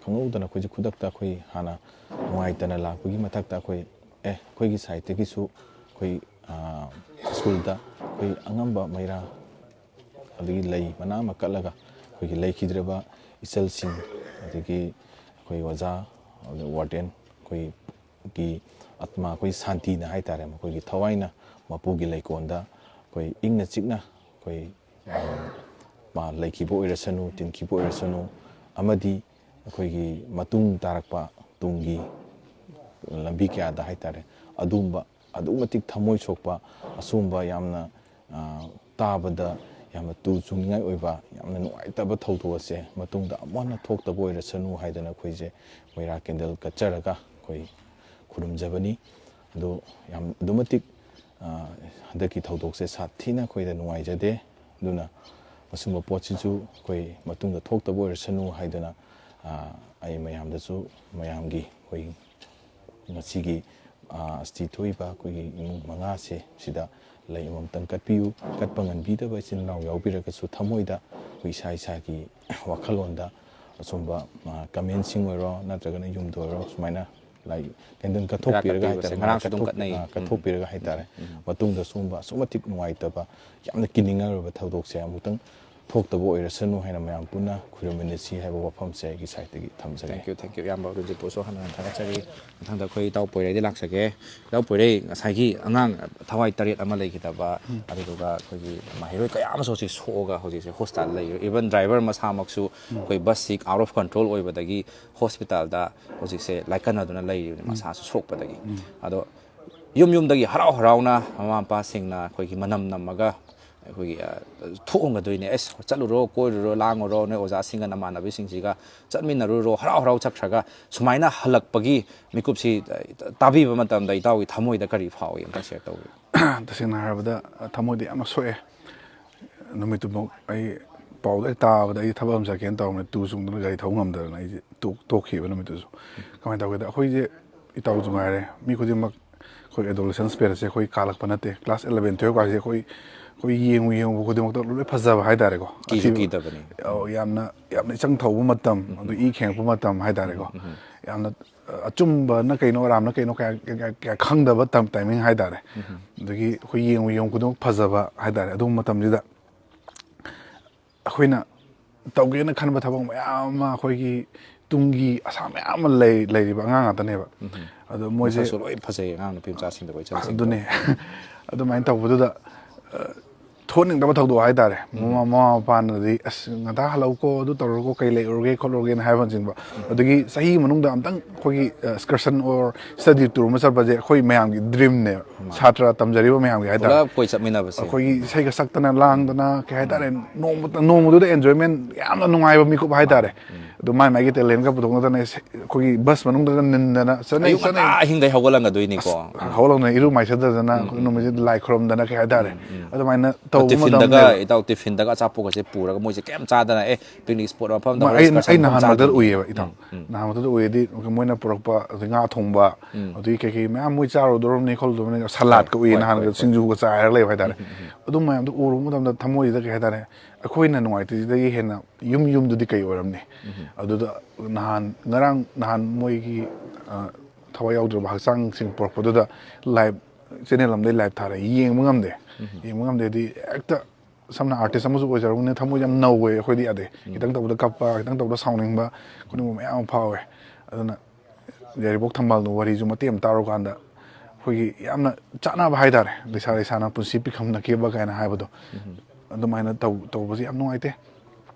ꯈꯪꯍꯧꯗꯅ ꯑꯩꯈꯣꯏꯁꯦ ꯈꯨꯗꯛꯇ ꯑꯩꯈꯣꯏ ꯍꯥꯟꯅ ꯅꯨꯡꯉꯥꯏꯇꯅ ꯂꯥꯛꯄꯒꯤ ꯃꯊꯛꯇ ꯑꯩꯈꯣꯏ, ꯑꯦ, ꯑꯩꯈꯣꯏꯒꯤ ꯁꯥꯏꯠꯇꯒꯤꯁꯨ ꯑꯩꯈꯣꯏ, ꯑ, ꯁ꯭ꯀꯨꯜꯗ ꯑꯩꯈꯣꯏ ꯑꯉꯝꯕ ꯃꯩꯔꯥ ꯑꯗꯒꯤ ꯂꯩ ꯃꯅꯥ ꯑꯃ ꯀꯠꯂꯒ ꯑꯩꯈꯣꯏꯒꯤ ꯂꯩꯈꯤꯗ꯭ꯔꯕ ꯏꯆꯜꯁꯤꯡ, ꯑꯗꯒꯤ ꯑꯩꯈꯣꯏ ꯑꯣꯖꯥ, ꯑꯗꯩ ꯋꯥꯔꯗꯦꯟ, ꯑꯩꯈꯣꯏꯒꯤ ꯑꯥꯠꯃꯥ, ꯑꯩꯈꯣꯏ ꯁꯥꯟꯇꯤꯅ ꯍꯥꯏ ꯇꯥꯔꯦ, ꯃꯈꯣꯏꯒꯤ ꯊꯋꯥꯏꯅ ꯃꯄꯨꯒꯤ ꯂꯩꯀꯣꯜꯗ ꯑꯩꯈꯣꯏ ꯏꯪꯅ ꯆꯤꯛꯅ ꯑꯩꯈꯣꯏ, ꯑ, ꯃꯥ ꯂꯩꯈꯤꯕ ꯑꯣꯏꯔꯁꯅꯨ, ꯇꯤꯟꯈꯤꯕ ꯑꯣꯏꯔꯁꯅꯨ, ꯑꯃꯗꯤ ꯑꯩꯈꯣꯏꯒꯤ ꯃꯇꯨꯡ ꯇꯥꯔꯛꯄ ꯇꯨꯡꯒꯤ ꯂꯝꯕꯤ ꯀꯌꯥꯗ ꯍꯥꯏꯇꯥꯔꯦ, ꯑꯗꯨꯒꯨꯝꯕ ꯑꯗꯨꯛꯀꯤ ꯃꯇꯤꯛ ꯊꯃꯣꯏ ꯁꯣꯛꯄ, ꯑꯁꯨꯝꯕ ꯌꯥꯝꯅ, ꯑ, ꯇꯥꯕꯗ ꯌꯥꯝꯅ ꯇꯨ ꯆꯨꯡꯅꯤꯡꯉꯥꯏ ꯑꯣꯏꯕ, ꯌꯥꯝꯅ ꯅꯨꯡꯉꯥꯏꯇꯕ ꯊꯧꯗꯣꯛ ꯑꯁꯦ ꯃꯇꯨꯡꯗ ꯑꯃꯨꯛ ꯍꯟꯅ ꯊꯣꯛꯇꯕ ꯑꯣꯏꯔꯁꯅꯨ ꯍꯥꯏꯗꯅ ꯑꯩꯈꯣꯏꯁꯦ ꯃꯩꯔꯥ ꯀꯦꯟꯗꯜ ꯀꯠꯆꯔꯒ ꯑꯩꯈꯣꯏ ꯈꯨꯔꯨꯝꯖꯕꯅꯤ꯫ ꯑꯗꯣ ꯌꯥꯝ ꯑꯗꯨꯛꯀꯤ ꯃꯇꯤꯛ, ꯑ, ꯍꯟꯗꯛꯀꯤ ꯊꯧꯗꯣꯛꯁꯦ ꯁꯥꯊꯤꯅ ꯑꯩꯈꯣꯏꯗ ꯅꯨꯡꯉꯥꯏꯖꯗꯦ꯫ ꯑꯗꯨꯅ ꯃꯁꯤꯒꯨꯝꯕ ꯄꯣꯠꯁꯤꯁꯨ ꯑꯩꯈꯣꯏ ꯃꯇꯨꯡꯗ ꯊꯣꯛꯇꯕ ꯑꯣꯏꯔꯁꯅꯨ ꯍꯥꯏꯗꯅ, ꯑ, ꯑꯩ ꯃꯌꯥꯝꯗꯁꯨ, ꯃꯌꯥꯝꯒꯤ ꯑꯩꯈꯣꯏ ꯉꯁꯤꯒꯤ, ꯑ, ꯑꯁꯇꯤ ꯊꯣꯛꯏꯕ ꯑꯩꯈꯣꯏꯒꯤ ꯏꯃꯨꯡ ꯃꯉꯥꯁꯦ ꯁꯤꯗ ꯂꯩ ꯑꯃꯃꯝꯇꯪ ꯀꯠꯄꯤꯌꯨ꯫ ꯀꯠꯄ ꯉꯝꯕꯤꯗꯕ ꯏꯆꯤꯟ ꯏꯅꯥꯎ ꯌꯥꯎꯕꯤꯔꯒꯁꯨ ꯊꯃꯣꯏꯗ ꯑꯩꯈꯣꯏ ꯏꯁꯥ ꯏꯁꯥꯒꯤ ꯋꯥꯈꯜꯂꯣꯟꯗ ꯑꯁꯨꯝꯕ, ꯑ, ꯀꯃꯦꯟꯁꯤꯡ ꯑꯣꯏꯔꯣ ꯅꯠꯇ꯭ꯔꯒꯅ ꯌꯨꯝꯗ ꯑꯣꯏꯔꯣ ꯁꯨꯃꯥꯏꯅ ꯂꯥꯏ ꯀꯦꯟꯗꯜ ꯀꯠꯊꯣꯛꯄꯤꯔꯒ ꯀꯠꯄꯤꯕꯁꯦ ꯍꯥꯏꯇꯥꯔꯦ, ꯉꯔꯥꯡꯁꯨ ꯑꯗꯨꯝ ꯀꯠꯊꯣꯛ-, ꯀꯠꯅꯩ꯫ ꯑ, ꯎꯝ꯫ ꯀꯠꯊꯣꯛꯄꯤꯔꯒ ꯍꯥꯏꯇꯥꯔꯦ, ꯎꯝ꯫ ꯃꯇꯨꯡꯗ ꯁꯨꯝꯕ ꯑꯁꯨꯛꯀꯤ ꯃꯇꯤꯛ ꯅꯨꯡꯉꯥꯏꯇꯕ, ꯌꯥꯝꯅ ꯀꯤꯅꯤꯡꯉꯥꯏ ꯑꯣꯏꯕ ꯊꯧꯗꯣꯛꯁꯦ ꯑꯃꯨꯛꯇꯪ ꯊꯣꯛꯇꯕ ꯑꯣꯏꯔꯁꯅꯨ ꯍꯥꯏꯅ ꯃꯌꯥꯝ ꯄꯨꯟꯅ ꯈꯨꯔꯨꯝꯃꯤꯟꯅꯁꯤ ꯍꯥꯏꯕ ꯋꯥꯐꯝꯁꯦ ꯑꯩꯒꯤ ꯁꯥꯏꯠꯇꯒꯤ ꯊꯝꯖꯒꯦ꯫ Thank you, thank you꯫ ꯏꯌꯥꯝꯕ ꯔꯨꯖꯤꯠꯄꯨꯁꯨ ꯍꯟꯅ ꯍꯟꯅ ꯊꯥꯒꯠꯆꯔꯤ꯫ ꯃꯊꯪꯗ ꯑꯩꯈꯣꯏ ꯏꯇꯥꯎ ꯄꯣꯏꯔꯩꯗ ꯂꯥꯛꯆꯒꯦ꯫ ꯏꯇꯥꯎ ꯄꯣꯏꯔꯩ, ꯉꯁꯥꯏꯒꯤ ꯑꯉꯥꯡ ꯊꯋꯥꯏ ꯇꯔꯦꯠ ꯑꯃ ꯂꯩꯈꯤꯗꯕ, ꯎꯝ꯫ ꯑꯗꯨꯗꯨꯒ ꯑꯩꯈꯣꯏꯒꯤ ꯃꯍꯩꯔꯣꯏ ꯀꯌꯥ ꯑꯃꯁꯨ ꯍꯧꯖꯤꯛ ꯁꯣꯛꯑꯒ ꯍꯧꯖꯤꯛꯁꯦ ꯍꯣꯁꯄꯤꯇꯥꯜꯗ ꯂꯩꯔꯤ꯫ Even driver ꯃꯁꯥꯃꯛꯁꯨ ꯎꯝ꯫ ꯑꯩꯈꯣꯏ ꯕꯁꯁꯤ out of control ꯑꯣꯏꯕꯗꯒꯤ ꯍꯣꯁꯄꯤꯇꯥꯜꯗ ꯍꯧꯖꯤꯛꯁꯦ ꯂꯥꯏꯀꯠꯅꯗꯨꯅ ꯂꯩꯔꯤꯕꯅꯤ, ꯎꯝ꯫ ꯃꯁꯥꯁꯨ ꯁꯣꯛꯄꯗꯒꯤ꯫ ꯎꯝ꯫ ꯑꯗꯣ ꯌꯨꯝ ꯌꯨꯝꯗꯒꯤ ꯍꯔꯥꯎ ꯍꯔꯥꯎꯅ ꯃꯃꯥ ꯃꯄꯥꯁꯤꯡꯅ ꯑꯩꯈꯣꯏꯒꯤ ꯃꯅꯝ ꯅꯝꯃꯒ ꯑꯩꯈꯣꯏꯒꯤ, ꯑ, ꯊꯣꯛꯑꯝꯒꯗꯣꯏꯅꯦ, "ꯑꯁ, ꯆꯠꯂꯨꯔꯣ, ꯀꯣꯏꯔꯨꯔꯣ, ꯂꯥꯡꯉꯨꯔꯣ, ꯅꯣꯏ ꯑꯣꯖꯥꯁꯤꯡꯒ ꯅꯃꯥꯟꯅꯕꯤꯁꯤꯡꯁꯤꯒ ꯆꯠꯃꯤꯟꯅꯔꯨꯔꯣ", ꯍꯔꯥꯎ ꯍꯔꯥꯎ ꯆꯠꯈ꯭ꯔꯒ ꯁꯨꯃꯥꯏꯅ ꯍꯜꯂꯛꯄꯒꯤ ꯃꯤꯀꯨꯞꯁꯤ, ꯑ, ꯇꯥꯕꯤꯕ ꯃꯇꯝꯗ ꯏꯇꯥꯎꯒꯤ ꯊꯃꯣꯏꯗ ꯀꯔꯤ ꯐꯥꯎꯏ? ꯑꯝꯇ share ꯇꯧꯕꯤꯌꯨ꯫ ꯇꯁꯦꯡꯅ ꯍꯥꯏꯔꯕꯗ, ꯑ, ꯊꯃꯣꯏꯗ ꯌꯥꯝꯅ ꯁꯣꯛꯑꯦ꯫ ꯅꯨꯃꯤꯠꯇꯨꯃꯛ ꯑꯩ ꯄꯥꯎꯗꯣ ꯍꯦꯛ ꯇꯥꯕꯗ ꯑꯩ ꯊꯕꯛ ꯑꯃ ꯆꯠꯀꯦꯅ ꯇꯧꯔꯝꯕꯅꯦ, ꯇꯨ ꯆꯨꯡꯗꯅ ꯒꯥꯔꯤ ꯊꯧꯕ ꯉꯝꯗꯗꯅ ꯑꯩꯁꯦ ꯇꯣꯛ-, ꯇꯣꯛꯈꯤꯕ ꯅꯨꯃꯤꯠꯇꯨꯁꯨ꯫ ꯀꯃꯥꯏꯅ ꯇꯧꯒꯦꯗ, ꯑꯩꯈꯣꯏꯁꯦ ꯏꯇꯥꯎꯁꯨ ꯉꯥꯏꯔꯦ, ꯃꯤ ꯈꯨꯗꯤꯡꯃꯛ ꯑꯩꯈꯣꯏ adolescent periodꯁꯦ ꯑꯩꯈꯣꯏ ꯀꯥꯜꯂꯛꯄ ꯅꯠꯇꯦ꯫ Class eleven, twelve ꯀꯥꯏꯁꯦ ꯑꯩꯈꯣꯏ, ꯑꯩꯈꯣꯏ ꯌꯦꯡꯉꯨ ꯌꯦꯡꯉꯨꯕ ꯈꯨꯗꯤꯡꯃꯛꯇ ꯂꯣꯏ ꯐꯖꯕ ꯍꯥꯏꯇꯥꯔꯦꯀꯣ꯫ ꯀꯤꯁꯨ ꯑꯊꯤꯕ-, ꯀꯤꯗꯕꯅꯤ꯫ ꯑꯧ, ꯌꯥꯝꯅ, ꯌꯥꯝꯅ ꯏꯆꯪ ꯊꯧꯕ ꯃꯇꯝ, ꯎꯝ, ꯑꯗꯨ ꯎꯝ꯫ ꯏ ꯈꯦꯡꯉꯛꯄ ꯃꯇꯝ ꯍꯥꯏꯇꯥꯔꯦꯀꯣ꯫ ꯎꯝ, ꯎꯝ꯫ ꯌꯥꯝꯅ, ꯑ, ꯑꯆꯨꯝꯕꯅ ꯀꯩꯅꯣ, ꯑꯔꯥꯟꯕꯅ ꯀꯩꯅꯣ ꯀꯌꯥ, ꯀꯌꯥ, ꯀꯌꯥ ꯈꯪꯗꯕ ꯇꯝ-, timing ꯍꯥꯏꯇꯥꯔꯦ꯫ ꯎꯝ, ꯎꯝ꯫ ꯑꯗꯒꯤ ꯑꯩꯈꯣꯏ ꯌꯦꯡꯉꯨ ꯌꯦꯡꯉꯨ ꯈꯨꯗꯤꯡꯃꯛ ꯐꯖꯕ ꯍꯥꯏꯇꯥꯔꯦ꯫ ꯑꯗꯨꯒꯨꯝꯕ ꯃꯇꯝꯁꯤꯗ ꯑꯩꯈꯣꯏꯅ ꯇꯧꯒꯦꯅ ꯈꯟꯕ ꯊꯕꯛ ꯃꯌꯥꯝ ꯑꯃ, ꯑꯩꯈꯣꯏꯒꯤ ꯇꯨꯡꯒꯤ ꯑꯁꯥ ꯃꯌꯥꯝ ꯑꯃ ꯂꯩ-, ꯂꯩꯔꯤꯕ ꯑꯉꯥꯡ ꯉꯥꯛꯇꯅꯦꯕ꯫ ꯎꯝ꯫ ꯑꯗꯣ ꯃꯣꯏꯁꯦ ꯃꯁꯛꯁꯨ ꯂꯣꯏ ꯐꯖꯩ, ꯑꯉꯥꯡ ꯅꯨꯄꯤ ꯃꯆꯥꯁꯤꯡꯗꯣ, ꯀꯣꯏꯆꯠꯁꯤꯡꯗꯣ꯫ ꯑꯗꯨꯅꯦ꯫ ꯑꯗꯨꯃꯥꯏꯅ ꯇꯧꯕꯗꯨꯗ, ꯑ, ꯊꯣꯛꯍꯟꯅꯤꯡꯗꯕ ꯊꯧꯗꯣꯛ ꯍꯥꯏꯇꯥꯔꯦ꯫ ꯃꯃꯥ ꯃꯃꯥ ꯃꯄꯥꯅꯗꯤ "ꯑꯁ, ꯉꯟꯇꯥ ꯍꯜꯂꯛꯎꯀꯣ, ꯑꯗꯨ ꯇꯧꯔꯨꯀꯣ, ꯀꯩ ꯂꯩꯔꯨꯔꯒꯦ ꯈꯣꯠꯂꯨꯔꯒꯦꯅ" ꯍꯥꯏꯕꯅꯆꯤꯡꯕ꯫ ꯑꯗꯒꯤ ꯆꯍꯤ ꯃꯅꯨꯡꯗ ꯑꯝꯇꯪ ꯑꯩꯈꯣꯏꯒꯤ ꯑꯦꯛꯁꯀꯔꯁꯟ ꯑꯣꯔ ꯁ꯭ꯇꯗꯤ ꯇꯨꯔ ꯑꯃ ꯆꯠꯄꯁꯦ ꯑꯩꯈꯣꯏ ꯃꯌꯥꯝꯒꯤ ꯗ꯭ꯔꯤꯝꯅꯦꯕ, ꯁꯥꯇ꯭ꯔ ꯇꯝꯖꯔꯤꯕ ꯃꯌꯥꯝꯒꯤ ꯍꯥꯏꯇꯥꯔꯦ꯫ ꯄꯨꯂꯞ ꯀꯣꯏ ꯆꯠꯃꯤꯟꯅꯕꯁꯦ꯫ ꯑꯩꯈꯣꯏꯒꯤ ꯏꯁꯩꯒ ꯁꯛꯇꯅ ꯂꯥꯡꯗꯅ, ꯀꯩ ꯍꯥꯏꯇꯥꯔꯦ, ꯅꯣꯡꯃꯇ ꯅꯣꯡꯃꯗꯨꯗ ꯑꯦꯟꯖꯣꯏꯃꯦꯟ ꯌꯥꯝꯅ ꯅꯨꯡꯉꯥꯏꯕ ꯃꯤꯀꯨꯞ ꯍꯥꯏꯇꯥꯔꯦ꯫ ꯑꯗꯨ ꯃꯥꯏ ꯃꯥꯏꯒꯤ ꯇꯦꯂꯦꯟꯒ ꯄꯨꯊꯣꯛꯅꯗꯅ, ꯑꯩꯈꯣꯏꯒꯤ ꯕꯁ ꯃꯅꯨꯡꯗꯒ ꯅꯤꯟꯗꯅ ꯆꯠꯅꯩ꯫ ꯑꯌꯨꯛ ꯉꯟꯇꯥ ꯑꯍꯤꯡꯗꯩ ꯍꯧꯒꯠꯂꯝꯒꯗꯣꯏꯅꯤꯀꯣ꯫ ꯍꯧꯒꯠꯂꯛꯅ ꯏꯔꯨ ꯃꯥꯏꯊꯗꯗꯅ ꯑꯩꯈꯣꯏ ꯅꯨꯃꯤꯠꯁꯤꯗ ꯂꯥꯏ ꯈꯨꯔꯨꯝꯗꯅ, ꯀꯩ ꯍꯥꯏꯇꯥꯔꯦ, ꯑꯗꯨꯃꯥꯏꯅ ꯇꯧꯕ ꯇꯤꯐꯤꯟꯗꯒ ꯃꯇꯝꯅꯦꯕ꯫ ꯏꯇꯥꯎ, ꯇꯤꯐꯤꯟꯗꯒ ꯑꯆꯥꯄꯣꯠꯀꯁꯦ ꯄꯨꯔꯒ ꯃꯣꯏꯁꯦ ꯀꯩꯝ ꯆꯥꯗꯅ, "ꯑꯦ, ꯄꯤꯛꯅꯤꯛ ꯁ꯭ꯄꯣꯠ ꯃꯐꯝꯗ ꯃꯥ- ꯍꯣꯔꯦꯟ ꯑꯩ excursion ꯑꯩ ꯃꯐꯝ ꯅꯍꯥꯟ ꯃꯛꯇꯗ ꯆꯥꯗꯣꯏꯅꯤ"? ꯎꯏꯌꯦꯕ, ꯏꯇꯥꯎ꯫ ꯅꯍꯥꯟ ꯃꯛꯇꯗ ꯎꯏꯌꯦꯗꯤ ꯃꯣꯏꯅ ꯄꯨꯔꯛꯄ ꯑꯗꯩ ꯉꯥ ꯊꯣꯡꯕ, ꯑꯗꯨꯒꯤ ꯀꯩꯀꯩ ꯃꯌꯥꯝ ꯃꯣꯏ ꯆꯥꯔꯨꯗꯧꯔꯕꯅꯤ ꯈꯣꯠꯂꯨꯗꯧꯔꯕꯅꯤ, ꯁꯂꯥꯗꯀ ꯎꯏꯌꯦ, ꯅꯍꯥꯟꯒ ꯁꯤꯡꯖꯨꯒ ꯆꯥꯏꯔꯒ ꯂꯩꯕ ꯍꯥꯏꯇꯥꯔꯦ꯫ ꯑꯗꯨ ꯃꯌꯥꯝꯗꯣ ꯎꯔꯨꯕ ꯃꯇꯝꯗ ꯊꯃꯣꯏꯁꯤꯗ, ꯀꯩ ꯍꯥꯏꯇꯥꯔꯦ, ꯑꯩꯈꯣꯏꯅ ꯅꯨꯡꯉꯥꯏꯇ꯭ꯔꯤꯁꯤꯗꯒꯤ ꯍꯦꯟꯅ ꯌꯨꯝ ꯌꯨꯝꯗꯨꯗꯤ ꯀꯩ ꯑꯣꯏꯔꯝꯅꯤ? ꯑꯗꯨꯗ ꯅꯍꯥꯟ, ꯉꯔꯥꯡ ꯅꯍꯥꯟ ꯃꯣꯏꯒꯤ, ꯑ, ꯊꯋꯥꯏ ꯌꯥꯎꯗ꯭ꯔꯕ ꯍꯛꯆꯥꯡꯁꯤꯡ ꯄꯨꯔꯛꯄꯗꯨꯗ ꯂꯥꯏꯞ ꯆꯦꯅꯦꯜ ꯑꯃꯗꯩ ꯂꯥꯏꯞ ꯊꯥꯔꯛꯑꯦ, ꯌꯦꯡꯕ ꯉꯝꯗꯦ꯫ ꯌꯦꯡꯕ ꯉꯝꯗꯦꯗꯤ ꯍꯦꯛꯇ, ꯁꯝꯅ ꯑꯥꯔꯇꯤꯁ ꯑꯃꯁꯨ ꯑꯣꯏꯖꯔꯕꯅꯤꯅ ꯊꯃꯣꯏꯁꯦ ꯌꯥꯝ ꯅꯧꯋꯦ ꯑꯩꯈꯣꯏꯗꯤ꯫ ꯌꯥꯗꯦ, ꯈꯤꯇꯪ ꯇꯧꯕꯗ ꯀꯞꯄ, ꯈꯤꯇꯪ ꯇꯧꯕꯗ ꯁꯥꯎꯅꯤꯡꯕ, ꯈꯨꯗꯤꯡꯃꯛ ꯃꯌꯥꯝ ꯑꯃ ꯐꯥꯎꯋꯦ꯫ ꯑꯗꯨꯅ ꯌꯥꯏꯔꯤꯄꯣꯛ ꯊꯝꯕꯥꯜꯗꯣ ꯋꯥꯔꯤꯁꯨ ꯃꯇꯦꯛ ꯑꯃ ꯇꯥꯔꯨꯀꯥꯟꯗ ꯑꯩꯈꯣꯏꯒꯤ ꯌꯥꯝꯅ ꯆꯥꯟꯅꯕ ꯍꯥꯏꯇꯥꯔꯦ, "ꯂꯩꯁꯥ ꯂꯩꯁꯥꯅ ꯄꯨꯟꯁꯤ ꯄꯤꯈꯝ ꯅꯛꯈꯤꯕ" ꯀꯥꯏꯅ ꯍꯥꯏꯕꯗꯣ꯫ ꯑꯗꯨꯃꯥꯏꯅ ꯇꯧ ꯇꯧꯕꯁꯦ ꯌꯥꯝ ꯅꯨꯡꯉꯥꯏꯇꯦ꯫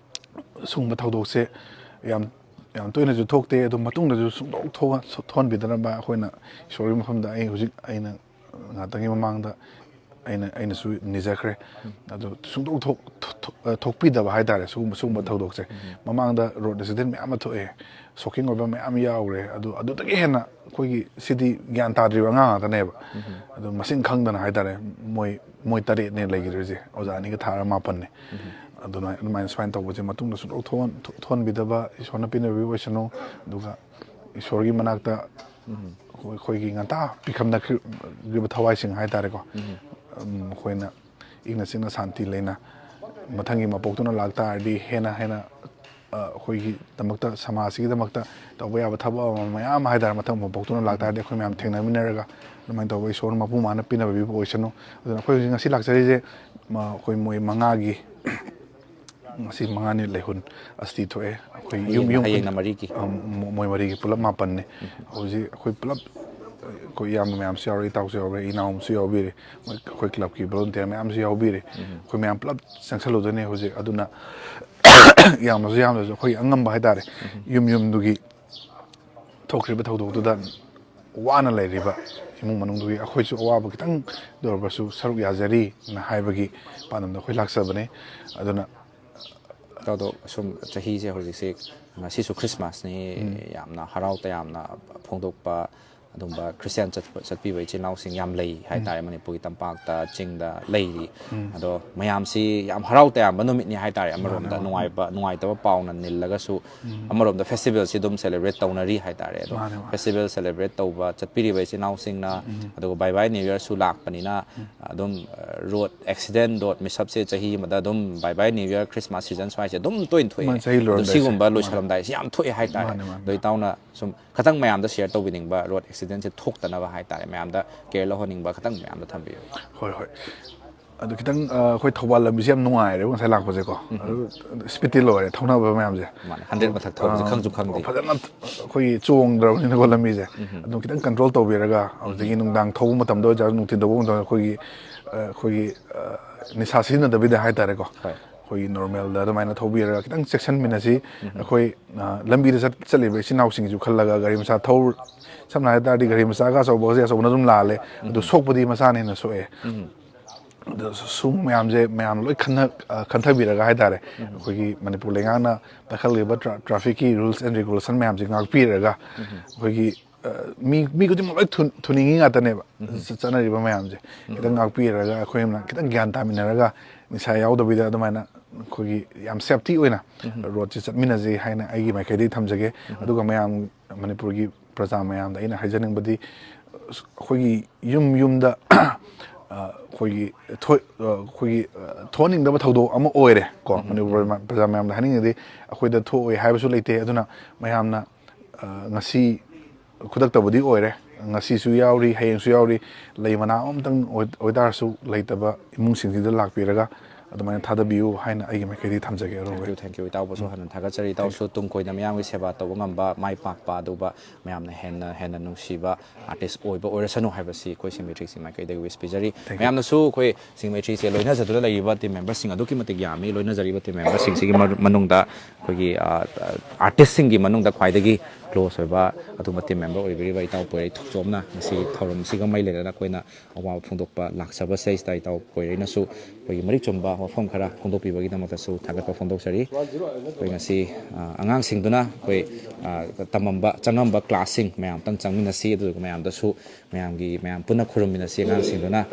ꯁꯨꯝꯕ ꯊꯧꯗꯣꯛꯁꯦ ꯌꯥꯝ ꯌꯥꯝ ꯇꯣꯏꯅꯁꯨ ꯊꯣꯛꯇꯦ꯫ ꯑꯗꯨ ꯃꯇꯨꯡꯗꯁꯨ ꯁꯨꯡꯊꯣꯛ ꯊꯣꯛꯍꯟ- ꯊꯣꯛꯍꯟꯕꯤꯗꯅꯕ ꯑꯩꯈꯣꯏꯅ ꯏꯁꯣꯔꯒꯤ ꯃꯐꯝꯗ, ꯑꯩ ꯍꯧꯖꯤꯛ ꯑꯩꯅ ꯉꯥꯛꯇꯪꯒꯤ ꯃꯃꯥꯡꯗ ꯑꯩꯅ ꯑꯩꯅꯁꯨ ꯅꯤꯖꯈ꯭ꯔꯦ꯫ ꯑꯗꯨ ꯁꯨꯡꯊꯣꯛ ꯊꯣꯛ- ꯊꯣꯛ- ꯊꯣꯛ- ꯊꯣꯛꯄꯤꯗꯕ ꯍꯥꯏꯇꯥꯔꯦ꯫ ꯁꯤꯒꯨꯝꯕ ꯁꯤꯒꯨꯝꯕ ꯊꯧꯗꯣꯛꯁꯦ ꯃꯃꯥꯡꯗ ꯔꯣꯗ ꯑꯦꯛꯁꯤꯗꯦꯟ ꯃꯌꯥꯝ ꯑꯃ ꯊꯣꯛꯑꯦ, ꯁꯣꯛꯀꯤꯡ ꯑꯣꯏꯕ ꯃꯌꯥꯝ ꯌꯥꯎꯈ꯭ꯔꯦ꯫ ꯑꯗꯨ ꯑꯗꯨꯗꯒꯤ ꯍꯦꯟꯅ ꯑꯩꯈꯣꯏꯒꯤ ꯁꯤꯗꯤ ꯒ꯭ꯌꯥꯟ ꯇꯥꯗ꯭ꯔꯤꯕ ꯑꯉꯥꯡ ꯉꯥꯛꯇꯅꯦꯕ꯫ ꯑꯗꯨ ꯃꯁꯤꯡ ꯈꯪꯗꯅ ꯍꯥꯏꯇꯥꯔꯦ, ꯃꯣꯏ ꯃꯣꯏ ꯇꯔꯦꯠꯅꯦ ꯂꯩꯈꯤꯗ꯭ꯔꯤꯁꯦ, ꯑꯣꯖꯥ ꯑꯅꯤꯒ ꯊꯥꯔ ꯃꯥꯄꯟꯅꯦ꯫ ꯑꯗꯨꯃꯥꯏꯅ ꯑꯗꯨꯃꯥꯏꯅ ꯁꯨꯃꯥꯏꯅ ꯇꯧꯕꯁꯦ ꯃꯇꯨꯡꯗ ꯁꯨꯡꯊꯣꯛ ꯊꯣꯛꯍꯟ- ꯊꯣꯛ- ꯊꯣꯛꯍꯟꯕꯤꯗꯕ ꯏꯁꯣꯔꯅ ꯄꯤꯅꯕꯤꯕ ꯑꯣꯏꯁꯅꯨ꯫ ꯑꯗꯨꯒ ꯏꯁꯣꯔꯒꯤ ꯃꯅꯥꯛꯇ ꯑꯩꯈꯣꯏ- ꯑꯩꯈꯣꯏꯒꯤ ꯉꯟꯇꯥ ꯄꯤꯈꯝꯅꯈ꯭ꯔꯤꯕ ꯊꯋꯥꯏꯁꯤꯡ ꯍꯥꯏꯇꯥꯔꯦꯀꯣ꯫ ꯎꯝ, ꯑꯩꯈꯣꯏꯅ ꯏꯪꯅ ꯆꯤꯛꯅ ꯁꯥꯟꯇꯤ ꯂꯩꯅ ꯃꯊꯪꯒꯤ ꯃꯄꯣꯛꯇꯨꯅ ꯂꯥꯛꯇꯥꯔꯗꯤ ꯍꯦꯟꯅ ꯍꯦꯟꯅ, ꯑ, ꯑꯩꯈꯣꯏꯒꯤꯗꯃꯛꯇ, ꯁꯃꯥꯖꯁꯤꯒꯤꯗꯃꯛꯇ ꯇꯧꯕ ꯌꯥꯕ ꯊꯕꯛ ꯑꯃ ꯃꯌꯥꯝ ꯍꯥꯏꯇꯥꯔꯦ, ꯃꯊꯪ ꯃꯄꯣꯛꯇꯨꯅ ꯂꯥꯛꯇꯥꯔꯗꯤ ꯑꯩꯈꯣꯏ ꯃꯌꯥꯝ ꯊꯦꯡꯅꯃꯤꯟꯅꯔꯒ ꯑꯗꯨꯃꯥꯏꯅ ꯇꯧꯕ ꯏꯁꯣꯔꯅ ꯃꯄꯨꯡ ꯐꯥꯅ ꯄꯤꯅꯕ ꯄꯤꯕ ꯑꯣꯏꯁꯅꯨ꯫ ꯑꯗꯨꯅ ꯑꯩꯈꯣꯏ ꯍꯧꯖꯤꯛ ꯉꯁꯤ ꯂꯥꯛꯆꯔꯤꯁꯦ, ꯃ-, ꯑꯩꯈꯣꯏ ꯃꯣꯏ ꯃꯉꯥꯒꯤ, ꯉꯁꯤ ꯃꯉꯥꯅꯤ ꯂꯩꯍꯨꯟ ꯑꯁꯇꯤ ꯊꯣꯛꯑꯦ꯫ ꯑꯩꯈꯣꯏ ꯌꯨꯝ- ꯍꯌꯦꯡ- ꯌꯨꯝ ꯍꯌꯦꯡꯅ ꯃꯔꯤꯒꯤ꯫ ꯑ, ꯃꯣ- ꯃꯣꯏ ꯃꯔꯤꯒꯤ ꯄꯨꯂꯞ ꯃꯥꯄꯟꯅꯦ꯫ ꯍꯧꯖꯤꯛ ꯑꯩꯈꯣꯏ ꯄꯨꯂꯞ ꯑꯩꯈꯣꯏ ꯏꯌꯥꯝꯕ ꯃꯌꯥꯝꯁꯨ ꯌꯥꯎꯔꯦ, ꯏꯇꯥꯎꯁꯨ ꯌꯥꯎꯔꯦ, ꯏꯅꯥꯎ ꯑꯃꯁꯨ ꯌꯥꯎꯕꯤꯔꯦ, ꯃꯣꯏ ꯑꯩꯈꯣꯏ ꯀ꯭ꯂꯕꯀꯤ ꯕꯣꯂꯨꯟꯇꯤꯌꯔ ꯃꯌꯥꯝꯁꯨ ꯌꯥꯎꯕꯤꯔꯦ꯫ ꯑꯩꯈꯣꯏ ꯃꯌꯥꯝ ꯄꯨꯂꯞ ꯆꯪꯁꯜꯂꯨꯗꯣꯏꯅꯦ ꯍꯧꯖꯤꯛ꯫ ꯑꯗꯨꯅ ꯌꯥꯝꯅꯁꯨ ꯌꯥꯝꯗ꯭ꯔꯁꯨ ꯑꯩꯈꯣꯏꯒꯤ ꯑꯉꯝꯕ ꯍꯥꯏꯇꯥꯔꯦ, ꯌꯨꯝ ꯌꯨꯝꯗꯨꯒꯤ ꯊꯣꯛꯈ꯭ꯔꯤꯕ ꯊꯧꯗꯣꯛꯇꯨꯗ ꯋꯥꯅ ꯂꯩꯔꯤꯕ ꯏꯃꯨꯡ ꯃꯅꯨꯡꯗꯨꯒꯤ ꯑꯩꯈꯣꯏꯁꯨ ꯑꯋꯥꯕ ꯈꯤꯇꯪꯗ ꯑꯣꯏꯔꯕꯁꯨ ꯁꯔꯨꯛ ꯌꯥꯖꯔꯤꯅ ꯍꯥꯏꯕꯒꯤ ꯄꯥꯟꯗꯝꯗ ꯑꯩꯈꯣꯏ ꯂꯥꯛꯆꯕꯅꯦ꯫ ꯑꯗꯨꯅ ꯇꯧꯗꯣ ꯁꯨꯝ ꯆꯍꯤꯁꯦ ꯍꯧꯖꯤꯛꯁꯦ ꯉꯁꯤꯁꯨ ꯈ꯭ꯔꯤꯁꯃꯥꯁꯅꯤ꯫ ꯌꯥꯝꯅ ꯍꯔꯥꯎ ꯇꯌꯥꯝꯅ ꯐꯣꯡꯗꯣꯛꯄ ꯑꯗꯨꯝꯕ ꯈ꯭ꯔꯤꯁꯇꯤꯌꯥꯟ ꯆꯠꯄ ꯆꯠꯄꯤꯕ ꯏꯆꯤꯜ ꯏꯅꯥꯎꯁꯤꯡ ꯌꯥꯝ ꯂꯩ ꯍꯥꯏꯇꯥꯔꯦ, ꯃꯅꯤꯄꯨꯔꯒꯤ ꯇꯝꯄꯥꯛꯇ, ꯆꯤꯡꯗ ꯂꯩꯔꯤ꯫ ꯑꯗꯣ ꯃꯌꯥꯝꯁꯤ ꯌꯥꯝ ꯍꯔꯥꯎ ꯇꯌꯥꯝꯕ ꯅꯨꯃꯤꯠꯅꯤ ꯍꯥꯏꯇꯥꯔꯦ꯫ ꯑꯃꯔꯣꯝꯗ ꯅꯨꯡꯉꯥꯏꯕ, ꯅꯨꯡꯉꯥꯏꯇꯕ ꯄꯥꯎꯅ ꯅꯤꯜꯂꯒꯁꯨ ꯑꯃꯔꯣꯝꯗ ꯐꯦꯁꯇꯤꯚꯦꯜꯁꯤ ꯑꯗꯨꯝ ꯁꯦꯂꯦꯕ꯭ꯔꯦꯠ ꯇꯧꯅꯔꯤ ꯍꯥꯏꯇꯥꯔꯦ꯫ ꯑꯗꯣ ꯃꯥꯅꯦ, ꯃꯥꯅꯦ꯫ ꯐꯦꯁꯇꯤꯚꯦꯜ ꯁꯦꯂꯦꯕ꯭ꯔꯦꯠ ꯇꯧꯕ ꯆꯠꯄꯤꯔꯤꯕ ꯏꯆꯤꯜ ꯏꯅꯥꯎꯁꯤꯡꯅ, ꯑꯗꯨꯒ ꯕꯥꯏ ꯕꯥꯏ ꯅ꯭ꯌꯨ ꯌꯔꯁꯨ ꯂꯥꯛꯄꯅꯤꯅ, ꯑꯗꯨꯝ ꯔꯣꯗ ꯑꯦꯛꯁꯤꯗꯦꯟ, ꯔꯣꯗ ꯃꯤꯁꯞꯁꯦ ꯆꯍꯤ ꯑꯃꯗ ꯑꯗꯨꯝ ꯕꯥꯏ ꯕꯥꯏ ꯅ꯭ꯌꯨ ꯌꯔ, ꯈ꯭ꯔꯤꯁꯃꯥꯁ ꯁꯤꯖꯟ ꯁ꯭ꯋꯥꯏꯁꯦ ꯑꯗꯨꯝ ꯇꯣꯏꯅ ꯊꯣꯛꯑꯦ꯫ ꯃꯥꯅꯦ, ꯆꯍꯤ ꯑꯗꯣ ꯂꯣꯏꯔꯝꯗꯥꯏꯁꯦ꯫ ꯁꯤꯒꯨꯝꯕ ꯃꯥꯅꯦ꯫ ꯂꯣꯏꯁꯜꯂꯝꯗꯥꯏꯁꯦ ꯌꯥꯝ ꯊꯣꯛꯑꯦ ꯍꯥꯏꯇꯥꯔꯦ꯫ ꯃꯥꯅꯦ, ꯃꯥꯅꯦ, ꯑꯗꯣ ꯃꯥꯅꯦ꯫ ꯏꯇꯥꯎꯅ ꯁꯨꯝ ꯈꯇꯪ ꯃꯌꯥꯝꯗ ꯁꯤꯌꯔ ꯇꯧꯕꯤꯅꯤꯡꯕ ꯔꯣꯗ ꯑꯦꯛꯁꯤꯗꯦꯟꯁꯦ ꯊꯣꯛꯇꯅꯕ ꯍꯥꯏꯇꯥꯔꯦ, ꯃꯌꯥꯝꯗ ꯀꯦꯌꯔ ꯂꯧꯍꯟꯅꯤꯡꯕ ꯈꯇꯪ ꯃꯌꯥꯝꯗ ꯊꯝꯕꯤꯌꯨ꯫ ꯍꯣꯏ, ꯍꯣꯏ꯫ ꯑꯗꯨ ꯈꯤꯇꯪ, ꯑ, ꯑꯩꯈꯣꯏ ꯊꯧꯕꯥꯜ ꯂꯝꯕꯤꯁꯦ ꯌꯥꯝ ꯅꯨꯡꯉꯥꯏꯔꯦꯕ ꯉꯁꯥꯏ ꯂꯥꯛꯄꯁꯦꯀꯣ꯫ ꯑꯗꯨ ꯁ꯭ꯄꯤꯠꯇꯤ ꯂꯣꯏꯔꯦ ꯊꯧꯅꯕ ꯃꯌꯥꯝꯁꯦ꯫ ꯃꯥꯅꯦ, ꯍꯟꯗ꯭ꯔꯦꯠ ꯃꯊꯛ ꯊꯧꯕꯁꯦ ꯑ, ꯈꯪꯁꯨ ꯈꯪꯗꯦ꯫ ꯐꯖꯅ ꯑꯩꯈꯣꯏꯒꯤ ꯆꯣꯡꯗ꯭ꯔꯕꯅꯤꯅꯀꯣ ꯂꯝꯕꯤꯁꯦ꯫ ꯑꯗꯨꯝ ꯈꯤꯇꯪ ꯀꯟꯇ꯭ꯔꯣꯜ ꯇꯧꯕꯤꯔꯒ, ꯑꯗꯨꯗꯒꯤ ꯅꯨꯡꯗꯥꯡ ꯊꯧꯕ ꯃꯇꯝꯗ ꯑꯣꯏꯔꯁꯨ, ꯅꯨꯡꯊꯤꯟ ꯊꯧꯕ ꯃꯇꯝꯗ ꯑꯩꯈꯣꯏꯒꯤ, ꯑ, ꯑꯩꯈꯣꯏꯒꯤ, ꯑ, ꯅꯤꯁꯥ ꯁꯤꯖꯤꯟꯅꯗꯕꯤꯗ ꯍꯥꯏꯇꯥꯔꯦꯀꯣ꯫ ꯍꯣꯏ꯫ ꯑꯩꯈꯣꯏꯒꯤ ꯅꯣꯔꯃꯦꯜꯗ ꯑꯗꯨꯃꯥꯏꯅ ꯊꯧꯕꯤꯔꯒ ꯈꯤꯇꯪ ꯆꯦꯛꯁꯤꯟꯃꯤꯟꯅꯁꯤ꯫ ꯑꯩꯈꯣꯏ, ꯑ, ꯂꯝꯕꯤꯗ ꯆꯠ-, ꯆꯠꯂꯤꯕ ꯏꯆꯤꯟ ꯏꯅꯥꯎꯁꯤꯡꯒꯤꯁꯨ ꯈꯜꯂꯒ ꯒꯥꯔꯤ ꯃꯆꯥ ꯊꯧ-, ꯁꯝꯅ ꯍꯥꯏ ꯇꯥꯔꯗꯤ ꯒꯥꯔꯤ ꯃꯆꯥꯒ ꯑꯆꯧꯕꯒꯁꯦ, ꯑꯆꯧꯕꯅ ꯑꯗꯨꯝ ꯂꯥꯜꯂꯦ꯫ ꯑꯗꯨ ꯁꯣꯛꯄꯗꯤ ꯃꯆꯥꯅ ꯍꯦꯟꯅ ꯁꯣꯛꯑꯦ꯫ ꯑꯗꯣ ꯁꯨꯝ ꯃꯌꯥꯝꯁꯦ ꯃꯌꯥꯝ ꯂꯣꯏ ꯈꯟꯅ-, ꯑ, ꯈꯟꯊꯕꯤꯔꯒ ꯍꯥꯏꯇꯥꯔꯦ, ꯑꯩꯈꯣꯏꯒꯤ ꯃꯅꯤꯄꯨꯔ ꯂꯩꯉꯥꯛꯅ ꯄꯥꯏꯈꯠꯂꯤꯕ ꯇ꯭ꯔꯥ-, ꯇ꯭ꯔꯥꯐꯤꯛꯀꯤ ꯔꯨꯜꯁ ꯑꯦꯟ ꯔꯤꯒꯨꯂꯦꯁꯟ ꯃꯌꯥꯝꯁꯦ ꯉꯥꯛꯄꯤꯔꯒ, ꯑꯩꯈꯣꯏꯒꯤ, ꯑ, ꯃꯤ, ꯃꯤ ꯈꯨꯗꯤꯡꯃꯛ ꯂꯣꯏ ꯊꯨ-, ꯊꯨꯅꯤꯡꯉꯤ ꯉꯥꯛꯇꯅꯦꯕ꯫ ꯆ-, ꯆꯠꯅꯔꯤꯕ ꯃꯌꯥꯝꯁꯦ ꯈꯤꯇꯪ ꯉꯥꯛꯄꯤꯔꯒ, ꯑꯩꯈꯣꯏ ꯑꯃꯅ ꯈꯤꯇꯪ ꯒ꯭ꯌꯥꯟ ꯇꯥꯃꯤꯟꯅꯔꯒ, ꯅꯤꯁꯥ ꯌꯥꯎꯗꯕꯤꯗ ꯑꯗꯨꯃꯥꯏꯅ ꯑꯩꯈꯣꯏꯒꯤ ꯌꯥꯝ ꯁꯦꯐꯇꯤ ꯑꯣꯏꯅ ꯔꯣꯗꯁꯦ ꯆꯠꯃꯤꯟꯅꯁꯦ ꯍꯥꯏꯅ ꯑꯩꯒꯤ ꯃꯥꯏꯀꯩꯗꯒꯤ ꯊꯝꯖꯒꯦ꯫ ꯑꯗꯨꯒ ꯃꯌꯥꯝ, ꯃꯅꯤꯄꯨꯔꯒꯤ ꯄ꯭ꯔꯖꯥ ꯃꯌꯥꯝꯗ ꯑꯩꯅ ꯍꯥꯏꯖꯅꯤꯡꯕꯗꯤ, ꯑꯩꯈꯣꯏꯒꯤ ꯌꯨꯝ ꯌꯨꯝꯗ, ꯑ, ꯑꯩꯈꯣꯏꯒꯤ ꯊꯣꯛ-, ꯑ, ꯑꯩꯈꯣꯏꯒꯤ, ꯑ, ꯊꯣꯛꯍꯟꯅꯤꯡꯗꯕ ꯊꯧꯗꯣꯛ ꯑꯃ ꯑꯣꯏꯔꯦ ꯀꯣ꯫ ꯃꯅꯤꯄꯨꯔ ꯄ꯭ꯔꯖꯥ ꯃꯌꯥꯝꯗ ꯍꯥꯏꯅꯤꯡꯉꯗꯤ, ꯑꯩꯈꯣꯏꯗ ꯊꯣꯛꯑꯣꯏ ꯍꯥꯏꯕꯁꯨ ꯂꯩꯇꯦ꯫ ꯑꯗꯨꯅ ꯃꯌꯥꯝꯅ, ꯑ, ꯉꯁꯤ ꯈꯨꯗꯛꯇꯕꯨꯗꯤ ꯑꯣꯏꯔꯦ, ꯉꯁꯤꯁꯨ ꯌꯥꯎꯔꯤ, ꯍꯌꯦꯡꯁꯨ ꯌꯥꯎꯔꯤ, ꯂꯩ ꯃꯅꯥ ꯑꯃꯇꯪ ꯑꯣꯏ-, ꯑꯣꯏꯇꯥꯔꯁꯨ ꯂꯩꯇꯕ ꯏꯃꯨꯡꯁꯤꯡꯁꯤꯗ ꯂꯥꯛꯄꯤꯔꯒ, ꯑꯗꯨꯃꯥꯏꯅ ꯊꯥꯗꯕꯤꯌꯨ ꯍꯥꯏꯅ ꯑꯩꯒꯤ ꯃꯥꯏꯀꯩꯗꯒꯤ ꯊꯝꯖꯒꯦ, ꯑꯔꯣꯏꯕ꯫ Thank you, thank you. ꯏꯇꯥꯎꯕꯨꯁꯨ ꯍꯟꯅ ꯊꯥꯒꯠꯆꯔꯤ꯫ ꯏꯇꯥꯎꯁꯨ ꯇꯨꯡ ꯀꯣꯏꯅ ꯃꯤꯌꯥꯝꯒꯤ ꯁꯦꯕꯥ ꯇꯧꯕ ꯉꯝꯕ, ꯃꯥꯏ ꯄꯥꯛꯄ, ꯑꯗꯨꯒ ꯃꯌꯥꯝꯅ ꯍꯦꯟꯅ ꯍꯦꯟꯅ ꯅꯨꯡꯁꯤꯕ ꯑꯥꯔꯇꯤꯁ ꯑꯣꯏꯕ ꯑꯣꯏꯔꯁꯅꯨ ꯍꯥꯏꯕꯁꯤ ꯑꯩꯈꯣꯏ ꯁꯤꯡ ꯃꯩꯇ꯭ꯔꯤꯁꯤ ꯃꯥꯏꯀꯩꯗꯒꯤ ꯋꯤꯁ ꯄꯤꯖꯔꯤ꯫ ꯃꯌꯥꯝꯅꯁꯨ ꯑꯩꯈꯣꯏ ꯁꯤꯡ ꯃꯩꯇ꯭ꯔꯤꯁꯦ ꯂꯣꯏꯅꯖꯗꯨꯅ ꯂꯩꯔꯤꯕ ꯇꯤꯝ ꯃꯦꯝꯕꯔꯁꯤꯡ ꯑꯗꯨꯛꯀꯤ ꯃꯇꯤꯛ ꯌꯥꯝꯃꯤ꯫ ꯂꯣꯏꯅꯖꯔꯤꯕ ꯇꯤꯝ ꯃꯦꯝꯕꯔꯁꯤꯡꯁꯤꯒꯤ ꯃꯔꯨ- ꯃꯅꯨꯡꯗ ꯑꯩꯈꯣꯏꯒꯤ, ꯑ, ꯑ, ꯑꯥꯔꯇꯤꯁꯁꯤꯡꯒꯤ ꯃꯅꯨꯡꯗ ꯈ꯭ꯋꯥꯏꯗꯒꯤ ꯀ꯭ꯂꯣꯁ ꯑꯣꯏꯕ ꯑꯗꯨꯒꯨꯝꯕ ꯇꯤꯝ ꯃꯦꯝꯕꯔ ꯑꯣꯏꯕꯤꯔꯤꯕ ꯏꯇꯥꯎ ꯄꯣꯏꯔꯩ ꯊꯣꯛꯆꯣꯝꯅ ꯉꯁꯤ ꯊꯧꯔꯝꯁꯤꯒ ꯃꯔꯤ ꯂꯩꯅꯅ ꯑꯩꯈꯣꯏꯅ ꯑꯋꯥꯕ ꯐꯣꯡꯗꯣꯛꯄ ꯂꯥꯛꯆꯕꯁꯤꯗꯩꯁꯤꯗ ꯏꯇꯥꯎ ꯄꯣꯏꯔꯩꯅꯁꯨ ꯑꯩꯈꯣꯏꯒꯤ ꯃꯔꯤꯛ ꯆꯨꯝꯕ ꯋꯥꯐꯝ ꯈꯔ ꯐꯣꯡꯗꯣꯛꯄꯤꯕꯒꯤꯗꯃꯛꯇꯁꯨ ꯊꯥꯒꯠꯄ ꯐꯣꯡꯗꯣꯛꯆꯔꯤ꯫ ꯑꯩꯈꯣꯏ ꯉꯁꯤ, ꯑ, ꯑꯉꯥꯡꯁꯤꯡꯗꯨꯅ ꯑꯩꯈꯣꯏ, ꯑ, ꯇꯝꯃꯝꯕ, ꯆꯪꯉꯝꯕ ꯀ꯭ꯂꯥꯁꯁꯤꯡ ꯃꯌꯥꯝ ꯑꯃꯇꯪ ꯆꯪꯃꯤꯟꯅꯁꯤ, ꯑꯗꯨꯒ ꯃꯌꯥꯝꯗꯁꯨ ꯃꯌꯥꯝꯒꯤ, ꯃꯌꯥꯝ ꯄꯨꯟꯅ ꯈꯨꯔꯨꯝꯃꯤꯟꯅꯁꯤ꯫ ꯑꯉꯥꯡꯁꯤꯡꯗꯨꯅ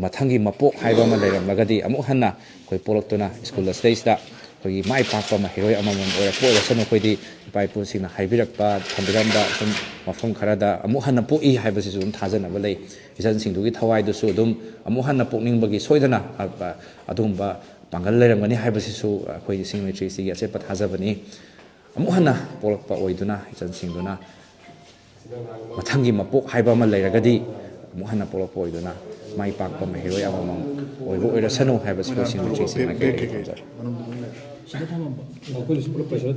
ꯃꯊꯪꯒꯤ ꯃꯄꯣꯛ ꯍꯥꯏꯕ ꯑꯃ ꯂꯩꯔꯝꯂꯒꯗꯤ ꯑꯃꯨꯛ ꯍꯟꯅ ꯑꯩꯈꯣꯏ ꯄꯣꯛꯂꯛꯇꯨꯅ ꯁ꯭ꯀꯨꯜ ꯑꯁꯤꯗꯩꯁꯤꯗ ꯑꯩꯈꯣꯏꯒꯤ ꯃꯥꯏ ꯄꯥꯛꯄ ꯃꯍꯩꯔꯣꯏ ꯑꯃꯃꯝ ꯑꯣꯏꯔꯛꯄ ꯑꯣꯏꯔꯁꯅꯨ꯫ ꯑꯩꯈꯣꯏꯗꯤ ꯏꯄꯥ ꯏꯄꯨꯁꯤꯡꯅ ꯍꯥꯏꯕꯤꯔꯛꯄ, ꯊꯝꯕꯤꯔꯝꯕ ꯁꯨꯝ ꯃꯐꯝ ꯈꯔꯗ ꯑꯃꯨꯛ ꯍꯟꯅ ꯄꯣꯛꯏ ꯍꯥꯏꯕꯁꯤꯁꯨ ꯑꯗꯨꯝ ꯊꯥꯖꯅꯕ ꯂꯩ꯫ ꯏꯆꯟꯁꯤꯡꯗꯨꯒꯤ ꯊꯋꯥꯏꯗꯨꯁꯨ ꯑꯗꯨꯝ ꯑꯃꯨꯛ ꯍꯟꯅ ꯄꯣꯛꯅꯤꯡꯕꯒꯤ ꯁꯣꯏꯗꯅ, ꯑ, ꯑ, ꯑꯗꯨꯒꯨꯝꯕ ꯄꯥꯡꯒꯜ ꯂꯩꯔꯝꯒꯅꯤ ꯍꯥꯏꯕꯁꯤꯁꯨ ꯑꯩꯈꯣꯏ ꯁꯤꯡ ꯃꯩꯇ꯭ꯔꯤꯁꯤꯒꯤ ꯑꯆꯦꯠꯄ ꯊꯥꯖꯕꯅꯤ꯫ ꯑꯃꯨꯛ ꯍꯟꯅ ꯄꯣꯛꯂꯛꯄ ꯑꯣꯏꯗꯨꯅ ꯏꯆꯟꯁꯤꯡꯗꯨꯅ ꯃꯊꯪꯒꯤ ꯃꯄꯣꯛ ꯍꯥꯏꯕ ꯑꯃ ꯂꯩꯔꯒꯗꯤ ꯑꯃꯨꯛ ꯍꯟꯅ ꯄꯣꯛꯂꯛꯄ ꯑꯣꯏꯗꯨꯅ ꯃꯥꯏ ꯄꯥꯛꯄ ꯃꯍꯩꯔꯣꯏ ꯑꯃꯃꯝ ꯑꯣꯏꯕ ꯑꯣꯏꯔꯁꯅꯨ ꯍꯥꯏꯕꯁꯤ ꯑꯩꯈꯣꯏ ꯁꯤꯡ ꯃꯩꯇ꯭ꯔꯤꯁꯤꯡ ꯃꯥꯏꯀꯩꯗꯒꯤ ꯊꯝꯖꯔꯤ꯫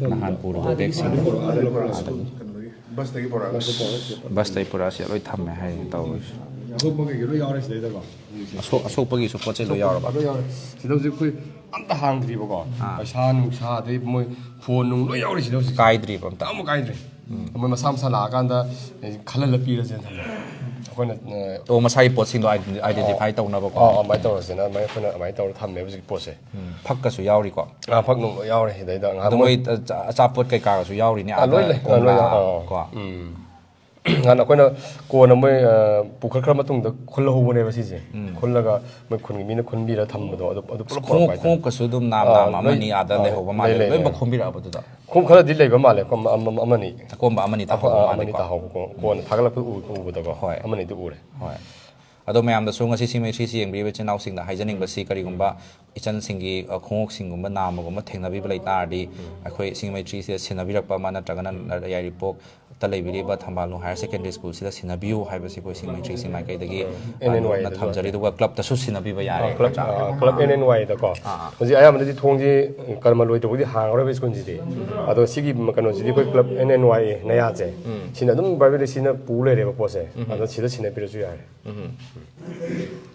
ꯅꯍꯥꯟ ꯄꯨꯔꯨꯕ ꯕꯦꯒꯁꯤꯡꯗꯣ ꯑꯥꯗꯒꯤ ꯕꯁꯇꯒꯤ ꯄꯨꯔꯛꯑꯁꯤ ꯂꯣꯏ ꯊꯝꯃꯦ ꯍꯥꯏꯌꯦ ꯇꯧꯔꯤꯁꯦ꯫ ꯑꯁꯣꯛ- ꯑꯁꯣꯛꯄꯒꯤꯁꯨ ꯄꯣꯠ ꯆꯩ ꯂꯣꯏ ꯌꯥꯎꯔꯕ? ꯁꯤꯗ ꯍꯧꯖꯤꯛ ꯑꯩꯈꯣꯏ ꯑꯝꯇ ꯍꯥꯡꯗ꯭ꯔꯤꯕꯀꯣ꯫ ꯄꯩꯁꯥ ꯅꯨꯡꯁꯥ ꯑꯗꯩ ꯃꯣꯏ ꯐꯣꯟ ꯅꯨꯡ ꯂꯣꯏ ꯌꯥꯎꯔꯤ ꯁꯤꯗ ꯍꯧꯖꯤꯛ꯫ ꯀꯥꯏꯗ꯭ꯔꯤꯕ ꯑꯝꯇ? ꯑꯃꯨꯛ ꯀꯥꯏꯗ꯭ꯔꯤ꯫ ꯃꯣꯏ ꯃꯁꯥ ꯃꯁꯥ ꯂꯥꯛꯑꯀꯥꯟꯗ ꯈꯜꯍꯜꯂ ꯄꯤꯔꯁꯦꯅ ꯊꯝꯃꯦ꯫ ꯑꯩꯈꯣꯏꯅ, ꯑ, ꯑꯣ, ꯃꯁꯥꯒꯤ ꯄꯣꯠꯁꯤꯡꯗꯣ ꯑꯥꯏꯗꯦꯟꯇꯤꯐꯥꯏ ꯇꯧꯅꯕꯀꯣ? ꯑꯥ, ꯑꯗꯨꯃꯥꯏꯅ ꯇꯧꯔꯁꯦꯅ ꯑꯗꯨꯃꯥꯏꯅ ꯑꯩꯈꯣꯏꯅ ꯑꯗꯨꯃꯥꯏꯅ ꯇꯧꯔ ꯊꯝꯃꯦ ꯍꯧꯖꯤꯛ ꯄꯣꯠꯁꯦ꯫ ꯐꯛꯀꯁꯨ ꯌꯥꯎꯔꯤꯀꯣ? ꯑꯥ, ꯐꯛ ꯅꯨꯡ ꯂꯣꯏ ꯌꯥꯎꯔꯦ ꯁꯤꯗꯩꯗ꯫ ꯉꯥꯏꯍꯥꯛ ꯑꯗꯣ ꯃꯣꯏ, ꯑ, ꯑꯆꯥꯄꯣꯠ ꯀꯩꯀꯥꯒꯁꯨ ꯌꯥꯎꯔꯤꯅꯦ ꯑꯥ, ꯂꯣꯏ ꯑꯥꯗ, ꯂꯩ꯫ ꯑꯥ, ꯂꯣꯏ ꯌꯥꯎ-, ꯀꯣꯝꯂꯥ ꯑꯥ, ꯀꯣ? ꯎꯝ꯫ ꯍꯥꯟꯅ ꯑꯩꯈꯣꯏꯅ ꯀꯣꯟꯅ ꯃꯣꯏ, ꯑ, ꯄꯨꯈꯠꯈ꯭ꯔ ꯃꯇꯨꯡꯗ ꯈꯨꯜꯍꯧꯕꯅꯦꯕ ꯁꯤꯁꯦ꯫ ꯈꯨꯜꯂꯒ ꯃꯣꯏ ꯈꯨꯟꯒꯤ ꯃꯤꯅ ꯈꯨꯟꯕꯤꯔ ꯊꯝꯕꯗꯣ ꯑꯗꯨ, ꯑꯗꯨ ꯄꯨꯂꯞ ꯈꯣꯡꯎꯞ- ꯄꯨꯔꯛꯄ ꯍꯥꯏꯇꯥꯔꯦ꯫ ꯈꯣꯡꯎꯞꯀꯁꯨ ꯑꯗꯨꯝ ꯅꯥꯝ ꯑꯥ, ꯅꯥꯝ ꯂꯣꯏ-, ꯑꯃꯅꯤ ꯑꯥꯗ ꯑꯥ, ꯂꯩꯍꯧꯕ ꯂꯩ, ꯃꯥꯜꯂꯦ꯫ ꯂꯩ, ꯂꯣꯏꯅꯃꯛ ꯂꯩ꯫ ꯈꯣꯝꯕꯤꯔꯛꯑꯕ ꯑꯗꯨꯗ? ꯈꯣꯡꯎꯞ ꯈꯔꯗꯤ ꯂꯩꯕ ꯃꯥꯜꯂꯦ, ꯈꯣꯡ ꯑꯃ-, ꯑꯃꯅꯤ ꯑꯥ, ꯇꯥꯍꯧꯕ ꯑꯃꯅꯤ ꯃꯥꯜꯂꯦꯀꯣ꯫ ꯇꯥꯍꯧꯕ ꯈꯣꯡꯎꯞ꯫ ꯀꯣꯟꯅ ꯊꯥꯒꯠꯂꯛꯄꯗ ꯎ-, ꯎꯕꯗꯀꯣ꯫ ꯍꯣꯏ꯫ ꯑꯃꯅꯤꯗꯤ ꯎꯔꯦ꯫ ꯍꯣꯏ꯫ ꯑꯗꯣ ꯃꯌꯥꯝꯗꯁꯨ ꯉꯁꯤ ꯁꯤꯡ ꯃꯩꯇ꯭ꯔꯤꯁꯤ ꯌꯦꯡꯕꯤꯔꯤꯕ ꯏꯆꯤꯟ ꯏꯅꯥꯎꯁꯤꯡꯗ ꯍꯥꯏꯖꯅꯤꯡꯕꯁꯤ, ꯀꯔꯤꯒꯨꯝꯕ ꯏꯆꯟꯁꯤꯡꯒꯤ, ꯑ, ꯈꯣꯡꯎꯞꯁꯤꯡꯒꯨꯝꯕ ꯅꯥꯝꯃꯒꯨꯝꯕ ꯊꯦꯡꯅꯕꯤꯕ ꯂꯩ ꯇꯥꯔꯗꯤ, ꯎꯝ꯫ ꯑꯩꯈꯣꯏ ꯁꯤꯡꯖꯃꯩ ꯊ꯭ꯔꯤꯁꯤꯗ ꯁꯤꯟꯅꯕꯤꯔꯛꯄ ꯑꯃ ꯅꯠꯇ꯭ꯔꯒꯅ ꯌꯥꯏꯔꯤꯄꯣꯛꯇ ꯂꯩꯕꯤꯔꯤꯕ ꯊꯝꯕꯥꯜ ꯅꯨꯡ ꯍꯥꯌꯔ ꯁꯦꯀꯦꯟꯗꯔꯤ ꯁ꯭ꯀꯨꯜꯁꯤꯗ ꯁꯤꯟꯅꯕꯤꯌꯨ ꯍꯥꯏꯕꯁꯤ ꯑꯩꯈꯣꯏ ꯁꯤꯡꯖꯃꯩ ꯊ꯭ꯔꯤꯁꯤ ꯃꯥꯏꯀꯩꯗꯒꯤ, ꯑꯦꯟ ꯑꯦꯟ ꯋꯥꯏꯗ ꯑ, ꯊꯝꯖꯔꯤ꯫ ꯑꯗꯨꯒ ꯀ꯭ꯂꯕꯇꯁꯨ ꯁꯤꯟꯅꯕꯤꯕ ꯌꯥꯔꯦ, ꯑ, ꯀ꯭ꯂꯕ, ꯅꯠꯇ꯭ꯔꯥ? ꯑ, ꯀ꯭ꯂꯕ ꯑꯦꯟ ꯑꯦꯟ ꯋꯥꯏꯗꯀꯣ꯫ ꯑꯥ, ꯑꯥ꯫ ꯍꯧꯖꯤꯛ ꯑꯌꯥꯝꯕꯅꯗꯤ ꯊꯣꯡꯁꯤ ꯀꯔꯃ ꯂꯣꯏꯗ꯭ꯔꯤꯐꯥꯎꯗꯤ ꯍꯥꯡꯉꯔꯣꯏꯕ ꯁ꯭ꯀꯨꯜꯁꯤꯗꯤ꯫ ꯑꯗꯣ ꯁꯤꯒꯤ ꯀꯩꯅꯣꯁꯤꯗꯤ ꯑꯩꯈꯣꯏ ꯀ꯭ꯂꯕ ꯑꯦꯟ ꯑꯦꯟ ꯋꯥꯏ ꯑꯦ ꯅꯌꯥꯁꯦ, ꯎꯝ꯫ ꯁꯤꯅ ꯑꯗꯨꯝ ꯄ꯭ꯔꯥꯏꯚꯦꯠꯂꯤ ꯁꯤꯅ ꯄꯨ ꯂꯩꯔꯦꯕ ꯄꯣꯠꯁꯦ꯫ ꯎꯝ꯫ ꯑꯗꯣ ꯁꯤꯗ ꯁꯤꯟꯅꯕꯤꯔꯁꯨ ꯌꯥꯔꯦ꯫ ꯎꯝ꯫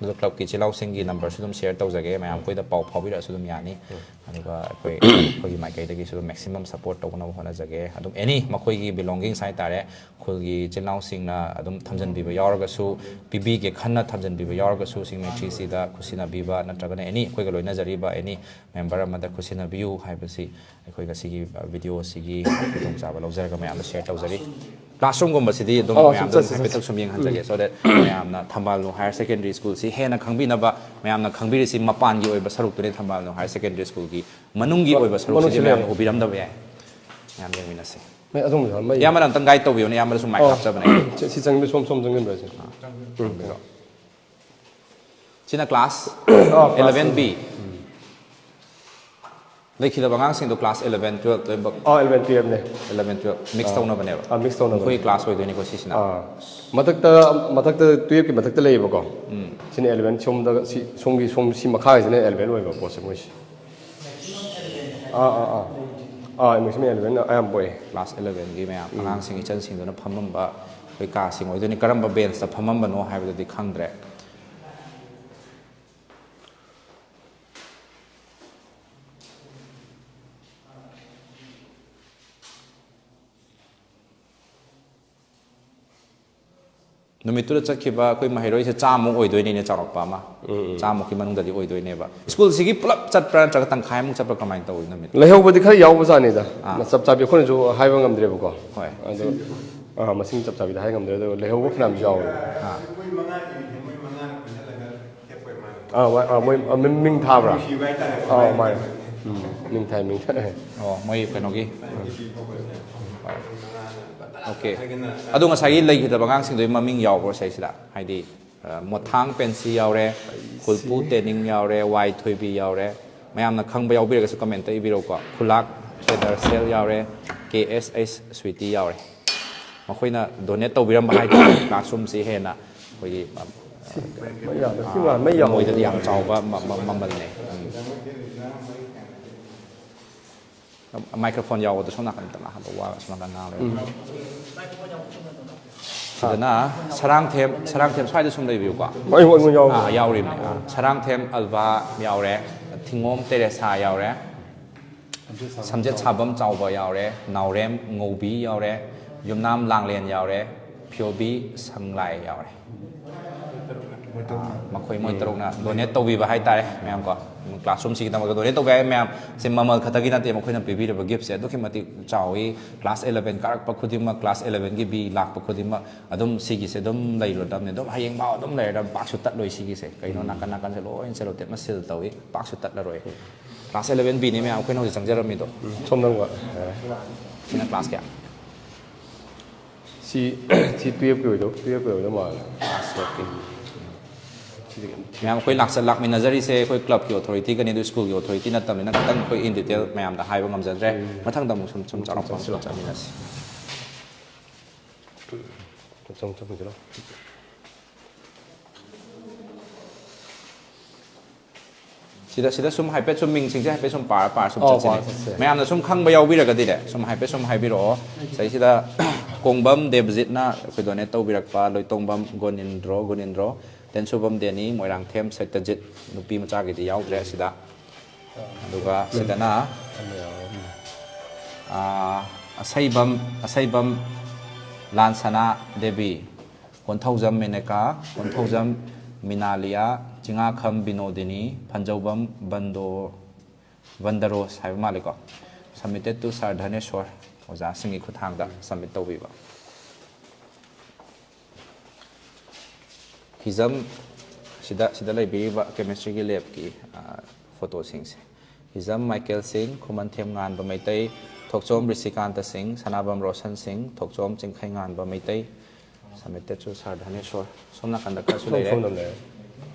ꯑꯗꯣ ꯀ꯭ꯂꯕꯀꯤ ꯏꯆꯤꯜ ꯏꯅꯥꯎꯁꯤꯡꯒꯤ ꯅꯝꯕꯔꯁꯨ ꯑꯗꯨꯝ ꯁꯤꯌꯔ ꯇꯧꯖꯒꯦ, ꯃꯌꯥꯝ ꯑꯩꯈꯣꯏꯗ ꯄꯥꯎ ꯐꯥꯎꯕꯤꯔꯛꯑꯁꯨ ꯑꯗꯨꯝ ꯌꯥꯅꯤ꯫ ꯎꯝ꯫ ꯑꯗꯨꯒ ꯑꯩꯈꯣꯏ, ꯑꯩꯈꯣꯏꯒꯤ ꯃꯥꯏꯀꯩꯗꯒꯤꯁꯨ ꯑꯗꯨꯝ ꯃꯦꯛꯁꯤꯃꯝ ꯁꯄꯣꯔꯠ ꯇꯧꯅꯕ ꯍꯣꯠꯅꯖꯒꯦ꯫ ꯑꯗꯨꯝ ꯑꯦꯅꯤ ꯃꯈꯣꯏꯒꯤ ꯕꯤꯂꯣꯡꯒꯤꯡꯁ ꯍꯥꯏꯇꯥꯔꯦ, ꯈꯨꯜꯒꯤ ꯏꯆꯤꯜ ꯏꯅꯥꯎꯁꯤꯡꯅ ꯑꯗꯨꯝ ꯊꯝꯖꯤꯟꯕꯤꯕ ꯌꯥꯎꯔꯒꯁꯨ, ꯄꯤꯕꯤꯒꯦ ꯈꯟꯅ ꯊꯝꯖꯤꯟꯕꯤꯕ ꯌꯥꯎꯔꯒꯁꯨ, ꯁꯤꯡꯖꯃꯩ ꯊ꯭ꯔꯤꯁꯤꯗ ꯈꯨꯠꯁꯤꯟꯅꯕꯤꯕ ꯅꯠꯇ꯭ꯔꯒꯅ ꯑꯦꯅꯤ ꯑꯩꯈꯣꯏꯒ ꯂꯣꯏꯅꯖꯔꯤꯕ ꯑꯦꯅꯤ ꯃꯦꯝꯕꯔ ꯑꯃꯗ ꯈꯨꯠꯁꯤꯟꯅꯕꯤꯌꯨ ꯍꯥꯏꯕꯁꯤ ꯑꯩꯈꯣꯏ ꯉꯁꯤꯒꯤ, ꯑ, ꯚꯤꯗꯤꯑꯣ ꯑꯁꯤꯒꯤ ꯈꯨꯗꯣꯡꯆꯥꯕ ꯂꯧꯖꯔꯒ ꯃꯌꯥꯝꯗ ꯁꯤꯌꯔ ꯇꯧꯖꯔꯤ꯫ ꯀ꯭ꯂꯥꯁꯔꯨꯝꯒꯨꯝꯕꯁꯤꯗꯤ ꯑꯗꯨꯝ ꯑꯣ, ꯃꯌꯥꯝꯗ ꯆꯠꯁꯤ, ꯍꯥꯏꯐꯦꯠꯇꯪ ꯆꯠꯁꯤ꯫ ꯁꯨꯝ ꯌꯦꯡꯍꯟꯖꯒꯦ, ꯎꯝ꯫ So that ꯃꯌꯥꯝꯅ ꯊꯝꯕꯥꯜ ꯅꯨꯡ ꯍꯥꯌꯔ ꯁꯦꯀꯦꯟꯗꯔꯤ ꯁ꯭ꯀꯨꯜꯁꯤ ꯍꯦꯟꯅ ꯈꯪꯕꯤꯅꯕ, ꯃꯌꯥꯝꯅ ꯈꯪꯕꯤꯔꯤꯁꯤ ꯃꯄꯥꯟꯒꯤ ꯑꯣꯏꯕ ꯁꯔꯨꯛꯇꯨꯅꯤ, ꯊꯝꯕꯥꯜ ꯅꯨꯡ ꯍꯥꯌꯔ ꯁꯦꯀꯦꯟꯗꯔꯤ ꯁ꯭ꯀꯨꯜꯒꯤ ꯃꯅꯨꯡꯒꯤ ꯃ-, ꯑꯣꯏꯕ ꯁꯔꯨꯛꯁꯤꯗꯤ ꯃꯅꯨꯡꯁꯤ ꯃꯌꯥꯝꯅ ꯂꯩꯔꯦ꯫ ꯎꯕꯤꯔꯝꯗꯕ ꯌꯥꯏ꯫ ꯃꯌꯥꯝ ꯌꯦꯡꯃꯤꯟꯅꯁꯤ꯫ ꯃꯩ ꯑꯗꯨꯝ ꯃꯩ ꯏꯌꯥꯝꯕꯅ ꯑꯝꯇꯪ ꯒꯥꯏꯗ ꯇꯧꯕꯤꯌꯨꯅꯦ, ꯏꯌꯥꯝꯕꯗꯁꯨ ꯃꯥꯏꯛ ꯑꯣ꯫ ꯍꯥꯞꯆꯕꯅꯦ꯫ ꯁꯤ, ꯁꯤ ꯆꯪꯕ ꯁꯣꯝ, ꯁꯣꯝ ꯆꯪꯁꯤꯟꯕꯤꯔꯁꯤ꯫ ꯑꯥ, ꯎꯝ꯫ ꯆꯪꯕꯤꯔꯣ꯫ ꯁꯤꯅ ꯀ꯭ꯂꯥꯁ ꯑꯥ, ꯀ꯭ꯂꯥꯁ ꯑꯦꯂꯚꯦꯟ ꯕꯤ꯫ ꯎꯝ꯫ ꯂꯩꯈꯤꯗꯕ ꯑꯉꯥꯡꯁꯤꯡꯗꯣ ꯀ꯭ꯂꯥꯁ ꯑꯦꯂꯚꯦꯟ, ꯇꯨꯋꯦꯜꯐ ꯂꯣꯏꯅꯃꯛ? ꯑꯥ, ꯑꯦꯂꯚꯦꯟ, ꯇꯨꯋꯦꯜꯐꯅꯦ꯫ ꯑꯦꯂꯚꯦꯟ, ꯇꯨꯋꯦꯜꯐ ꯃꯤꯛꯁ ꯑꯥ꯫ ꯇꯧꯅꯕꯅꯦꯕ? ꯑꯥ, ꯃꯤꯛꯁ ꯇꯧꯅꯕꯅꯦ꯫ ꯃꯈꯣꯏꯒꯤ ꯀ꯭ꯂꯥꯁ ꯑꯣꯏꯗꯣꯏꯅꯤꯀꯣ ꯁꯤꯁꯤꯅ? ꯑꯥ꯫ ꯃꯊꯛꯇ, ꯃꯊꯛꯇ ꯇꯨꯋꯦꯜꯐꯀꯤ ꯃꯊꯛꯇ ꯂꯩꯌꯦꯕꯀꯣ꯫ ꯎꯝ꯫ ꯁꯤꯅ ꯑꯦꯂꯚꯦꯟ, ꯁꯣꯝꯗ ꯁꯤ, ꯁꯣꯝꯒꯤ, ꯁꯣꯝ ꯁꯤ ꯃꯈꯥꯒꯤꯁꯤꯅ ꯑꯦꯂꯚꯦꯟ ꯑꯣꯏꯕ ꯄꯣꯠꯁꯦ ꯃꯣꯏꯁꯦ꯫ ꯑꯥ, ꯑꯥ, ꯑꯥ꯫ ꯑꯥ, ꯃꯦꯛꯁꯤꯃꯝ ꯑꯦꯂꯚꯦꯟ ꯑꯌꯥꯝꯕ ꯑꯣꯏꯌꯦ꯫ ꯀ꯭ꯂꯥꯁ ꯑꯦꯂꯚꯦꯟꯒꯤ ꯃꯌꯥꯝ ꯎꯝ꯫ ꯑꯉꯥꯡꯁꯤꯡ ꯏꯆꯟꯁꯤꯡꯗꯨꯅ ꯐꯝꯃꯝꯕ ꯑꯩꯈꯣꯏ ꯀꯥꯁꯤꯡ ꯑꯣꯏꯗꯣꯏꯅꯤ꯫ ꯀꯔꯝꯕ ꯕꯦꯟꯁꯇ ꯐꯝꯃꯝꯕꯅꯣ ꯍꯥꯏꯕꯗꯨꯗꯤ ꯈꯪꯗ꯭ꯔꯦ꯫ ꯅꯨꯃꯤꯠꯇꯨꯗ ꯆꯠꯈꯤꯕ ꯑꯩꯈꯣꯏ ꯃꯍꯩꯔꯣꯏꯁꯦ ꯆꯥꯝꯃꯨꯛ ꯑꯣꯏꯗꯣꯏꯅꯤꯅꯦ, ꯆꯥꯎꯔꯛꯄ ꯑꯃ꯫ ꯎꯝ, ꯎꯝ꯫ ꯆꯥꯝꯃꯨꯛꯀꯤ ꯃꯅꯨꯡꯗꯗꯤ ꯑꯣꯏꯗꯣꯏꯅꯦꯕ꯫ ꯁ꯭ꯀꯨꯜꯁꯤꯒꯤ ꯄꯨꯂꯞ ꯆꯠꯄ꯭ꯔꯥ ꯅꯠꯇ꯭ꯔꯒ ꯇꯪꯈꯥꯏꯃꯨꯛ ꯆꯠꯄ꯭ꯔꯥ ꯀꯃꯥꯏꯅ ꯇꯧꯋꯤ ꯅꯨꯃꯤꯠ? ꯂꯩꯍꯧꯕꯗꯤ ꯈꯔ ꯌꯥꯎꯕꯖꯥꯠꯅꯤꯗ꯫ ꯑꯥ꯫ ꯆꯞ ꯆꯥꯕꯤ ꯑꯩꯈꯣꯏꯅꯁꯨ ꯍꯥꯏꯕ ꯉꯝꯗ꯭ꯔꯦꯕꯀꯣ꯫ ꯍꯣꯏ꯫ ꯑꯗꯣ, ꯑꯥ, ꯃꯁꯤꯡ ꯆꯞ ꯆꯥꯕꯤꯗꯤ ꯍꯥꯏ ꯉꯝꯗ꯭ꯔꯦ, ꯑꯗꯣ ꯂꯩꯍꯧꯕ ꯐꯅꯌꯥꯝꯁꯨ ꯌꯥꯎꯋꯦ꯫ ꯑꯥ꯫ ꯑꯥ, ꯃꯣꯏ, ꯑꯥ, ꯃꯣꯏ, ꯑꯥ, ꯃꯤꯡ, ꯃꯤꯡ ꯊꯥꯕ꯭ꯔꯥ? ꯅꯨꯡꯁꯤꯕ ꯍꯥꯏꯇꯥꯔꯦꯀꯣ꯫ ꯑꯥ, ꯃꯥꯅꯦ꯫ ꯎꯝ, ꯃꯤꯡ ꯊꯥꯏ, ꯃꯤꯡ ꯊꯥꯏ꯫ ꯑꯣ, ꯃꯣꯏ ꯀꯩꯅꯣꯒꯤ? ꯍꯣꯏ꯫ ꯑꯣꯀꯦ꯫ ꯑꯗꯣ ꯉꯁꯥꯏꯒꯤ ꯂꯩꯈꯤꯗꯕ ꯑꯉꯥꯡꯁꯤꯡꯗꯨꯒꯤ ꯃꯃꯤꯡ ꯌꯥꯎꯕ꯭ꯔꯣ ꯁꯤꯗꯩꯁꯤꯗ? ꯍꯥꯏꯗꯤ, ꯑ, ꯃꯣꯊꯥꯡ ꯄꯦꯟꯁꯤ ꯌꯥꯎꯔꯦ, ꯈꯨꯜꯄꯨ ꯇꯦꯅꯤꯡ ꯌꯥꯎꯔꯦ, ꯋꯥꯏ ꯊꯣꯏꯕꯤ ꯌꯥꯎꯔꯦ꯫ ꯃꯌꯥꯝꯅ ꯈꯪꯕ ꯌꯥꯎꯕꯤꯔꯒꯁꯨ ꯀꯃꯦꯟꯇ ꯏꯕꯤꯔꯛꯎꯀꯣ꯫ ꯈꯨꯂꯥꯛ ꯐꯦꯗꯔꯁꯦꯜ ꯌꯥꯎꯔꯦ, ꯀꯦ ꯑꯦꯁ ꯑꯩꯁ ꯁ꯭ꯋꯤꯇꯤ ꯌꯥꯎꯔꯦ꯫ ꯃꯈꯣꯏꯅ ꯗꯣꯅꯦꯠ ꯇꯧꯕꯤꯔꯝꯕ ꯍꯥꯏꯇꯥꯔꯦ꯫ ꯀ꯭ꯂꯥꯁꯔꯨꯝꯁꯤ ꯍꯦꯟꯅ ꯑꯩꯈꯣꯏꯒꯤ, ꯑ, ꯃꯩ ꯌꯥꯝꯕ ꯁꯤ ꯃꯌꯥꯝ ꯃꯩ ꯌꯥꯝꯕ ꯃꯣꯏꯗꯗꯤ ꯌꯥꯝ ꯆꯥꯎꯕ ꯃ- ꯃ- ꯃꯃꯜꯅꯦ꯫ ꯎꯝ꯫ ꯃꯥꯏꯀ꯭ꯔꯣꯐꯣꯟ ꯌꯥꯎꯕꯗꯣ ꯁꯣꯝ ꯅꯥꯀꯟꯗ ꯂꯥꯛꯍꯜꯂꯣ, ꯋꯥ ꯁꯣꯝ ꯅꯥꯀꯟ ꯉꯥꯡꯂꯦ꯫ ꯁꯤꯗꯅ ꯁꯔꯥꯡꯊꯦꯝ ꯁꯔꯥꯡꯊꯦꯝ ꯁ꯭ꯋꯥꯏꯗ ꯁꯨꯝ ꯂꯩꯕꯤꯌꯨꯀꯣ꯫ ꯍꯣꯏ ꯍꯣꯏ ꯍꯣꯏ ꯌꯥꯎꯕ ꯑꯥ, ꯌꯥꯎꯔꯤꯕꯅꯦ꯫ ꯑꯥ, ꯁꯔꯥꯡꯊꯦꯝ ꯑꯜꯕꯥ ꯌꯥꯎꯔꯦ, ꯊꯤꯡꯉꯣꯝ ꯇꯦꯔꯦꯁꯥ ꯌꯥꯎꯔꯦ, ꯁꯝꯖꯦꯠ ꯁꯥꯕꯝ ꯆꯥꯎꯕ ꯌꯥꯎꯔꯦ, ꯅꯥꯎꯔꯦꯝ ꯉꯧꯕꯤ ꯌꯥꯎꯔꯦ, ꯌꯨꯝꯅꯥꯝ ꯂꯥꯡꯂꯦꯟ ꯌꯥꯎꯔꯦ, ꯐꯤꯌꯣꯕꯤ ꯁꯪꯂꯥꯏ ꯌꯥꯎꯔꯦ꯫ ꯑꯥ, ꯃꯈꯣꯏ ꯃꯣꯏ ꯇꯔꯨꯛꯅ ꯗꯣꯅꯦꯠ ꯇꯧꯕꯤꯕ ꯍꯥꯏꯇꯥꯔꯦ ꯃꯌꯥꯝ ꯀꯣ꯫ ꯀ꯭ꯂꯥꯁꯔꯨꯝꯁꯤꯒꯤꯗꯃꯛꯇ ꯗꯣꯅꯦꯠ ꯇꯧꯕ ꯌꯥꯏ ꯃꯌꯥꯝ꯫ ꯁꯤ ꯃꯃꯜ ꯈꯛꯇꯒꯤ ꯅꯠꯇꯦ, ꯃꯈꯣꯏꯅ ꯄꯤꯕꯤꯔꯤꯕ ꯒꯤꯐꯁꯦ ꯑꯗꯨꯛꯀꯤ ꯃꯇꯤꯛ ꯆꯥꯎꯏ꯫ ꯀ꯭ꯂꯥꯁ ꯑꯦꯂꯚꯦꯟ ꯀꯥꯔꯛꯄ ꯈꯨꯗꯤꯡꯃꯛ, ꯀ꯭ꯂꯥꯁ ꯑꯦꯂꯚꯦꯟꯒꯤ ꯕꯤ ꯂꯥꯛꯄ ꯈꯨꯗꯤꯡꯃꯛ ꯑꯗꯨꯝ ꯁꯤꯒꯤꯁꯦ ꯑꯗꯨꯝ ꯂꯩꯔꯗꯕꯅꯦ, ꯑꯗꯨꯝ ꯍꯌꯦꯡꯐꯥꯎ ꯑꯗꯨꯝ ꯂꯩꯔꯗꯕ, ꯄꯥꯛꯁꯨ ꯇꯠꯂꯣꯏ ꯁꯤꯒꯤꯁꯦ꯫ ꯀꯩꯅꯣ, ꯅꯥꯀꯟ ꯅꯥꯀꯟꯁꯦ ꯂꯣꯏ ꯁꯦꯂꯣꯇꯦꯞꯅ ꯁꯤꯜ ꯇꯧꯏ, ꯄꯥꯛꯁꯨ ꯇꯠꯂꯔꯣꯏ꯫ ꯀ꯭ꯂꯥꯁ ꯑꯦꯂꯚꯦꯟ ꯕꯤꯅꯦ ꯃꯌꯥꯝ ꯑꯩꯈꯣꯏꯅ ꯍꯧꯖꯤꯛ ꯆꯪꯖꯔꯝꯃꯤꯗꯣ꯫ ꯁꯣꯝꯗ ꯑꯃꯨꯛ ꯁꯤꯅ ꯀ꯭ꯂꯥꯁ ꯀꯌꯥ? ꯁꯤ ꯁꯤ ꯇꯨꯌꯦꯞꯀꯤ ꯑꯣꯏꯗꯧ ꯇꯨꯌꯦꯞꯀꯤ ꯑꯣꯏꯗꯧ ꯃꯥꯜꯂꯦ꯫ ꯀ꯭ꯂꯥꯁ ꯇꯨꯌꯦꯞꯀꯤ꯫ ꯃꯌꯥꯝ ꯑꯩꯈꯣꯏ ꯂꯥꯛꯆ ꯂꯥꯛꯃꯤꯟꯅꯖꯔꯤꯁꯦ ꯑꯩꯈꯣꯏ ꯀ꯭ꯂꯕꯀꯤ ꯑꯣꯊꯣꯔꯤꯇꯤꯒꯅꯤ, ꯑꯗꯨ ꯁ꯭ꯀꯨꯜꯒꯤ ꯑꯣꯊꯣꯔꯤꯇꯤ ꯅꯠꯇꯕꯅꯤꯅ ꯈꯤꯇꯪ ꯑꯩꯈꯣꯏ ꯏꯟ ꯗꯤꯇꯦꯜ ꯃꯌꯥꯝꯗ ꯍꯥꯏꯕ ꯉꯝꯖꯗ꯭ꯔꯦ꯫ ꯃꯊꯪꯗ ꯑꯃꯨꯛ ꯁꯨꯝ ꯁꯨꯝ ꯆꯥꯎꯔꯥꯛꯄ ꯑꯃ ꯁꯨꯝ ꯆꯠꯃꯤꯟꯅꯁꯤ꯫ ꯆꯪ ꯆꯪ ꯆꯪ ꯁꯤꯗ ꯁꯤꯗ ꯁꯨꯝ ꯍꯥꯏꯐꯦꯠ ꯁꯨꯝ ꯃꯤꯡꯁꯤꯡꯁꯦ ꯍꯥꯏꯐꯦꯠ ꯁꯨꯝ ꯄꯥꯔ ꯄꯥꯔ ꯁꯨꯝ ꯑꯧ, ꯆꯠꯁꯤꯅꯦ꯫ ꯄꯥꯔ ꯆꯠꯁꯦ꯫ ꯃꯌꯥꯝꯅ ꯁꯨꯝ ꯈꯪꯕ ꯌꯥꯎꯕꯤꯔꯒꯗꯤꯅꯦ, ꯁꯨꯝ ꯍꯥꯏꯐꯦꯠ ꯁꯨꯝ ꯍꯥꯏꯕꯤꯔꯛꯑꯣ꯫ ꯁꯤꯗꯩꯁꯤꯗ ꯀꯣꯡꯕꯝ ꯗꯦꯕꯖꯤꯠꯅ ꯑꯩꯈꯣꯏ ꯗꯣꯅꯦꯠ ꯇꯧꯕꯤꯔꯛꯄ, ꯂꯣꯏꯇꯣꯡꯕꯝ ꯒꯣꯅꯤꯟꯗ꯭ꯔꯣ ꯒꯣꯅꯤꯟꯗ꯭ꯔꯣ, ꯇꯦꯟꯁꯨꯕꯝ ꯗꯦꯅꯤ, ꯃꯣꯏꯔꯥꯡꯊꯦꯝ ꯁꯠꯇꯖꯤꯠ, ꯅꯨꯄꯤ ꯃꯆꯥꯒꯤꯗꯤ ꯌꯥꯎꯗ꯭ꯔꯦ ꯁꯤꯗ꯫ ꯑꯗꯨꯒ ꯁꯤꯗꯅ ꯑꯥ, ꯑꯁꯩꯕꯝ ꯑꯁꯩꯕꯝ ꯂꯥꯟꯁꯅꯥ ꯗꯦꯕꯤ, ꯀꯣꯟꯊꯧꯖꯝ ꯃꯦꯅꯀꯥ, ꯀꯣꯟꯊꯧꯖꯝ ꯃꯤꯅꯥꯂꯤꯌꯥ, ꯆꯤꯉꯥꯈꯝ ꯕꯤꯅꯣꯗꯤꯅꯤ, ꯐꯟꯖꯧꯕꯝ ꯕꯟꯗꯣ ꯕꯟꯗꯔꯣꯁ ꯍꯥꯏꯕ ꯃꯥꯜꯂꯦꯀꯣ꯫ Submitted to Sir ꯙꯅꯦꯁꯣꯔ, ꯑꯣꯖꯥꯁꯤꯡꯒꯤ ꯈꯨꯠꯊꯥꯡꯗ ꯁꯕꯃꯤꯠ ꯇꯧꯕꯤꯕ꯫ ꯍꯤꯖꯝ ꯁꯤꯗ ꯁꯤꯗ ꯂꯩꯕꯤꯔꯤꯕ ꯀꯦꯃꯤꯁꯇ꯭ꯔꯤꯒꯤ ꯂꯦꯞꯀꯤ ꯐꯣꯇꯣꯁꯤꯡꯁꯦ꯫ ꯍꯤꯖꯝ ꯃꯥꯏꯀꯦꯜ ꯁꯤꯡ, ꯈꯨꯃꯟꯊꯦꯝ ꯉꯥꯟꯕ ꯃꯩꯇꯩ, ꯊꯣꯛꯆꯣꯝ ꯔꯤꯁꯤꯀꯥꯟꯇ ꯁꯤꯡ, ꯁꯅꯥꯕꯝ ꯔꯣꯁꯟ ꯁꯤꯡ, ꯊꯣꯛꯆꯣꯝ ꯆꯤꯡꯈꯩ ꯉꯥꯟꯕ Meitei, Submitted to Sir Dhaneswar. ꯁꯣꯝ ꯅꯥꯀꯟꯗ ꯈꯔꯁꯨ ꯂꯩꯔꯦ꯫ ꯁꯣꯝꯗ ꯂꯩꯔꯦ꯫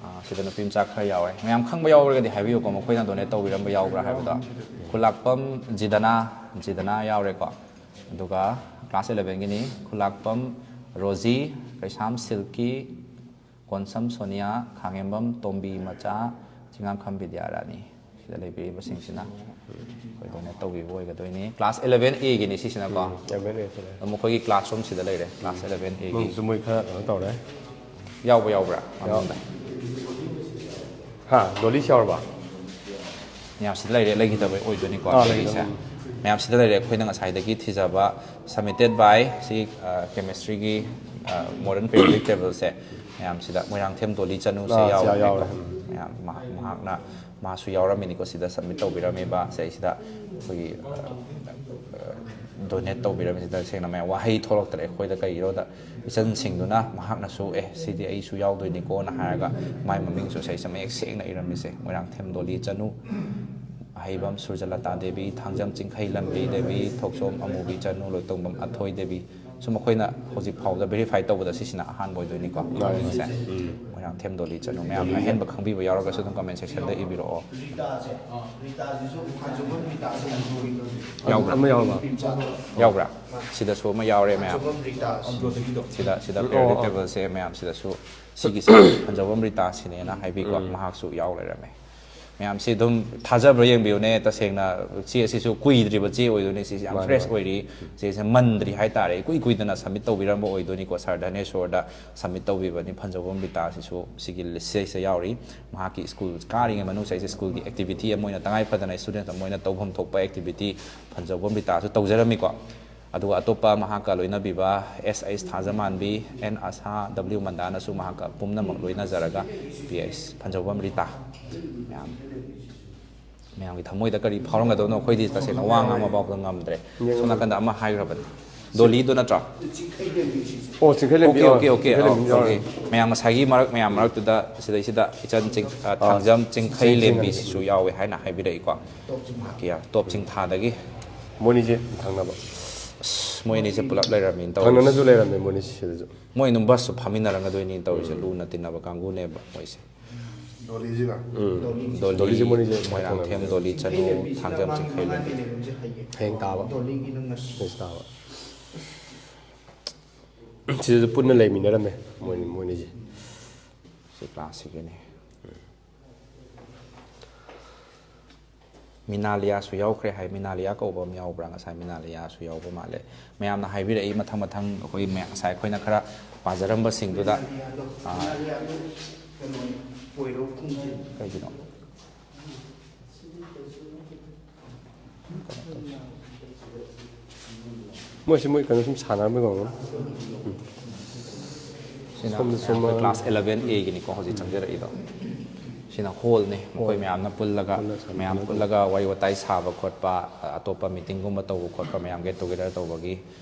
ꯑꯥ, ꯁꯤꯗ ꯅꯨꯄꯤ ꯃꯆꯥ ꯈꯔ ꯌꯥꯎꯔꯦ꯫ ꯃꯌꯥꯝ ꯈꯪꯕ ꯌꯥꯎꯔꯒꯗꯤ ꯍꯥꯏꯕꯤꯌꯨꯀꯣ, ꯃꯈꯣꯏꯅ ꯗꯣꯅꯦꯠ ꯇꯧꯕꯤꯔꯝꯕ ꯌꯥꯎꯕ꯭ꯔꯥ ꯍꯥꯏꯕꯗꯣ꯫ ꯈꯨꯂꯥꯛꯄꯝ ꯖꯤꯗꯅꯥ, ꯖꯤꯗꯅꯥ ꯌꯥꯎꯔꯦꯀꯣ꯫ ꯑꯗꯨꯒ ꯀ꯭ꯂꯥꯁ ꯏꯂꯚꯦꯟꯒꯤꯅꯤ꯫ ꯈꯨꯂꯥꯛꯄꯝ ꯔꯣꯖꯤ, ꯀꯩꯁꯥꯝ ꯁꯤꯜꯀꯤ, ꯀꯣꯟꯁꯝ ꯁꯣꯅꯤꯌꯥ, ꯈꯥꯉꯦꯝꯕꯝ ꯇꯣꯝꯕꯤ ꯃꯆꯥ, ꯆꯤꯉꯥꯝꯈꯝ ꯕꯤꯗ꯭ꯌꯥꯔꯥꯅꯤ꯫ ꯁꯤꯗ ꯂꯩꯕꯤꯔꯤꯕꯁꯤꯡꯁꯤꯅ ꯑꯩꯈꯣꯏ ꯗꯣꯅꯦꯠ ꯇꯧꯕꯤꯕ ꯑꯣꯏꯒꯗꯣꯏꯅꯤ꯫ ꯀ꯭ꯂꯥꯁ ꯏꯂꯚꯦꯟ ꯑꯦꯒꯤꯅꯤ ꯁꯤꯁꯤꯅꯀꯣ꯫ ꯎꯝ, ꯏꯂꯚꯦꯟ ꯑꯦꯁꯤꯅꯦ꯫ ꯑꯗꯣ ꯃꯈꯣꯏꯒꯤ ꯀ꯭ꯂꯥꯁꯔꯨꯝꯁꯤꯗ ꯂꯩꯔꯦ, ꯀ꯭ꯂꯥꯁ ꯏꯂꯚꯦꯟ ꯑꯦꯒꯤ꯫ ꯃꯅꯨꯡꯁꯨ ꯃꯣꯏ ꯈꯔ ꯀꯩꯅꯣ ꯇꯧꯔꯦ꯫ ꯌꯥꯎꯕ ꯌꯥꯎꯕ꯭ꯔꯥ ꯌꯥꯎ- ꯃꯅꯨꯡꯗ? ꯍꯥ, ꯗꯣꯂꯤꯁ ꯌꯥꯎꯔꯕ? ꯃꯌꯥꯝ ꯁꯤꯗ ꯂꯩꯔꯦ, ꯂꯩꯈꯤꯗꯕ ꯑꯣꯏꯗꯣꯏꯅꯤꯀꯣ ꯑꯥ, ꯂꯩꯈꯤꯗꯕ꯫ ꯂꯩꯔꯤꯁꯦ꯫ ꯃꯌꯥꯝ ꯁꯤꯗ ꯂꯩꯔꯦ, ꯑꯩꯈꯣꯏꯅ ꯉꯁꯥꯏꯗꯒꯤ ꯊꯤꯖꯕ, submitted by ꯁꯤ, ꯑ, ꯀꯦꯃꯤꯁꯇ꯭ꯔꯤꯒꯤ, ꯑ, modern periodic tableꯁꯦ꯫ ꯃꯌꯥꯝꯁꯤꯗ ꯃꯣꯏꯔꯥꯡꯊꯦꯝ ꯗꯣꯂꯤ ꯆꯅꯨꯁꯦ ꯑꯥ, ꯁꯤ ꯌꯥꯎꯔꯦ꯫ ꯌꯥꯎꯔꯦ꯫ ꯃꯌꯥꯝ ꯃꯍꯥꯛ-, ꯃꯍꯥꯛꯅ, ꯃꯥꯁꯨ ꯌꯥꯎꯔꯝꯃꯤꯅꯤꯀꯣ ꯁꯤꯗ, submit ꯇꯧꯕꯤꯔꯝꯃꯤꯕ ꯁꯤꯗꯩꯁꯤꯗ ꯑꯩꯈꯣꯏꯒꯤ, ꯑ, ꯑ, ꯗꯣꯅꯦꯠ ꯇꯧꯕꯤꯔꯝꯃꯤꯁꯤꯗ꯫ ꯁꯦꯡꯅ ꯃꯌꯥꯝ ꯋꯥꯍꯩ ꯊꯣꯛꯂꯛꯇ꯭ꯔꯦ ꯑꯩꯈꯣꯏꯗ, ꯀꯩꯒꯤꯅꯣꯗ ꯏꯆꯟꯁꯤꯡꯗꯨꯅ ꯃꯍꯥꯛꯅꯁꯨ "ꯑꯦ, ꯁꯤꯗꯤ ꯑꯩꯁꯨ ꯌꯥꯎꯗꯣꯏꯅꯤꯀꯣꯅ" ꯍꯥꯏꯔꯒ ꯃꯥꯏ ꯃꯃꯤꯡꯁꯨ ꯁꯤꯗꯩꯁꯤꯗ ꯃꯌꯦꯛ ꯁꯦꯡꯅ ꯏꯔꯝꯃꯤꯁꯦ꯫ ꯃꯣꯏꯔꯥꯡꯊꯦꯝ ꯗꯣꯂꯤ ꯆꯅꯨ, ꯑꯍꯩꯕꯝ ꯁꯨꯔꯖꯂꯇꯥ ꯗꯦꯕꯤ, ꯊꯥꯡꯖꯝ ꯆꯤꯡꯈꯩ ꯂꯝꯕꯤ ꯗꯦꯕꯤ, ꯊꯣꯛꯆꯣꯝ ꯑꯃꯨꯕꯤ ꯆꯅꯨ, ꯂꯣꯏꯇꯣꯡꯕꯝ ꯑꯊꯣꯏ ꯗꯦꯕꯤ꯫ ꯁꯨꯝ ꯑꯩꯈꯣꯏꯅ ꯍꯧꯖꯤꯛ ꯐꯥꯎꯕꯗ ꯚꯦꯔꯤꯐꯥꯏ ꯇꯧꯕꯗ ꯁꯤꯁꯤꯅ ꯑꯍꯥꯟꯕ ꯑꯣꯏꯗꯣꯏꯅꯤꯀꯣ꯫ ꯃꯥꯅꯦ꯫ ꯃꯃꯤꯡꯁꯦ ꯎꯝ꯫ ꯃꯣꯏꯔꯥꯡꯊꯦꯝ ꯗꯣꯂꯤ ꯆꯅꯨ꯫ ꯃꯌꯥꯝꯅ ꯑꯍꯦꯟꯕ ꯈꯪꯕꯤꯕ ꯌꯥꯎꯔꯒꯁꯨ ꯑꯗꯨꯝ ꯀꯃꯦꯟ ꯁꯦꯛꯁꯟꯗ ꯏꯕꯤꯔꯛꯑꯣ꯫ ꯌꯥꯎꯕ꯭ꯔꯥ? ꯑꯃ ꯌꯥꯎꯔꯕ? ꯌꯥꯎꯕ꯭ꯔꯥ? ꯁꯤꯗꯁꯨ ꯑꯃ ꯌꯥꯎꯔꯦ ꯃꯌꯥꯝ꯫ ꯁꯤꯗ, ꯁꯤꯗ ꯑꯣ, periodic ꯑꯣ꯫ Tableꯁꯦ ꯃꯌꯥꯝ ꯁꯤꯗꯁꯨ ꯁꯤꯒꯤꯁꯦ ꯐꯟꯖꯧꯕꯝ ꯔꯤꯇꯥꯁꯤꯅꯦꯅ ꯍꯥꯏꯕꯤꯀꯣ, ꯎꯝ꯫ ꯃꯍꯥꯛꯁꯨ ꯌꯥꯎ ꯂꯩꯔꯝꯃꯦ꯫ ꯃꯌꯥꯝꯁꯤ ꯑꯗꯨꯝ ꯊꯥꯖꯕ꯭ꯔꯥ ꯌꯦꯡꯕꯤꯌꯨꯅꯦ꯫ ꯇꯁꯦꯡꯅ ꯆꯦ ꯑꯁꯤꯁꯨ ꯀꯨꯏꯗ꯭ꯔꯤꯕ ꯆꯦ ꯑꯣꯏꯗꯣꯏꯅꯦ, ꯁꯤꯁꯦ ꯌꯥꯝ ꯃꯥꯅꯦ, fresh ꯃꯥꯅꯦ꯫ ꯑꯣꯏꯔꯤ꯫ ꯆꯦꯁꯦ ꯃꯟꯗ꯭ꯔꯤ ꯍꯥꯏꯇꯥꯔꯦ, ꯏꯀꯨꯏ ꯀꯨꯏꯗꯅ submit ꯇꯧꯕꯤꯔꯝꯕ ꯑꯣꯏꯗꯣꯏꯅꯤꯀꯣ꯫ Sir ꯙꯅꯦꯁꯣꯔꯗ submit ꯇꯧꯕꯤꯕꯅꯤ ꯐꯟꯖꯧꯕꯝ ꯔꯤꯇꯥꯁꯤꯁꯨ ꯁꯤꯒꯤ listꯁꯤꯗꯩꯁꯤꯗ ꯌꯥꯎꯔꯤ꯫ ꯃꯍꯥꯛꯀꯤ ꯁ꯭ꯀꯨꯜ ꯀꯥꯔꯤꯉꯩ ꯃꯅꯨꯡꯁꯤꯗꯩꯁꯤꯗ ꯁ꯭ꯀꯨꯜꯒꯤ activity ꯑꯃ ꯑꯣꯏꯅ, ꯇꯉꯥꯏ ꯐꯗꯅ student ꯑꯃ ꯑꯣꯏꯅ ꯇꯧꯐꯝ ꯊꯣꯛꯄ activity ꯐꯟꯖꯧꯕꯝ ꯔꯤꯇꯥꯁꯨ ꯇꯧꯖꯔꯝꯃꯤꯀꯣ꯫ ꯑꯗꯨꯒ ꯑꯇꯣꯞꯄ ꯃꯍꯥꯛꯀ ꯂꯣꯏꯅꯕꯤꯕ ꯑꯦꯁ ꯑꯩꯁ ꯊꯥꯖꯃꯥꯟꯕꯤ, ꯑꯦꯟ ꯑꯁꯥ, ꯗꯕ꯭ꯂꯤꯎ ꯃꯟꯗꯥꯅꯁꯨ ꯃꯍꯥꯛꯀ ꯄꯨꯝꯅꯃꯛ ꯂꯣꯏꯅꯖꯔꯒ ꯄꯤ ꯑꯩꯁ ꯐꯟꯖꯧꯕꯝ ꯔꯤꯇꯥ꯫ ꯃꯌꯥꯝ, ꯃꯌꯥꯝꯒꯤ ꯊꯃꯣꯏꯗ ꯀꯔꯤ ꯐꯥꯎꯔꯝꯒꯗꯕꯅꯣ ꯑꯩꯈꯣꯏꯗꯤ ꯇꯁꯦꯡꯅ ꯋꯥ ꯉꯥꯡꯕ ꯐꯥꯎꯕ ꯉꯝꯗ꯭ꯔꯦ꯫ ꯁꯣꯝ ꯅꯥꯀꯟꯗ ꯑꯃ ꯍꯥꯏꯈ꯭ꯔꯕꯅꯤ꯫ ꯗꯣꯂꯤꯗꯣ ꯅꯠꯇ꯭ꯔꯣ? ꯑꯣ, ꯆꯤꯡꯈꯩ ꯂꯦꯝꯕꯤ, ꯑꯣꯀꯦ, ꯑꯣ, ꯑꯣꯀꯦ, ꯑꯣꯀꯦ, ꯆꯤꯡꯈꯩ ꯑꯣ, ꯂꯦꯝꯕꯤ ꯌꯥꯎꯔꯦ꯫ ꯑꯣꯀꯦ꯫ ꯃꯌꯥꯝ ꯉꯁꯥꯏꯒꯤ ꯃꯔꯛ ꯃꯌꯥꯝ ꯃꯔꯛꯇꯨꯗ ꯁꯤꯗꯩꯁꯤꯗ ꯏꯆꯟ ꯆꯤꯡ-, ꯑ, ꯑꯥ꯫ ꯊꯥꯡꯖꯝ ꯆꯤꯡꯈꯩ ꯆꯤꯡꯈꯩ ꯂꯦꯝꯕꯤꯁꯤꯁꯨ ꯂꯦꯝꯕꯤ꯫ ꯌꯥꯎꯋꯦ ꯍꯥꯏꯅ ꯍꯥꯏꯕꯤꯔꯛꯏꯀꯣ꯫ ꯃꯍꯥꯛꯀꯤ, ꯑ, ꯇꯣꯞ ꯆꯤꯡꯊꯥꯗꯒꯤ꯫ ꯃꯣꯏꯅꯤꯁꯦ ꯊꯪꯅꯕ꯫ ꯑꯁ, ꯃꯣꯏ ꯑꯅꯤꯁꯦ ꯄꯨꯂꯞ ꯂꯩꯔꯝꯃꯤꯅ ꯇꯧꯔꯤꯁꯦ꯫ ꯊꯪꯅꯅꯁꯨ ꯂꯩꯔꯝꯃꯦ ꯃꯣꯏꯅꯤꯁꯤꯗꯁꯨ꯫ ꯃꯣꯏ ꯑꯗꯨꯝ ꯕꯁꯁꯨ ꯐꯝꯃꯤꯟꯅꯔꯝꯒꯗꯣꯏꯅꯤ ꯇꯧꯔꯤꯁꯦ꯫ ꯂꯨꯅ ꯇꯤꯟꯅꯕ ꯀꯥꯡꯕꯨꯅꯦꯕ ꯃꯣꯏꯁꯦ꯫ ꯗꯣꯂꯤꯁꯤꯒ꯫ ꯗꯣꯂꯤ, ꯗꯣꯂꯤꯁꯦ ꯃꯣꯏꯅꯤꯁꯦ ꯃꯣꯏꯔꯥꯡꯊꯦꯝ, ꯗꯣꯂꯤ ꯆꯅꯨ, ꯊꯥꯡꯖꯝ ꯆꯤꯡꯈꯩ ꯂꯩꯔꯝꯃꯤ꯫ ꯍꯌꯦꯡ ꯇꯥꯕ꯫ ꯍꯌꯦꯡ ꯇꯥꯕ꯫ ꯁꯤꯗꯁꯨ ꯄꯨꯟꯅ ꯂꯩꯃꯤꯟꯅꯔꯝꯃꯦ ꯃꯣꯏ ꯃꯣꯏꯅꯤꯁꯦ꯫ ꯁꯤ ꯀ꯭ꯂꯥꯁꯁꯤꯒꯤꯅꯤ꯫ ꯃꯤꯅꯥꯂꯤꯌꯥꯁꯨ ꯌꯥꯎꯈ꯭ꯔꯦ ꯍꯥꯏ꯫ ꯃꯤꯅꯥꯂꯤꯌꯥ ꯀꯧꯕ ꯑꯃ ꯌꯥꯎꯕ꯭ꯔꯥ? ꯉꯁꯥꯏ ꯃꯤꯅꯥꯂꯤꯌꯥꯁꯨ ꯌꯥꯎꯕ ꯃꯥꯜꯂꯦ꯫ ꯃꯌꯥꯝꯅ ꯍꯥꯏꯕꯤꯔꯛꯏ ꯃꯊꯪ ꯃꯊꯪ ꯑꯩꯈꯣꯏ ꯃꯌꯥꯝ, ꯉꯁꯥꯏ ꯑꯩꯈꯣꯏꯅ ꯈꯔ ꯄꯥꯖꯔꯝꯕꯁꯤꯡꯗꯨꯗ꯫ ꯑꯥ, ꯀꯩꯒꯤꯅꯣ? ꯃꯣꯏꯁꯤ ꯃꯣꯏ ꯀꯩꯅꯣ ꯁꯨꯝ ꯁꯥꯟꯅꯔꯝꯕꯩ ꯑꯣꯏꯔꯝꯒꯅꯤ꯫ ꯁꯤꯅ ꯁꯣꯝꯗ ꯁꯣꯝ ꯑꯩꯈꯣꯏ ꯀ꯭ꯂꯥꯁ ꯑꯦꯂꯚꯦꯟ ꯑꯦꯒꯤꯅꯤꯀꯣ ꯍꯧꯖꯤꯛ ꯆꯪꯖꯔꯛꯏꯗꯣ꯫ ꯁꯤꯅ ꯍꯣꯜꯅꯤ, ꯃꯈꯣꯏ ꯃꯌꯥꯝꯅ ꯄꯨꯜꯂꯒ, ꯃꯌꯥꯝ ꯄꯨꯜꯂꯒ ꯋꯥꯔꯤ ꯋꯥꯇꯥꯏ ꯁꯥꯕ ꯈꯣꯠꯄ, ꯑꯇꯣꯞꯄ ꯃꯤꯇꯤꯡꯒꯨꯝꯕ ꯇꯧꯕ ꯈꯣꯠꯄ, ꯃꯌꯥꯝ ꯒꯦꯠ ꯇꯨꯒꯦꯗꯔ ꯇꯧꯕꯒꯤ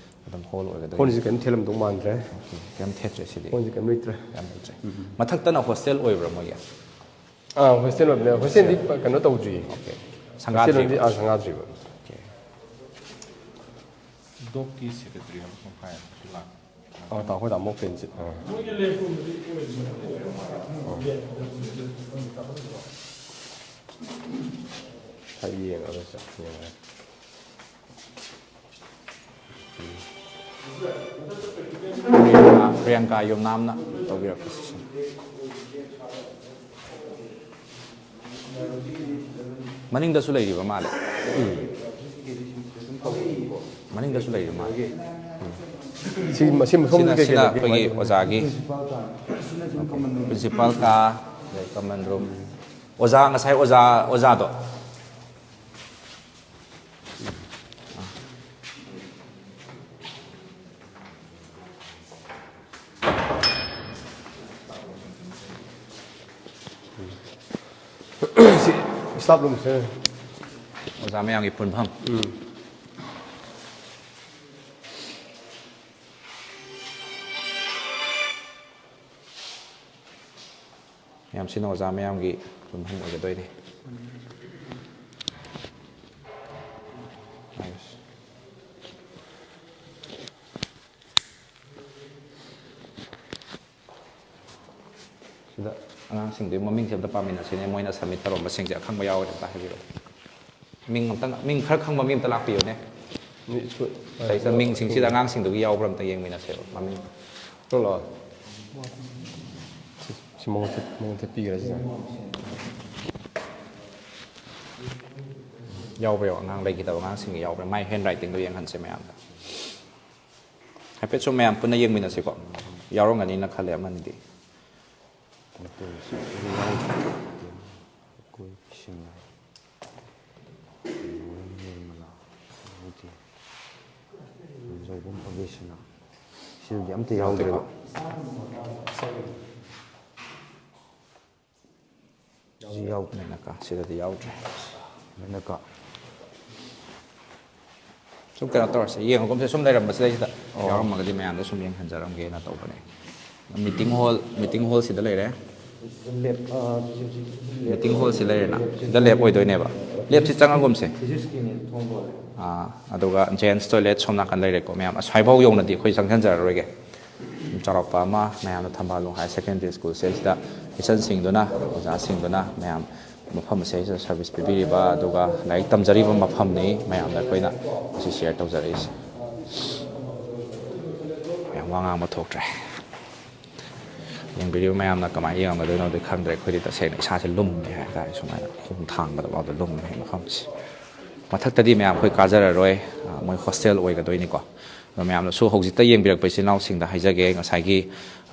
ꯑꯗꯨꯝ ꯍꯣꯜ ꯑꯣꯏꯒꯗꯣꯏꯅꯤ꯫ ꯐꯣꯟꯁꯤ ꯀꯩꯝ ꯊꯦꯜꯂꯝꯗꯧ ꯃꯥꯟꯗ꯭ꯔꯦ꯫ ꯀꯩꯝ ꯊꯦꯠꯇ꯭ꯔꯦ ꯁꯤꯗꯤ꯫ ꯐꯣꯟꯁꯤ ꯀꯩꯝ ꯂꯩꯇ꯭ꯔꯦ꯫ ꯀꯩꯝ ꯂꯩꯇ꯭ꯔꯦ꯫ ꯃꯊꯛꯇꯅ ꯍꯣꯁꯇꯦꯜ ꯑꯣꯏꯕ꯭ꯔꯥ ꯃꯣꯏꯒꯤ? ꯑꯥ, ꯍꯣꯁꯇꯦꯜ ꯑꯣꯏꯕꯅꯦ꯫ ꯍꯣꯁꯇꯦꯜꯗꯤ ꯀꯩꯅꯣ ꯇꯧꯗ꯭ꯔꯤꯌꯦ꯫ ꯑꯣꯀꯦ꯫ ꯍꯣꯁꯇꯦꯜꯗꯤ ꯁꯪꯒꯥꯗ꯭ꯔꯤꯕ? ꯑꯥ, ꯁꯪꯒꯥꯗ꯭ꯔꯤꯕ꯫ ꯑꯣꯀꯦ꯫ ꯗꯣꯛꯀꯤ ꯁꯦꯀ꯭ꯔꯦꯇꯔꯤ ꯑꯃꯈꯛ ꯍꯥꯏꯔꯁꯨ ꯂꯥꯛ ꯑꯥ, ꯇꯥ ꯑꯩꯈꯣꯏ ꯇꯥꯃꯣ ꯄ꯭ꯔꯦꯝꯖꯤꯠ꯫ ꯑꯥ꯫ ꯍꯥꯏ ꯌꯦꯡꯉꯒ ꯆꯠ ꯌꯦꯡꯉꯒ꯫ ꯄ꯭ꯔꯤꯌꯥꯡꯀꯥ, ꯄ꯭ꯔꯤꯌꯥꯡꯀꯥ ꯌꯨꯝꯅꯥꯝꯅ ꯇꯧꯕꯤꯔꯛꯄꯁꯤꯁꯨ꯫ ꯃꯅꯤꯡꯗꯁꯨ ꯂꯩꯔꯤꯕ ꯃꯥꯜꯂꯦ꯫ ꯃꯅꯤꯡꯗꯁꯨ ꯂꯩꯔꯤꯕ ꯃꯥꯜꯂꯦ꯫ ꯁꯤ ꯃꯁꯤ ꯃꯐꯝꯁꯤ ꯁꯤꯅ, ꯀꯩ ꯀꯩ ꯁꯤꯅ ꯂꯩꯒꯦ? ꯑꯩꯈꯣꯏꯒꯤ ꯑꯣꯖꯥꯒꯤ ꯄ꯭ꯔꯤꯟꯁꯤꯄꯥꯜ ꯀꯥ, ꯑꯗꯩ ꯀꯃꯟ ꯔꯨꯝ꯫ ꯑꯣꯖꯥ, ꯉꯁꯥꯏ ꯑꯣꯖꯥ, ꯑꯣꯖꯥꯗꯣ꯫ ꯁꯤ staff room ꯁꯦ꯫ ꯑꯣꯖꯥ ꯃꯌꯥꯝꯒꯤ ꯄꯨꯟꯐꯝ꯫ ꯎꯝ꯫ ꯃꯌꯥꯝꯁꯤꯅ ꯑꯣꯖꯥ ꯃꯌꯥꯝꯒꯤ ꯄꯨꯟꯐꯝ ꯑꯣꯏꯒꯗꯣꯏꯅꯤ꯫ ꯁꯤꯗ ꯑꯉꯥꯡꯁꯤꯡꯗꯨꯒꯤ ꯃꯃꯤꯡꯁꯦ ꯑꯝꯇ ꯄꯥꯃꯤꯟꯅꯁꯤꯅꯦ, ꯃꯣꯏꯅ ꯁꯕꯃꯤꯠ ꯇꯧꯔꯝꯕꯁꯤꯡꯁꯦ ꯑꯈꯪꯕ ꯌꯥꯎꯔꯗꯤ ꯑꯝꯇ ꯍꯥꯏꯕꯤꯔꯛꯑꯣ꯫ ꯃꯤꯡ ꯑꯝꯇ, ꯃꯤꯡ ꯈꯔ ꯈꯪꯕ ꯃꯤ ꯑꯝꯇ ꯂꯥꯛꯄꯤꯌꯨꯅꯦ꯫ ꯃꯤ ꯁꯨ- ꯁꯤꯗꯩꯁꯤꯗ ꯃꯤꯡꯁꯤꯡꯁꯤꯗ ꯑꯉꯥꯡꯁꯤꯡꯗꯨꯒꯤ ꯌꯥꯎꯕ꯭ꯔꯥ ꯑꯝꯇ ꯌꯦꯡꯃꯤꯟꯅꯁꯦꯕ, ꯃꯃꯤꯡ꯫ ꯊꯣꯛꯂꯛꯑꯣ꯫ ꯁꯤ ꯃꯉꯣꯟꯗ ꯃꯉꯣꯟꯗ ꯄꯤꯈ꯭ꯔꯦ ꯁꯤꯁꯦ꯫ ꯌꯥꯎꯕ꯭ꯔꯥ ꯌꯦꯡꯉꯣ, ꯑꯉꯥꯡ ꯂꯩꯈꯤꯗꯕ ꯑꯉꯥꯡꯁꯤꯡꯒꯤ ꯌꯥꯎꯕ꯭ꯔꯥ, ꯃꯥꯏ ꯍꯦꯟ ꯔꯥꯏꯇꯤꯡꯗꯣ ꯌꯦꯡꯍꯟꯁꯦ ꯃꯌꯥꯝꯗ꯫ ꯍꯥꯏꯐꯦꯠ ꯁꯨꯝ ꯃꯌꯥꯝ ꯄꯨꯟꯅ ꯌꯦꯡꯃꯤꯟꯅꯁꯤꯀꯣ꯫ ꯌꯥꯎꯔꯝꯒꯅꯤꯅ ꯈꯜꯂꯦ ꯑꯃꯅꯤꯗꯤ꯫ ꯀꯣꯏ ꯁꯤꯡꯉꯥꯏ꯫ ꯅꯤꯔꯃꯂꯥ꯫ ꯍꯧꯗꯤ꯫ ꯂꯟꯖꯧꯕꯝ ꯑꯕꯦꯁꯅꯥ꯫ ꯁꯤꯗꯗꯤ ꯑꯝꯇ ꯌꯥꯎꯗ꯭ꯔꯦꯕ꯫ ꯁꯤ ꯌꯥꯎꯗ꯭ꯔꯦ꯫ ꯃꯦꯅꯀꯥ ꯁꯤꯗꯗꯤ ꯌꯥꯎꯗ꯭ꯔꯦ꯫ ꯃꯦꯅꯀꯥ꯫ ꯁꯨꯝ ꯀꯩꯅꯣ ꯇꯧꯔꯁꯦ, ꯌꯦꯡꯉꯒꯨꯝꯁꯦ꯫ ꯁꯨꯝ ꯂꯩꯔꯝꯕꯁꯤꯗꯩꯁꯤꯗ ꯑꯣ꯫ ꯌꯥꯎꯔꯝꯃꯒꯗꯤ ꯃꯌꯥꯝꯗ ꯁꯨꯝ ꯌꯦꯡꯍꯟꯖꯔꯝꯒꯦꯅ ꯇꯧꯕꯅꯦ꯫ ꯃꯤꯇꯤꯡ ꯍꯣꯜ, ꯃꯤꯇꯤꯡ ꯍꯣꯜ ꯁꯤꯗ ꯂꯩꯔꯦ꯫ ꯁꯤꯗ ꯂꯦꯞ, ꯑ, ꯍꯧꯖꯤꯛ, ꯍꯧꯖꯤꯛ ꯂꯦꯞ ꯃꯤꯇꯤꯡ ꯍꯣꯜꯁꯤ ꯂꯩꯔꯦꯅ꯫ ꯂꯦꯞꯁꯤ ꯁꯤꯗ ꯂꯦꯞ ꯑꯣꯏꯗꯣꯏꯅꯦꯕ꯫ ꯂꯦꯞꯁꯤ ꯆꯪꯉꯒꯨꯝꯁꯦ꯫ ꯐꯤꯖꯤꯛꯁꯀꯤꯅꯦ ꯊꯣꯡ ꯂꯣꯜꯂꯦ꯫ ꯑꯥ, ꯑꯗꯨꯒ ꯖꯦꯟꯁ ꯇꯣꯏꯂꯦꯠ ꯁꯣꯝ ꯅꯥꯀꯟ ꯂꯩꯔꯦꯀꯣ ꯃꯌꯥꯝ꯫ ꯑꯁ꯭ꯋꯥꯏꯐꯥꯎ ꯌꯧꯅꯗꯤ ꯑꯩꯈꯣꯏ ꯆꯪꯁꯤꯟꯖꯔꯔꯣꯏꯒꯦ꯫ ꯆꯥꯎꯔꯥꯛꯄ ꯑꯃ ꯃꯌꯥꯝꯅ ꯊꯝꯕꯥꯜ ꯅꯨꯡ ꯍꯥꯌꯔ ꯁꯦꯀꯦꯟꯗꯔꯤ ꯁ꯭ꯀꯨꯜꯁꯦ ꯁꯤꯗ ꯏꯆꯟꯁꯤꯡꯗꯨꯅ, ꯑꯣꯖꯥꯁꯤꯡꯗꯨꯅ ꯃꯌꯥꯝ ꯃꯐꯝ ꯑꯁꯤꯗꯩꯁꯤꯗ ꯁꯥꯔꯚꯤꯁ ꯄꯤꯕꯤꯔꯤꯕ, ꯑꯗꯨꯒ ꯂꯥꯏꯔꯤꯛ ꯇꯝꯖꯔꯤꯕ ꯃꯐꯝꯅꯤ꯫ ꯃꯌꯥꯝꯗ ꯑꯩꯈꯣꯏꯅ ꯃꯁꯤ ꯁꯤꯌꯔ ꯇꯧꯖꯔꯛꯏꯁꯦ꯫ ꯌꯥꯝ ꯋꯥ ꯉꯥꯡꯕ ꯊꯣꯛꯇ꯭ꯔꯦ꯫ ꯌꯦꯡꯕꯤꯔꯤꯕ ꯃꯌꯥꯝꯅ ꯀꯃꯥꯏꯅ ꯌꯦꯡꯉꯝꯒꯗꯣꯏꯅꯣꯗꯤ ꯈꯪꯗ꯭ꯔꯦ꯫ ꯑꯩꯈꯣꯏꯗꯤ ꯇꯁꯦꯡꯅ ꯏꯁꯥꯁꯦ ꯂꯨꯝꯃꯦ ꯍꯥꯏꯇꯥꯔꯦ, ꯁꯨꯃꯥꯏꯅ ꯈꯣꯡ ꯊꯥꯡꯕꯗ ꯐꯥꯎꯗ ꯂꯨꯝꯃꯦ ꯃꯐꯝꯁꯦ꯫ ꯃꯊꯛꯇꯗꯤ ꯃꯌꯥꯝ ꯑꯩꯈꯣꯏ ꯀꯥꯖꯔꯔꯣꯏ, ꯑ, ꯃꯣꯏ ꯍꯣꯁꯇꯦꯜ ꯑꯣꯏꯒꯗꯣꯏꯅꯤꯀꯣ꯫ ꯑꯗꯣ ꯃꯌꯥꯝꯅꯁꯨ ꯍꯧꯖꯤꯛꯇ ꯌꯦꯡꯕꯤꯔꯛꯄ ꯏꯆꯤꯜ ꯏꯅꯥꯎꯁꯤꯡꯗ ꯍꯥꯏꯖꯒꯦ, ꯉꯁꯥꯏꯒꯤ,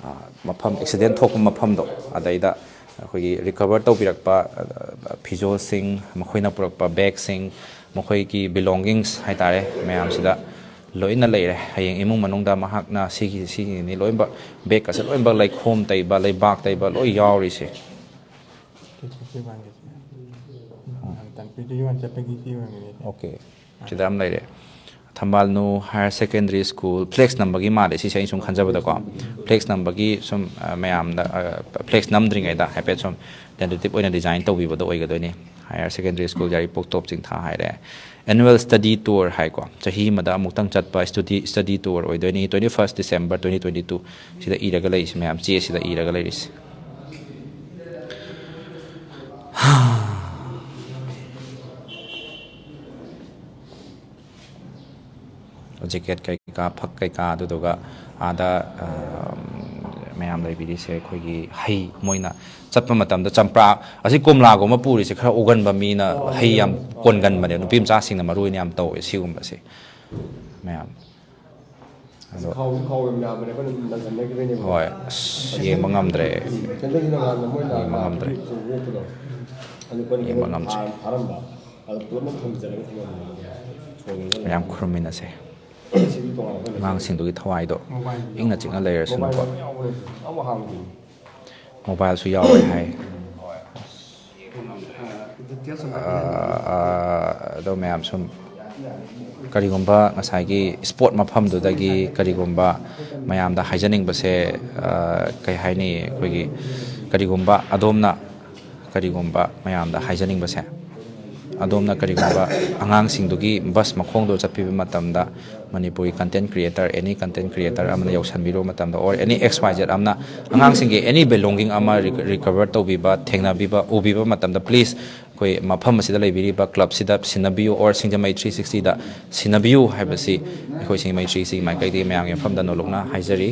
ꯑ, ꯃꯐꯝ, ꯑꯦꯛꯁꯤꯗꯦꯟ ꯊꯣꯛꯄ ꯃꯐꯝꯗꯣ, ꯑꯗꯩꯗ ꯑꯩꯈꯣꯏꯒꯤ ꯔꯤꯀꯚꯔ ꯇꯧꯕꯤꯔꯛꯄ, ꯑ, ꯐꯤꯖꯣꯜꯁꯤꯡ, ꯃꯈꯣꯏꯅ ꯄꯨꯔꯛꯄ ꯕꯦꯒꯁꯤꯡ, ꯃꯈꯣꯏꯒꯤ ꯕꯤꯂꯣꯡꯒꯤꯡꯁ ꯍꯥꯏꯇꯥꯔꯦ, ꯃꯌꯥꯝꯁꯤꯗ ꯂꯣꯏꯅ ꯂꯩꯔꯦ꯫ ꯍꯌꯦꯡ ꯏꯃꯨꯡ ꯃꯅꯨꯡꯗ ꯃꯍꯥꯛꯅ ꯁꯤꯒꯤ, ꯁꯤꯒꯤꯅꯤ ꯂꯣꯏꯅꯃꯛ, ꯕꯦꯒꯀꯁꯦ ꯂꯣꯏꯅꯃꯛ ꯂꯩꯈꯣꯝ ꯇꯩꯕ, ꯂꯩꯕꯥꯛ ꯇꯩꯕ ꯂꯣꯏ ꯌꯥꯎꯔꯤꯁꯦ꯫ ꯀꯦ ꯁꯤ ꯁꯤ ꯋꯥꯟꯒꯤꯁꯦ꯫ ꯎꯝ꯫ ꯇꯥꯟꯄꯤꯗꯒꯤ ꯋꯥꯟ ꯆꯠꯄꯒꯤ ꯁꯤ ꯑꯣꯏꯔꯝꯒꯅꯤ꯫ ꯑꯣꯀꯦ꯫ ꯁꯤꯗ ꯑꯃ ꯂꯩꯔꯦ꯫ ꯊꯝꯕꯥꯜꯅꯨ ꯍꯥꯌꯔ ꯁꯦꯀꯦꯟꯗꯔꯤ ꯁ꯭ꯀꯨꯜ ꯐ꯭ꯂꯦꯛꯁ ꯅꯝꯕꯒꯤ ꯃꯥꯜꯂꯦ ꯁꯤꯁꯦ, ꯑꯩꯅ ꯁꯨꯝ ꯈꯟꯖꯕꯗꯀꯣ꯫ ꯐ꯭ꯂꯦꯛꯁ ꯅꯝꯕꯒꯤ ꯁꯨꯝ, ꯑ, ꯃꯌꯥꯝꯗ, ꯑ, ꯐ꯭ꯂꯦꯛꯁ ꯅꯝꯗ꯭ꯔꯤꯉꯩꯗ ꯍꯥꯏꯐꯦꯠ ꯁꯨꯝ ꯇꯦꯟꯇꯦꯇꯤꯞ ꯑꯣꯏꯅ ꯗꯤꯖꯥꯏꯟ ꯇꯧꯕꯤꯕꯗꯣ ꯑꯣꯏꯒꯗꯣꯏꯅꯤ꯫ ꯍꯥꯌꯔ ꯁꯦꯀꯦꯟꯗꯔꯤ ꯁ꯭ꯀꯨꯜ ꯌꯥꯏꯔꯤꯄꯣꯛ ꯇꯣꯞ ꯆꯤꯡꯊꯥ ꯍꯥꯏꯔꯦ꯫ ꯑꯦꯅꯨꯋꯦꯜ ꯁ꯭ꯇꯗꯤ ꯇꯨꯔ ꯍꯥꯏꯀꯣ, ꯆꯍꯤ ꯑꯃꯗ ꯑꯃꯨꯛꯇꯪ ꯆꯠꯄ ꯁ꯭ꯇꯗꯤ, ꯁ꯭ꯇꯗꯤ ꯇꯨꯔ ꯑꯣꯏꯗꯣꯏꯅꯤ꯫ Twenty first December twenty twenty two ꯁꯤꯗ ꯏꯔꯒ ꯂꯩꯔꯤꯁꯤ ꯃꯌꯥꯝ, ꯆꯦꯁꯤꯗ ꯏꯔꯒ ꯂꯩꯔꯤꯁꯤ꯫ ꯖꯦꯀꯦꯠ ꯀꯩꯀꯥ, ꯐꯛ ꯀꯩꯀꯥ, ꯑꯗꯨꯗꯨꯒ ꯑꯥꯗ, ꯑ, ꯃꯌꯥꯝ ꯂꯩꯕꯤꯔꯤꯁꯦ ꯑꯩꯈꯣꯏꯒꯤ ꯍꯩ, ꯃꯣꯏꯅ ꯆꯠꯄ ꯃꯇꯝꯗ ꯆꯝꯄ꯭ꯔꯥ, ꯑꯁꯤ ꯀꯣꯝꯂꯥꯒꯨꯝꯕ ꯄꯨꯔꯤꯁꯦ ꯈꯔ ꯑꯣꯒꯟꯕ ꯃꯤꯅ ꯍꯩ ꯌꯥꯝ ꯀꯣꯟꯒꯟꯕꯅꯦ, ꯅꯨꯄꯤ ꯃꯆꯥꯁꯤꯡꯅ ꯃꯔꯨ ꯑꯣꯏꯅ ꯌꯥꯝ ꯇꯧꯋꯦ ꯁꯤꯒꯨꯝꯕꯁꯦ ꯃꯌꯥꯝ꯫ ꯑꯗꯣ ꯈꯥꯎꯁꯨ ꯈꯥꯎ ꯌꯥꯝ ꯌꯥꯝꯕꯅꯦ, ꯑꯩꯈꯣꯏꯅ ꯅꯟꯁꯟꯅꯈꯤꯕꯩꯅꯦꯕ꯫ ꯍꯣꯏ, ꯑꯁ, ꯌꯦꯡꯕ ꯉꯝꯗ꯭ꯔꯦ꯫ ꯀꯦꯟꯗꯜꯁꯤꯅ ꯉꯍꯥꯟꯅ ꯃꯣꯏꯅ ꯌꯦꯡꯕ ꯉꯝꯗ꯭ꯔꯦ꯫ ꯆꯨꯔꯨꯞꯇꯨꯗꯣ꯫ ꯑꯗꯨ ꯑꯩꯈꯣꯏꯅ ꯌꯦꯡꯕ ꯀꯦꯟꯗꯜ ꯉꯝꯗ꯭ꯔꯦ꯫ ꯊꯥ-, ꯊꯥꯔꯝꯕ꯫ ꯑꯗꯨ ꯄꯨꯂꯞꯅ ꯊꯣꯡꯖꯤꯜꯂꯒ ꯊꯝꯃꯝꯕꯅꯦ꯫ ꯊꯣꯡꯉꯒ ꯃꯌꯥꯝ ꯈꯨꯔꯨꯝꯃꯤꯟꯅꯁꯦ꯫ ꯁꯤꯗꯤ ꯇꯣꯉꯥꯟꯅ ꯑꯩꯈꯣꯏꯅ ꯑꯉꯥꯡꯁꯤꯡꯗꯨꯒꯤ ꯊꯋꯥꯏꯗꯣ ꯏꯪꯅ ꯆꯤꯛꯅ ꯂꯩꯔꯁꯅꯨꯀꯣ꯫ ꯃꯣꯕꯥꯏꯜ ꯌꯥꯎꯕꯅꯦ꯫ ꯑꯃꯨꯛ ꯍꯥꯡꯗꯦ꯫ ꯃꯣꯕꯥꯏꯜꯁꯨ ꯌꯥꯎꯔꯦ ꯍꯥꯏ꯫ ꯑꯥ, ꯑꯥ, ꯑꯗꯣ ꯃꯌꯥꯝ ꯁꯨꯝ ꯀꯔꯤꯒꯨꯝꯕ ꯉꯁꯥꯏꯒꯤ ꯏꯁꯄꯣꯔꯠ ꯃꯐꯝꯗꯨꯗꯒꯤ ꯀꯔꯤꯒꯨꯝꯕ ꯃꯌꯥꯝꯗ ꯍꯥꯏꯖꯅꯤꯡꯕꯁꯦ, ꯑꯥ, ꯀꯩ ꯍꯥꯏꯅꯤ, ꯑꯩꯈꯣꯏꯒꯤ ꯀꯔꯤꯒꯨꯝꯕ ꯑꯗꯣꯝꯅ ꯀꯔꯤꯒꯨꯝꯕ ꯃꯌꯥꯝꯗ ꯍꯥꯏꯖꯅꯤꯡꯕꯁꯦ, ꯑꯗꯣꯝꯅ ꯀꯔꯤꯒꯨꯝꯕ ꯑꯉꯥꯡꯁꯤꯡꯗꯨꯒꯤ ꯕꯁ ꯃꯈꯣꯡꯗꯣ ꯆꯠꯄꯤꯕ ꯃꯇꯝꯗ ꯃꯅꯤꯄꯨꯔꯒꯤ content creator, any content creator ꯑꯃꯅ ꯌꯧꯁꯟꯕꯤꯔꯨꯕ ꯃꯇꯝꯗ, or any X Y Z ꯑꯃꯅ ꯑꯉꯥꯡꯁꯤꯡꯒꯤ any belonging ꯑꯃ ꯔꯤ-, recover ꯇꯧꯕꯤꯕ, ꯊꯦꯡꯅꯕꯤꯕ, ꯎꯕꯤꯕ ꯃꯇꯝꯗ, please ꯑꯩꯈꯣꯏ ꯃꯐꯝ ꯑꯁꯤꯗ ꯂꯩꯕꯤꯔꯤꯕ club ꯁꯤꯗ ꯁꯤꯟꯅꯕꯤꯌꯨ, or ꯁꯤꯡꯖꯃꯩ three sixty ꯗ ꯁꯤꯟꯅꯕꯤꯌꯨ ꯍꯥꯏꯕꯁꯤ ꯑꯩꯈꯣꯏ ꯁꯤꯡꯖꯃꯩ three sixty ꯒꯤ ꯃꯥꯏꯀꯩꯗꯒꯤ ꯃꯌꯥꯝꯒꯤ ꯃꯐꯝꯗ ꯅꯣꯜꯂꯨꯛꯅ ꯍꯥꯏꯖꯔꯤ꯫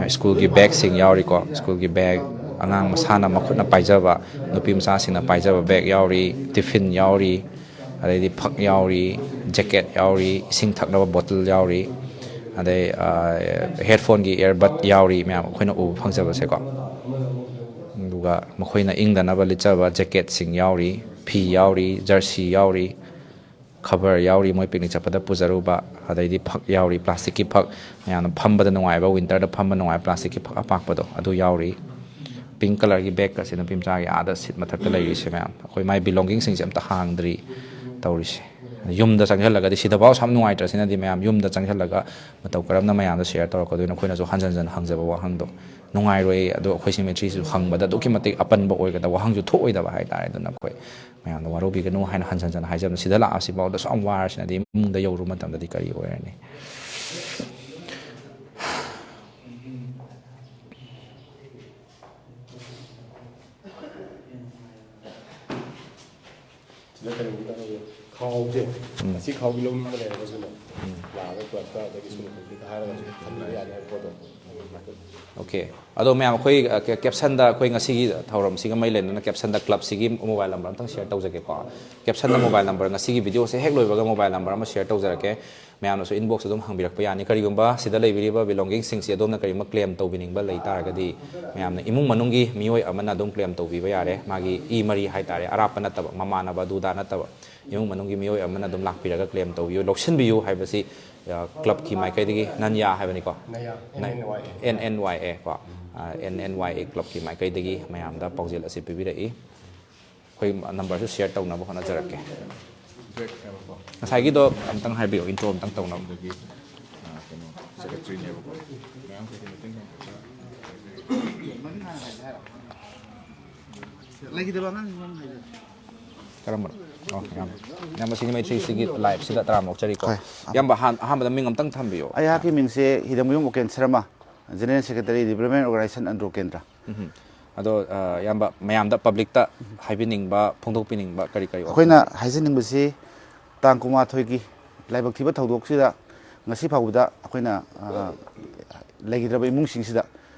ꯁ꯭ꯀꯨꯜꯒꯤ ꯕꯦꯒꯁꯤꯡ ꯌꯥꯎꯔꯤꯀꯣ, ꯁ꯭ꯀꯨꯜꯒꯤ ꯕꯦꯒ, ꯑꯉꯥꯡ ꯃꯁꯥꯅ ꯃꯈꯨꯠꯅ ꯄꯥꯏꯖꯕ, ꯅꯨꯄꯤ ꯃꯆꯥꯁꯤꯡꯅ ꯄꯥꯏꯖꯕ ꯕꯦꯒ ꯌꯥꯎꯔꯤ, ꯇꯤꯐꯤꯟ ꯌꯥꯎꯔꯤ, ꯑꯗꯩꯗꯤ ꯐꯛ ꯌꯥꯎꯔꯤ, ꯖꯦꯀꯦꯠ ꯌꯥꯎꯔꯤ, ꯏꯁꯤꯡ ꯊꯛꯅꯕ ꯕꯣꯇꯜ ꯌꯥꯎꯔꯤ, ꯑꯗꯩ, ꯑ, ꯍꯦꯠꯐꯣꯟꯒꯤ ꯏꯌꯔꯕꯠ ꯌꯥꯎꯔꯤ, ꯃꯌꯥꯝ ꯑꯩꯈꯣꯏꯅ ꯎꯕ ꯐꯪꯖꯕꯁꯦꯀꯣ꯫ ꯑꯗꯨꯒ ꯃꯈꯣꯏꯅ ꯏꯪꯗꯅꯕ ꯂꯤꯠꯆꯕ ꯖꯦꯀꯦꯠꯁꯤꯡ ꯌꯥꯎꯔꯤ, ꯐꯤ ꯌꯥꯎꯔꯤ, ꯖꯔꯁꯤ ꯌꯥꯎꯔꯤ, ꯈꯕꯔ ꯌꯥꯎꯔꯤ, ꯃꯣꯏ ꯄꯤꯛꯅꯤꯛ ꯆꯠꯄꯗ ꯄꯨꯖꯔꯨꯕ, ꯑꯗꯩꯗꯤ ꯐꯛ ꯌꯥꯎꯔꯤ, ꯄ꯭ꯂꯥꯁꯇꯤꯛꯀꯤ ꯐꯛ, ꯃꯌꯥꯝꯅ ꯐꯝꯕꯗ ꯅꯨꯡꯉꯥꯏꯕ, ꯋꯤꯟꯇꯔꯗ ꯐꯝꯕ ꯅꯨꯡꯉꯥꯏꯕ ꯄ꯭ꯂꯥꯁꯇꯤꯛꯀꯤ ꯐꯛ ꯑꯄꯥꯛꯄꯗꯣ ꯑꯗꯨ ꯌꯥꯎꯔꯤ, ꯄꯤꯡ ꯀꯂꯔꯒꯤ ꯕꯦꯒꯀꯁꯦ ꯅꯨꯄꯤ ꯃꯆꯥꯒꯤ ꯑꯥꯗ ꯁꯤꯠ ꯃꯊꯛꯇ ꯂꯩꯔꯤꯁꯦ ꯃꯌꯥꯝ, ꯑꯩꯈꯣꯏ ꯃꯥꯏ ꯕꯤꯂꯣꯡꯒꯤꯡꯁꯤꯡꯁꯦ ꯑꯝꯇ ꯍꯥꯡꯗ꯭ꯔꯤ ꯇꯧꯔꯤꯁꯦ꯫ ꯌꯨꯝꯗ ꯆꯪꯁꯤꯜꯂꯒꯗꯤ ꯁꯤꯗꯐꯥꯎ ꯁꯨꯝ ꯅꯨꯡꯉꯥꯏꯇ꯭ꯔꯁꯤꯅꯗꯤ ꯃꯌꯥꯝ ꯌꯨꯝꯗ ꯆꯪꯁꯤꯜꯂꯒ ꯃꯇꯧ ꯀꯔꯝꯅ ꯃꯌꯥꯝꯗ ꯁꯤꯌꯔ ꯇꯧꯔꯛꯀꯗꯣꯏꯅꯣ? ꯑꯩꯈꯣꯏꯅꯁꯨ ꯍꯟꯖꯟ ꯍꯟꯖꯟ ꯍꯪꯖꯕ ꯋꯥꯍꯪꯗꯣ ꯅꯨꯡꯉꯥꯏꯔꯣꯏ꯫ ꯑꯗꯣ ꯑꯩꯈꯣꯏ ꯁꯤꯃꯤꯇ꯭ꯔꯤꯁꯤꯁꯨ ꯍꯪꯕꯗ ꯑꯗꯨꯛꯀꯤ ꯃꯇꯤꯛ ꯑꯄꯟꯕ ꯑꯣꯏꯒꯗꯕ, ꯋꯥꯍꯪꯁꯨ ꯊꯣꯛꯑꯣꯏꯗꯕ ꯍꯥꯏꯇꯥꯔꯦ꯫ ꯑꯗꯨꯅ ꯑꯩꯈꯣꯏ ꯃꯌꯥꯝꯗ ꯋꯥꯔꯧꯕꯤꯒꯅꯨ ꯍꯥꯏꯅ ꯍꯟꯖꯟ ꯍꯟꯖꯟ ꯍꯥꯏꯖꯕꯅꯤ꯫ ꯁꯤꯗ ꯂꯥꯛꯑꯁꯤꯐꯥꯎꯗ ꯁꯨꯝ ꯋꯥꯔꯁꯤꯅꯗꯤ ꯏꯃꯨꯡꯗ ꯌꯧꯔꯨ ꯃꯇꯝꯗꯗꯤ ꯀꯔꯤ ꯑꯣꯏꯔꯅꯤ? ꯁꯤꯗ ꯀꯔꯤꯒꯨꯝꯕ ꯇꯧꯔꯒ ꯈꯥꯎꯁꯦ, ꯑꯁꯤ ꯈꯥꯎꯒꯤ ꯂꯧꯅꯤꯡꯕ ꯂꯩꯔꯒꯁꯨꯅꯦ, ꯂꯥꯛꯑꯒ ꯀ꯭ꯂꯕꯇ ꯑꯗꯒꯤ ꯁ꯭ꯀꯨꯜ ꯑꯣꯊꯣꯔꯤꯇꯤꯗ ꯍꯥꯏꯔꯒꯁꯨ ꯈꯟꯕꯤꯕ ꯌꯥꯅꯤ ꯍꯥꯏꯕ ꯄꯣꯠꯇꯣ꯫ ꯑꯣꯀꯦ꯫ ꯑꯗꯣ ꯃꯌꯥꯝ, ꯑꯩꯈꯣꯏ, ꯑ, ꯀꯦ-, ꯀꯦꯞꯁꯟꯗ ꯑꯩꯈꯣꯏ ꯉꯁꯤꯒꯤ ꯊꯧꯔꯝꯁꯤꯒ ꯃꯔꯤ ꯂꯩꯅꯅ ꯀꯦꯞꯁꯟꯗ ꯀ꯭ꯂꯕꯁꯤꯒꯤ ꯃꯣꯕꯥꯏꯜ ꯅꯝꯕꯔ ꯑꯝꯇꯪ ꯁꯤꯌꯔ ꯇꯧꯖꯒꯦꯀꯣ꯫ ꯀꯦꯞꯁꯟꯗ ꯃꯣꯕꯥꯏꯜ ꯅꯝꯕꯔ, ꯉꯁꯤꯒꯤ ꯚꯤꯗꯤꯑꯣꯁꯦ ꯍꯦꯛ ꯂꯣꯏꯕꯒ ꯃꯣꯕꯥꯏꯜ ꯅꯝꯕꯔ ꯑꯃ ꯁꯤꯌꯔ ꯇꯧꯖꯔꯛꯀꯦ꯫ ꯃꯌꯥꯝꯅꯁꯨ ꯏꯟꯕꯣꯛꯁ ꯑꯗꯨꯝ ꯍꯪꯕꯤꯔꯛꯄ ꯌꯥꯅꯤ꯫ ꯀꯔꯤꯒꯨꯝꯕ ꯁꯤꯗ ꯂꯩꯕꯤꯔꯤꯕ ꯕꯤꯂꯣꯡꯒꯤꯡꯁꯤꯡꯁꯤ ꯑꯗꯣꯝꯅ ꯀꯔꯤꯒꯨꯝꯕ ꯀ꯭ꯂꯦꯝ ꯇꯧꯕꯤꯅꯤꯡꯕ ꯂꯩ ꯇꯥꯔꯒꯗꯤ, ꯃꯌꯥꯝꯅ ꯏꯃꯨꯡ ꯃꯅꯨꯡꯒꯤ ꯃꯤꯑꯣꯏ ꯑꯃꯅ ꯑꯗꯨꯝ ꯀ꯭ꯂꯦꯝ ꯇꯧꯕꯤꯕ ꯌꯥꯔꯦ꯫ ꯃꯥꯒꯤ ꯏ ꯃꯔꯤ ꯍꯥꯏꯇꯥꯔꯦ, ꯑꯔꯥꯞꯄ ꯅꯠꯇꯕ, ꯃꯃꯥꯟꯅꯕ ꯑꯗꯨꯗꯥ ꯅꯠꯇꯕ, ꯏꯃꯨꯡ ꯃꯅꯨꯡꯒꯤ ꯃꯤꯑꯣꯏ ꯑꯃꯅ ꯑꯗꯨꯝ ꯂꯥꯛꯄꯤꯔꯒ ꯀ꯭ꯂꯦꯝ ꯇꯧꯕꯤꯌꯨ, ꯂꯧꯁꯤꯟꯕꯤꯌꯨ ꯍꯥꯏꯕꯁꯤ, ꯑ, ꯀ꯭ꯂꯕꯀꯤ ꯃꯥꯏꯀꯩꯗꯒꯤ, ꯅꯟꯌꯥ ꯍꯥꯏꯕꯅꯤꯀꯣ? ꯅꯌꯥ, ꯅ-, N N Y A꯫ N N Y A ꯀꯣ? ꯑ, N N Y A ꯀ꯭ꯂꯕꯀꯤ ꯃꯥꯏꯀꯩꯗꯒꯤ ꯃꯌꯥꯝꯗ ꯄꯥꯎꯖꯦꯜ ꯑꯁꯤ ꯄꯤꯕꯤꯔꯛꯏ꯫ ꯑꯩꯈꯣꯏ ꯅꯝꯕꯔꯁꯨ ꯁꯤꯌꯔ ꯇꯧꯅꯕ ꯍꯣꯠꯅꯖꯔꯛꯀꯦ꯫ ꯉꯁꯥꯏꯒꯤꯗꯣ ꯑꯝꯇꯪ ꯍꯥꯏꯕꯤꯌꯨ, ꯏꯟꯇ꯭ꯔꯣ ꯑꯝꯇꯪ ꯇꯧꯅꯕ꯫ ꯑꯗꯒꯤ, ꯑ, ꯀꯩꯅꯣ, ꯁꯦꯀ꯭ꯔꯦꯇꯔꯤꯅꯦꯕꯀꯣ꯫ ꯃꯌꯥꯝ ꯀꯩꯀꯩ ꯃꯇꯦꯡ ꯄꯥꯡꯕꯤꯕ? ꯂꯩꯈꯤꯗꯕ ꯑꯉꯥꯡꯁꯤꯡ ꯑꯃ ꯍꯥꯏꯕꯤꯌꯨ꯫ ꯀꯔꯝꯕꯅꯣ? ꯑꯣ, ꯌꯥꯝ, ꯌꯥꯝ ꯁꯤꯒꯤ ꯃꯩꯇ꯭ꯔꯤꯁꯤꯒꯤ ꯂꯥꯏꯞꯁꯤꯗ ꯇꯔꯥꯝꯅ ꯑꯣꯛꯆꯔꯤꯀꯣ꯫ ꯍꯣꯏ꯫ ꯏꯌꯥꯝꯕ, ꯑꯍꯥꯟ-, ꯑꯍꯥꯟꯕꯗ ꯃꯤꯡ ꯑꯝꯇꯪ ꯊꯝꯕꯤꯌꯣ꯫ ꯑꯩꯍꯥꯛꯀꯤ ꯃꯤꯡꯁꯦ ꯍꯤꯗꯝꯌꯨꯝ ꯎꯀꯦꯟ Sharma, General Secretary, Development Organization, Andro ꯀꯦꯟꯗ꯭ꯔ꯫ ꯎꯝ꯫ ꯑꯗꯣ, ꯑ, ꯏꯌꯥꯝꯕ, ꯃꯌꯥꯝꯗ, ꯄꯕ꯭ꯂꯤꯛꯇ ꯍꯥꯏꯕꯤꯅꯤꯡꯕ, ꯐꯣꯡꯗꯣꯛꯄꯤꯅꯤꯡꯕ ꯀꯔꯤ ꯀꯔꯤ ꯋꯥꯐꯝ? ꯑꯩꯈꯣꯏꯅ ꯍꯥꯏꯖꯅꯤꯡꯕꯁꯤ, ꯇꯥꯡ ꯀꯨꯟꯃꯥꯊꯣꯏꯒꯤ ꯂꯥꯏꯕꯛ ꯊꯤꯕ ꯊꯧꯗꯣꯛꯁꯤꯗ ꯉꯁꯤ ꯐꯥꯎꯕꯗ ꯑꯩꯈꯣꯏꯅ, ꯑ, ꯂꯩꯈꯤꯗ꯭ꯔꯕ ꯏꯃꯨꯡꯁꯤꯡꯁꯤꯗ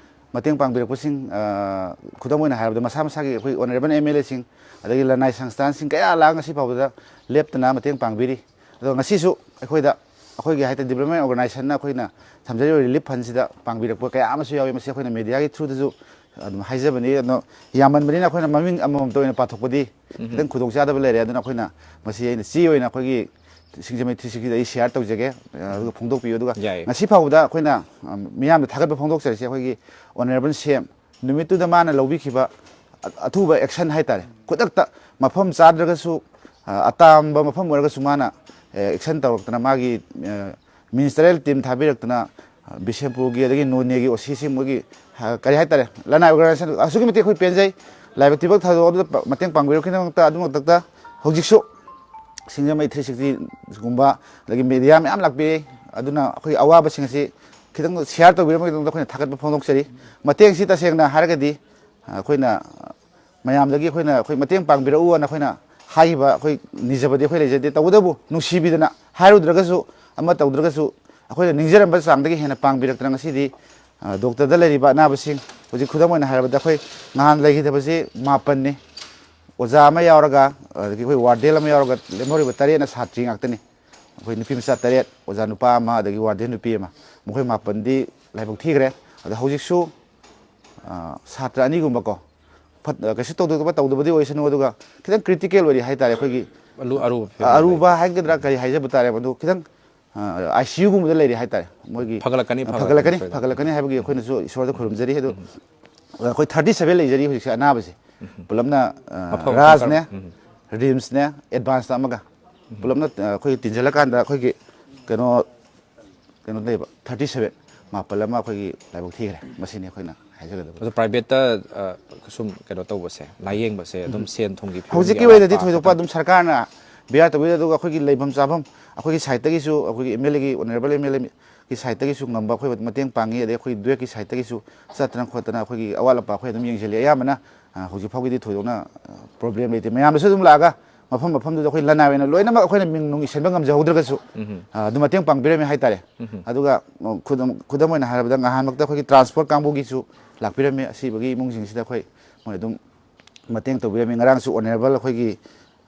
ꯃꯇꯦꯡ ꯄꯥꯡꯕꯤꯔꯛꯄꯁꯤꯡ, ꯑ, ꯈꯨꯗꯝ ꯑꯣꯏꯅ ꯍꯥꯏꯔꯕꯗ, ꯃꯁꯥ ꯃꯁꯥꯒꯤ ꯑꯩꯈꯣꯏ ꯑꯣꯅꯔꯦꯕꯜ ꯑꯦꯝ ꯑꯦꯜ ꯑꯦꯁꯤꯡ, ꯑꯗꯒꯤ ꯂꯅꯥꯏ ꯁꯪꯁꯊꯥꯟꯁꯤꯡ ꯀꯌꯥ ꯂꯥꯛꯑꯒ ꯉꯁꯤ ꯐꯥꯎꯕꯗ ꯂꯦꯞꯇꯅ ꯃꯇꯦꯡ ꯄꯥꯡꯕꯤꯔꯤ꯫ ꯑꯗꯣ ꯉꯁꯤꯁꯨ ꯑꯩꯈꯣꯏꯗ, ꯑꯩꯈꯣꯏꯒꯤ ꯍꯥꯏꯇꯥꯔꯦ, ꯗꯤꯕ꯭ꯂꯞꯃꯦꯟ ꯑꯣꯔꯒꯅꯥꯏꯖꯦꯁꯟꯅ ꯑꯩꯈꯣꯏꯅ ꯊꯝꯖꯔꯤꯕ ꯔꯤꯂꯤꯐ ꯐꯟꯁꯤꯗ ꯄꯥꯡꯕꯤꯔꯛꯄ ꯀꯌꯥ ꯑꯃꯁꯨ ꯌꯥꯎꯏ꯫ ꯃꯁꯤ ꯑꯩꯈꯣꯏꯅ ꯃꯦꯗꯤꯌꯥꯒꯤ ꯊ꯭ꯔꯨꯗꯁꯨ ꯑꯗꯨꯝ ꯍꯥꯏꯖꯕꯅꯤ꯫ ꯑꯗꯣ ꯌꯥꯝꯃꯟꯕꯅꯤꯅ ꯑꯩꯈꯣꯏꯅ ꯃꯃꯤꯡ ꯑꯃꯃꯝꯇ ꯑꯣꯏꯅ ꯄꯥꯊꯣꯛꯄꯗꯤ ꯈꯤꯇꯪ ꯈꯨꯗꯣꯡꯆꯥꯗꯕ ꯂꯩꯔꯦ꯫ ꯑꯗꯨꯅ ꯑꯩꯈꯣꯏꯅ ꯃꯁꯤ ꯑꯩꯅ ꯆꯦ ꯑꯣꯏꯅ ꯑꯩꯈꯣꯏꯒꯤ ꯁꯤꯡꯖꯃꯩ ꯊ꯭ꯔꯤ ꯁꯤꯛꯁꯇꯤꯗ ꯑꯩ ꯁꯤꯌꯥꯔ ꯇꯧꯖꯒꯦ, ꯑꯗꯨꯒ ꯐꯣꯡꯗꯣꯛꯄꯤꯌꯨ꯫ ꯑꯗꯨꯒ ꯌꯥꯏꯌꯦ꯫ ꯉꯁꯤ ꯐꯥꯎꯕꯗ ꯑꯩꯈꯣꯏꯅ, ꯑ, ꯃꯤꯌꯥꯝꯗ ꯊꯥꯒꯠꯄ ꯐꯣꯡꯗꯣꯛꯆꯔꯤꯁꯦ, ꯑꯩꯈꯣꯏꯒꯤ ꯑꯣꯅꯔꯦꯕꯜ ꯁꯤ ꯑꯦꯝ ꯅꯨꯃꯤꯠꯇꯨꯗ ꯃꯥꯅ ꯂꯧꯕꯤꯈꯤꯕ ꯑ-, ꯑꯊꯨꯕ ꯑꯦꯛꯁꯟ ꯍꯥꯏꯇꯥꯔꯦ, ꯈꯨꯗꯛꯇ ꯃꯐꯝ ꯆꯥꯗ꯭ꯔꯒꯁꯨ, ꯑ, ꯑꯇꯥꯝꯕ ꯃꯐꯝ ꯑꯣꯏꯔꯒꯁꯨ ꯃꯥꯅ ꯑꯦꯛꯁꯟ ꯇꯧꯔꯛꯇꯅ, ꯃꯥꯒꯤ ꯃꯤꯅꯤꯁꯇꯔꯤꯌꯦꯜ ꯇꯤꯝ ꯊꯥꯕꯤꯔꯛꯇꯅ, ꯕꯤꯁꯦꯝꯄꯨꯔꯒꯤ ꯑꯗꯒꯤ ꯅꯣꯅꯦꯒꯤ ꯑꯣ ꯁꯤꯁꯤꯡ, ꯃꯣꯏꯒꯤ ꯀꯔꯤ ꯍꯥꯏꯇꯥꯔꯦ, ꯂꯅꯥꯏ ꯑꯣꯔꯒꯅꯥꯏꯖꯦꯁꯟ ꯑꯁꯨꯛꯀꯤ ꯃꯇꯤꯛ ꯑꯩꯈꯣꯏ ꯄꯦꯟꯖꯩ꯫ ꯂꯥꯏꯕꯛ ꯊꯤꯕ ꯊꯧꯗꯣꯛ ꯑꯗꯨꯗ ꯃꯇꯦꯡ ꯄꯥꯡꯕꯤꯔꯛꯈꯤꯕꯒꯤꯗꯃꯛꯇ ꯑꯗꯨꯃꯛꯇ ꯍꯧꯖꯤꯛꯁꯨ ꯁꯤꯡꯖꯃꯩ ꯊ꯭ꯔꯤ ꯁꯤꯛꯁꯇꯤꯒꯨꯝꯕ, ꯑꯗꯒꯤ ꯃꯦꯗꯤꯌꯥ ꯃꯌꯥꯝ ꯂꯥꯛꯄꯤꯔꯦ꯫ ꯑꯗꯨꯅ ꯑꯩꯈꯣꯏ ꯑꯋꯥꯕꯁꯤꯡ ꯑꯁꯤ ꯈꯤꯇꯪ ꯁꯤꯌꯥꯔ ꯇꯧꯕꯤꯔꯝꯕꯒꯤꯗꯃꯛꯇ ꯑꯩꯈꯣꯏꯅ ꯊꯥꯒꯠꯄ ꯐꯣꯡꯗꯣꯛꯆꯔꯤ꯫ ꯃꯇꯦꯡꯁꯤ ꯇꯁꯦꯡꯅ ꯍꯥꯏꯔꯒꯗꯤ ꯑꯩꯈꯣꯏꯅ ꯃꯌꯥꯝꯗꯒꯤ ꯑꯩꯈꯣꯏꯅ, ꯑꯩꯈꯣꯏ ꯃꯇꯦꯡ ꯄꯥꯡꯕꯤꯔꯛꯎ ꯑꯅ ꯑꯩꯈꯣꯏꯅ ꯍꯥꯏꯈꯤꯕ ꯑꯩꯈꯣꯏ ꯅꯤꯖꯕꯗꯤ ꯑꯩꯈꯣꯏ ꯂꯩꯖꯗꯦ꯫ ꯇꯧꯕꯇꯕꯨ ꯅꯨꯡꯁꯤꯕꯤꯗꯅ ꯍꯥꯏꯔꯨꯗ꯭ꯔꯒꯁꯨ, ꯑꯃ ꯇꯧꯗ꯭ꯔꯒꯁꯨ, ꯑꯩꯈꯣꯏꯅ ꯅꯤꯡꯖꯔꯝꯕ ꯆꯥꯡꯗꯒꯤ ꯍꯦꯟꯅ ꯄꯥꯡꯕꯤꯔꯛꯇꯅ ꯉꯁꯤꯗꯤ, ꯑ, ꯗꯣꯛꯇꯔꯗ ꯂꯩꯔꯤꯕ ꯑꯅꯥꯕꯁꯤꯡ, ꯍꯧꯖꯤꯛ ꯈꯨꯗꯝ ꯑꯣꯏꯅ ꯍꯥꯏꯔꯕꯗ ꯑꯩꯈꯣꯏ ꯅꯍꯥꯟ ꯂꯩꯈꯤꯗꯕꯁꯤ ꯃꯥꯄꯟꯅꯤ꯫ ꯑꯣꯖꯥ ꯑꯃ ꯌꯥꯎꯔꯒ, ꯑꯗꯒꯤ ꯑꯩꯈꯣꯏ ꯋꯥꯔꯗꯦꯟ ꯑꯃ ꯌꯥꯎꯔꯒ ꯂꯦꯝꯍꯧꯔꯤꯕ ꯇꯔꯦꯠꯅ ꯁꯥꯇ꯭ꯔꯤ ꯉꯥꯛꯇꯅꯤ꯫ ꯑꯩꯈꯣꯏ ꯅꯨꯄꯤ ꯃꯆꯥ ꯇꯔꯦꯠ, ꯑꯣꯖꯥ ꯅꯨꯄꯥ ꯑꯃ, ꯑꯗꯒꯤ ꯋꯥꯔꯗꯦꯟ ꯅꯨꯄꯤ ꯑꯃ, ꯃꯈꯣꯏ ꯃꯥꯄꯟꯗꯤ ꯂꯥꯏꯕꯛ ꯊꯤꯈ꯭ꯔꯦ꯫ ꯑꯗꯣ ꯍꯧꯖꯤꯛꯁꯨ, ꯑ, ꯁꯥꯇ꯭ꯔ ꯑꯅꯤꯒꯨꯝꯕꯀꯣ, ꯐꯠ-, ꯀꯩꯁꯨ ꯇꯧꯗꯕ, ꯇꯧꯗꯕꯗꯤ ꯑꯣꯏꯁꯅꯨ, ꯑꯗꯨꯒ ꯈꯤꯇꯪ ꯀ꯭ꯔꯤꯇꯤꯀꯦꯜ ꯑꯣꯏꯔꯤ ꯍꯥꯏꯇꯥꯔꯦ꯫ ꯑꯩꯈꯣꯏꯒꯤ, ꯑꯔꯨ-, ꯑꯔꯨꯕ ꯐꯤꯕꯝꯗ ꯑꯔꯨꯕ ꯂꯩ꯫ ꯍꯥꯏꯒꯗ꯭ꯔꯥ, ꯀꯔꯤ ꯍꯥꯏꯖꯕ ꯇꯥꯔꯦ, ꯃꯗꯨ ꯈꯤꯇꯪ, ꯑ, ꯑꯥꯏ ꯁꯤ ꯌꯨꯒꯨꯝꯕꯗ ꯂꯩꯔꯤ ꯍꯥꯏꯇꯥꯔꯦ꯫ ꯃꯣꯏꯒꯤ ꯐꯒꯠꯂꯛꯀꯅꯤ, ꯑ, ꯐꯒꯠꯂꯛꯀꯅꯤ, ꯐꯒꯠꯂꯛꯀꯅꯤ, ꯐꯒꯠꯂꯛꯀꯅꯤ ꯍꯥꯏꯕꯒꯤ ꯑꯩꯈꯣꯏꯅꯁꯨ ꯏꯁꯣꯔꯗ ꯈꯨꯔꯨꯝꯖꯔꯤ꯫ ꯑꯗꯨ, ꯎꯝ꯫ ꯑꯩꯈꯣꯏ ꯊꯥꯔꯇꯤ ꯁꯚꯦꯟ ꯂꯩꯖꯔꯤ ꯍꯧꯖꯤꯛꯁꯦ ꯑꯅꯥꯕꯁꯦ꯫ ꯎꯝ꯫ ꯄꯨꯂꯞꯅ, ꯑ, ꯃꯐꯝ ꯃꯐꯝ ꯔꯥꯖꯅꯦ, ꯈꯔ-, ꯎꯝ꯫ ꯔꯤꯝꯁꯅꯦ, ꯑꯦꯗꯚꯥꯟꯁꯇ ꯑꯃꯒ꯫ ꯎꯝ꯫ ꯄꯨꯂꯞꯅ, ꯑ, ꯑꯩꯈꯣꯏ ꯇꯤꯟꯁꯤꯜꯂꯀꯥꯟꯗ ꯑꯩꯈꯣꯏꯒꯤ ꯀꯩꯅꯣ, ꯀꯩꯅꯣ ꯂꯩꯕ, ꯊꯥꯔꯇꯤ ꯁꯚꯦꯟ, ꯃꯥꯄꯜ ꯑꯃ ꯑꯩꯈꯣꯏꯒꯤ ꯂꯥꯏꯕꯛ ꯊꯤꯈ꯭ꯔꯦ꯫ ꯃꯁꯤꯅꯤ ꯑꯩꯈꯣꯏꯅ ꯍꯥꯏꯖꯒꯗꯕ꯫ ꯑꯗꯣ ꯄ꯭ꯔꯥꯏꯚꯦꯠꯇ, ꯑ, ꯁꯨꯝ ꯀꯩꯅꯣ ꯇꯧꯕꯁꯦ, ꯂꯥꯏꯌꯦꯡꯕꯁꯦ ꯑꯗꯨꯝ ꯎꯝ꯫ ꯁꯦꯟ ꯊꯨꯝꯒꯤ ꯐꯤꯕꯝꯗꯤ ꯍꯧꯖꯤꯛꯀꯤ ꯑꯋꯥꯠ ꯑꯣꯏꯅꯗꯤ ꯑꯄꯥ ꯊꯣꯏꯗꯣꯛꯄ ꯈꯤꯇꯪ ꯑꯗꯨꯝ ꯁꯔꯀꯥꯔꯅ ꯕꯤꯌꯥꯔ ꯇꯧꯕꯤꯔꯦ, ꯑꯗꯨꯒ ꯑꯩꯈꯣꯏꯒꯤ ꯂꯩꯐꯝ ꯆꯥꯐꯝ, ꯑꯩꯈꯣꯏꯒꯤ ꯁꯥꯏꯠꯇꯒꯤꯁꯨ, ꯑꯩꯈꯣꯏꯒꯤ ꯑꯦꯝ ꯑꯦꯜ ꯑꯦꯒꯤ, ꯑꯣꯅꯔꯦꯕꯜ ꯑꯦꯝ ꯑꯦꯜ ꯑꯦꯒꯤ ꯁꯥꯏꯠꯇꯒꯤꯁꯨ ꯉꯝꯕ ꯑꯩꯈꯣꯏ ꯃꯇꯦꯡ ꯄꯥꯡꯉꯤ, ꯑꯗꯩ ꯑꯩꯈꯣꯏ ꯗꯨꯋꯦꯠꯀꯤ ꯁꯥꯏꯠꯇꯒꯤꯁꯨ ꯆꯠꯇꯅ ꯈꯣꯠꯇꯅ ꯑꯩꯈꯣꯏꯒꯤ ꯑꯋꯥꯠ ꯑꯄꯥ ꯑꯩꯈꯣꯏ ꯑꯗꯨꯝ ꯌꯦꯡꯁꯤꯜꯂꯤ꯫ ꯑꯌꯥꯝꯕꯅ, ꯑ, ꯍꯧꯖꯤꯛ ꯐꯥꯎꯒꯤꯗꯤ ꯊꯣꯏꯗꯣꯛꯅ, ꯑ, ꯄ꯭ꯔꯣꯕ꯭ꯂꯦꯝ ꯂꯩꯇꯦ꯫ ꯃꯌꯥꯝꯗꯁꯨ ꯑꯗꯨꯝ ꯂꯥꯛꯑꯒ ꯃꯐꯝ ꯃꯐꯝꯗꯨꯗ ꯑꯩꯈꯣꯏ ꯂꯅꯥꯏ ꯑꯣꯏꯅ ꯂꯣꯏꯅꯃꯛ ꯑꯩꯈꯣꯏꯅ ꯃꯤꯡ ꯅꯨꯡ ꯏꯁꯤꯟꯕ ꯉꯝꯖꯍꯧꯗ꯭ꯔꯒꯁꯨ, ꯎꯝ꯫ ꯑ, ꯑꯗꯨꯝ ꯃꯇꯦꯡ ꯄꯥꯡꯕꯤꯔꯝꯃꯦ ꯍꯥꯏꯇꯥꯔꯦ꯫ ꯎꯝ꯫ ꯑꯗꯨꯒ, ꯑ, ꯈꯨꯗꯝ, ꯈꯨꯗꯝ ꯑꯣꯏꯅ ꯍꯥꯏꯔꯕꯗ ꯉꯍꯥꯟꯃꯛꯇ ꯑꯩꯈꯣꯏꯒꯤ ꯇ꯭ꯔꯥꯟꯁꯄꯣꯔꯠ ꯀꯥꯡꯕꯨꯒꯤꯁꯨ ꯂꯥꯛꯄꯤꯔꯝꯃꯤ꯫ ꯑꯁꯤꯕꯒꯤ ꯏꯃꯨꯡꯁꯤꯡꯁꯤꯗ ꯑꯩꯈꯣꯏ, ꯃꯣꯏ ꯑꯗꯨꯝ ꯃꯇꯦꯡ ꯇꯧꯕꯤꯔꯝꯃꯤ꯫ ꯉꯔꯥꯡꯁꯨ ꯑꯣꯅꯔꯦꯕꯜ ꯑꯩꯈꯣꯏꯒꯤ,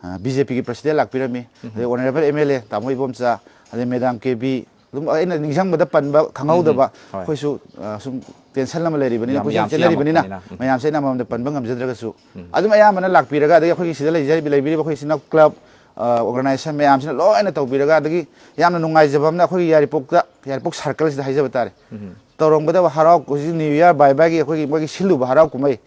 ꯑ, ꯕꯤ ꯖꯦ ꯄꯤꯒꯤ ꯄ꯭ꯔꯁꯤꯗꯦꯟ ꯂꯥꯛꯄꯤꯔꯝꯃꯤ꯫ ꯎꯝ꯫ ꯑꯗꯩ ꯑꯣꯅꯔꯦꯕꯜ ꯑꯦꯝ ꯑꯦꯜ ꯑꯦ ꯇꯥꯃꯣ ꯏꯕꯣꯝꯆꯥ, ꯑꯗꯩ ꯃꯦꯗꯥꯝ ꯀꯦ ꯕꯤ, ꯑꯗꯨꯝ ꯑꯩꯅ ꯅꯤꯡꯁꯤꯡꯕꯗ ꯄꯟꯕ ꯈꯪꯍꯧꯗꯕ, ꯎꯝ, ꯍꯣꯏ꯫ ꯑꯩꯈꯣꯏꯁꯨ, ꯑ, ꯁꯨꯝ ꯇꯦꯟꯁꯟ ꯑꯃ ꯂꯩꯔꯤꯕꯅꯤꯅ, ꯌꯥꯝ, ꯀꯣꯏꯆꯦꯟ ꯌꯥꯝꯁꯨ ꯆꯦꯟꯅꯔꯤꯕꯅꯤꯅ, ꯌꯥꯝꯃꯛꯄꯅꯤꯅ꯫ ꯎꯝ꯫ ꯃꯌꯥꯝꯁꯦ ꯑꯩꯅ ꯑꯃꯃꯝꯗ ꯄꯟꯕ ꯉꯝꯖꯗ꯭ꯔꯒꯁꯨ, ꯎꯝ꯫ ꯑꯗꯨꯝ ꯑꯌꯥꯝꯕꯅ ꯂꯥꯛꯄꯤꯔꯒ, ꯑꯗꯒꯤ ꯑꯩꯈꯣꯏꯒꯤ ꯁꯤꯗ ꯂꯩꯖꯔꯤꯕ, ꯂꯩꯕꯤꯔꯤꯕ ꯑꯩꯈꯣꯏ ꯏꯆꯤꯟ ꯏꯅꯥꯎ ꯀ꯭ꯂꯕ, ꯑ, ꯑꯣꯔꯒꯅꯥꯏꯖꯦꯁꯟ ꯃꯌꯥꯝꯁꯤꯅ ꯂꯣꯏꯅ ꯇꯧꯕꯤꯔꯒ, ꯑꯗꯒꯤ ꯌꯥꯝꯅ ꯅꯨꯡꯉꯥꯏꯖꯕ ꯑꯃꯅ ꯑꯩꯈꯣꯏꯒꯤ ꯌꯥꯏꯔꯤꯄꯣꯛꯇ, ꯌꯥꯏꯔꯤꯄꯣꯛ ꯁꯥꯔꯀꯜꯁꯤꯗ ꯍꯥꯏꯖꯕ ꯇꯥꯔꯦ, ꯎꯝ꯫ ꯇꯧꯔꯝꯒꯗꯕ ꯍꯔꯥꯎ, ꯍꯧꯖꯤꯛ ꯅ꯭ꯌꯨ ꯏꯌꯥꯔ ꯕꯥꯏ ꯕꯥꯏꯒꯤ ꯑꯩꯈꯣꯏꯒꯤ ꯃꯣꯏꯒꯤ ꯁꯤꯜꯂꯨꯕ ꯍꯔꯥꯎ ꯀꯨꯝꯍꯩ,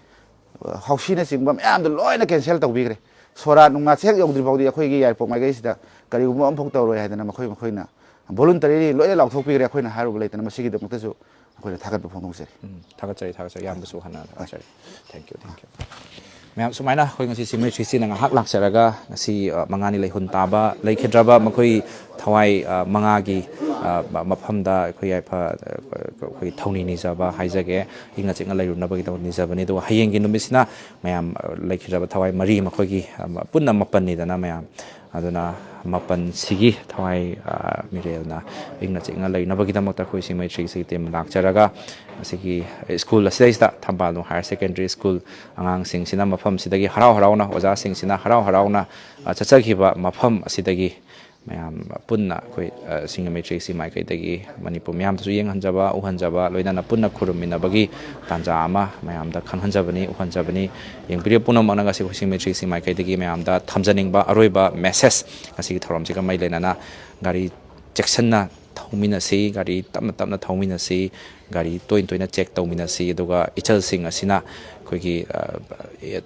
ꯍꯥꯎꯁꯤꯅꯆꯤꯡꯕ ꯃꯌꯥꯝꯗꯣ ꯂꯣꯏꯅ ꯀꯦꯟꯁꯦꯜ ꯇꯧꯕꯤꯈ꯭ꯔꯦ꯫ ꯁꯣꯔꯥꯠ ꯅꯨꯡꯅꯥꯠꯁꯦ ꯍꯦꯛ ꯌꯧꯗ꯭ꯔꯤ ꯐꯥꯎꯗꯤ ꯑꯩꯈꯣꯏꯒꯤ ꯌꯥꯏꯔꯤꯄꯣꯛ ꯃꯥꯏꯀꯩꯁꯤꯗ ꯀꯔꯤꯒꯨꯝꯕ ꯑꯃꯐꯥꯎ ꯇꯧꯔꯣꯏ ꯍꯥꯏꯗꯅ ꯃꯈꯣꯏ ꯃꯈꯣꯏꯅ voluntarily ꯂꯣꯏꯅ ꯂꯥꯎꯊꯣꯛꯄꯤꯈ꯭ꯔꯦ꯫ ꯑꯩꯈꯣꯏꯅ ꯍꯥꯏꯔꯨꯕ ꯂꯩꯇꯅ ꯃꯁꯤꯒꯤꯗꯃꯛꯇꯁꯨ ꯑꯩꯈꯣꯏꯅ ꯊꯥꯒꯠꯄ ꯐꯣꯡꯗꯣꯛꯆꯔꯤ꯫ ꯎꯝ, ꯊꯥꯒꯠꯆꯔꯤ, ꯊꯥꯒꯠꯆꯔꯤ꯫ ꯌꯥꯝꯅꯁꯨ ꯍꯟꯅ ꯊꯥꯒꯠꯆꯔꯤ꯫ Thank you, thank you꯫ ꯃꯌꯥꯝ ꯁꯨꯃꯥꯏꯅ ꯑꯩꯈꯣꯏ ꯉꯁꯤ ꯁꯤꯡꯃꯩ ꯊ꯭ꯔꯤꯁꯤꯅ ꯉꯥꯏꯍꯥꯛ ꯂꯥꯛꯆꯔꯒ ꯉꯁꯤ, ꯑ, ꯃꯉꯥꯅꯤ ꯂꯩꯍꯨꯟ ꯇꯥꯕ ꯂꯩꯈꯤꯗ꯭ꯔꯕ ꯃꯈꯣꯏ ꯊꯋꯥꯏ, ꯑ, ꯃꯉꯥꯒꯤ, ꯑ, ꯃ-, ꯃꯐꯝꯗ ꯑꯩꯈꯣꯏ ꯌꯥꯏꯐ-, ꯑ, ꯑꯩꯈꯣꯏ ꯊꯧꯅꯤ ꯅꯤꯖꯕ ꯍꯥꯏꯖꯒꯦ꯫ ꯏꯪꯅ ꯆꯤꯛꯅ ꯂꯩꯔꯨꯅꯕꯒꯤꯗꯃꯛ ꯅꯤꯖꯕꯅꯤ꯫ ꯑꯗꯨꯒ ꯍꯌꯦꯡꯒꯤ ꯅꯨꯃꯤꯠꯁꯤꯅ ꯃꯌꯥꯝ, ꯑ, ꯂꯩꯈꯤꯗ꯭ꯔꯕ ꯊꯋꯥꯏ ꯃꯔꯤ ꯃꯈꯣꯏꯒꯤ, ꯑ, ꯄꯨꯟꯅ ꯃꯥꯄꯟꯅꯤꯗꯅ ꯃꯌꯥꯝ꯫ ꯑꯗꯨꯅ ꯃꯥꯄꯟꯁꯤꯒꯤ ꯊꯋꯥꯏ, ꯑ, ꯃꯤꯔꯦꯜꯅ ꯏꯪꯅ ꯆꯤꯛꯅ ꯂꯩꯅꯕꯒꯤꯗꯃꯛꯇ ꯑꯩꯈꯣꯏ ꯁꯤꯡꯃꯩ ꯊ꯭ꯔꯤꯁꯤꯒꯤ team ꯂꯥꯛꯆꯔꯒ ꯑꯁꯤꯒꯤ school ꯑꯁꯤꯗꯩꯁꯤꯗ, ꯊꯝꯕꯥꯜꯅꯨ Higher Secondary School, ꯑꯉꯥꯡꯁꯤꯡꯁꯤꯅ ꯃꯐꯝꯁꯤꯗꯒꯤ ꯍꯔꯥꯎ ꯍꯔꯥꯎꯅ, ꯑꯣꯖꯥꯁꯤꯡꯁꯤꯅ ꯍꯔꯥꯎ ꯍꯔꯥꯎꯅ, ꯑ, ꯆꯠꯆꯈꯤꯕ ꯃꯐꯝ ꯑꯁꯤꯗꯒꯤ ꯃꯌꯥꯝ ꯄꯨꯟꯅ ꯑꯩꯈꯣꯏ, ꯑ, ꯁꯤꯡꯖꯃꯩ ꯊ꯭ꯔꯤꯁꯤ ꯃꯥꯏꯀꯩꯗꯒꯤ ꯃꯅꯤꯄꯨꯔ ꯃꯤꯌꯥꯝꯗꯁꯨ ꯌꯦꯡꯍꯟꯖꯕ, ꯎꯍꯟꯖꯕ, ꯂꯣꯏꯅꯅ ꯄꯨꯟꯅ ꯈꯨꯔꯨꯝꯃꯤꯟꯅꯕꯒꯤ ꯇꯥꯟꯖꯥ ꯑꯃ ꯃꯌꯥꯝꯗ ꯈꯪꯍꯟꯖꯕꯅꯤ, ꯎꯍꯟꯖꯕꯅꯤ꯫ ꯌꯦꯡꯕꯤꯔꯤꯕ ꯄꯨꯝꯅꯃꯛꯅ ꯉꯁꯤ ꯑꯩꯈꯣꯏ ꯁꯤꯡꯖꯃꯩ ꯊ꯭ꯔꯤꯁꯤ ꯃꯥꯏꯀꯩꯗꯒꯤ ꯃꯌꯥꯝꯗ ꯊꯝꯖꯅꯤꯡꯕ ꯑꯔꯣꯏꯕ message, ꯉꯁꯤꯒꯤ ꯊꯧꯔꯝꯁꯤꯒ ꯃꯔꯤ ꯂꯩꯅꯅ ꯒꯥꯔꯤ ꯆꯦꯛꯁꯤꯟꯅ ꯊꯧꯃꯤꯟꯅꯁꯤ, ꯒꯥꯔꯤ ꯇꯞꯅ ꯇꯞꯅ ꯊꯧꯃꯤꯟꯅꯁꯤ, ꯒꯥꯔꯤ ꯇꯣꯏꯅ ꯇꯣꯏꯅ check ꯇꯧꯃꯤꯟꯅꯁꯤ꯫ ꯑꯗꯨꯒ ꯏꯆꯜꯁꯤꯡ ꯑꯁꯤꯅ ꯑꯩꯈꯣꯏꯒꯤ, ꯑ, ꯑ,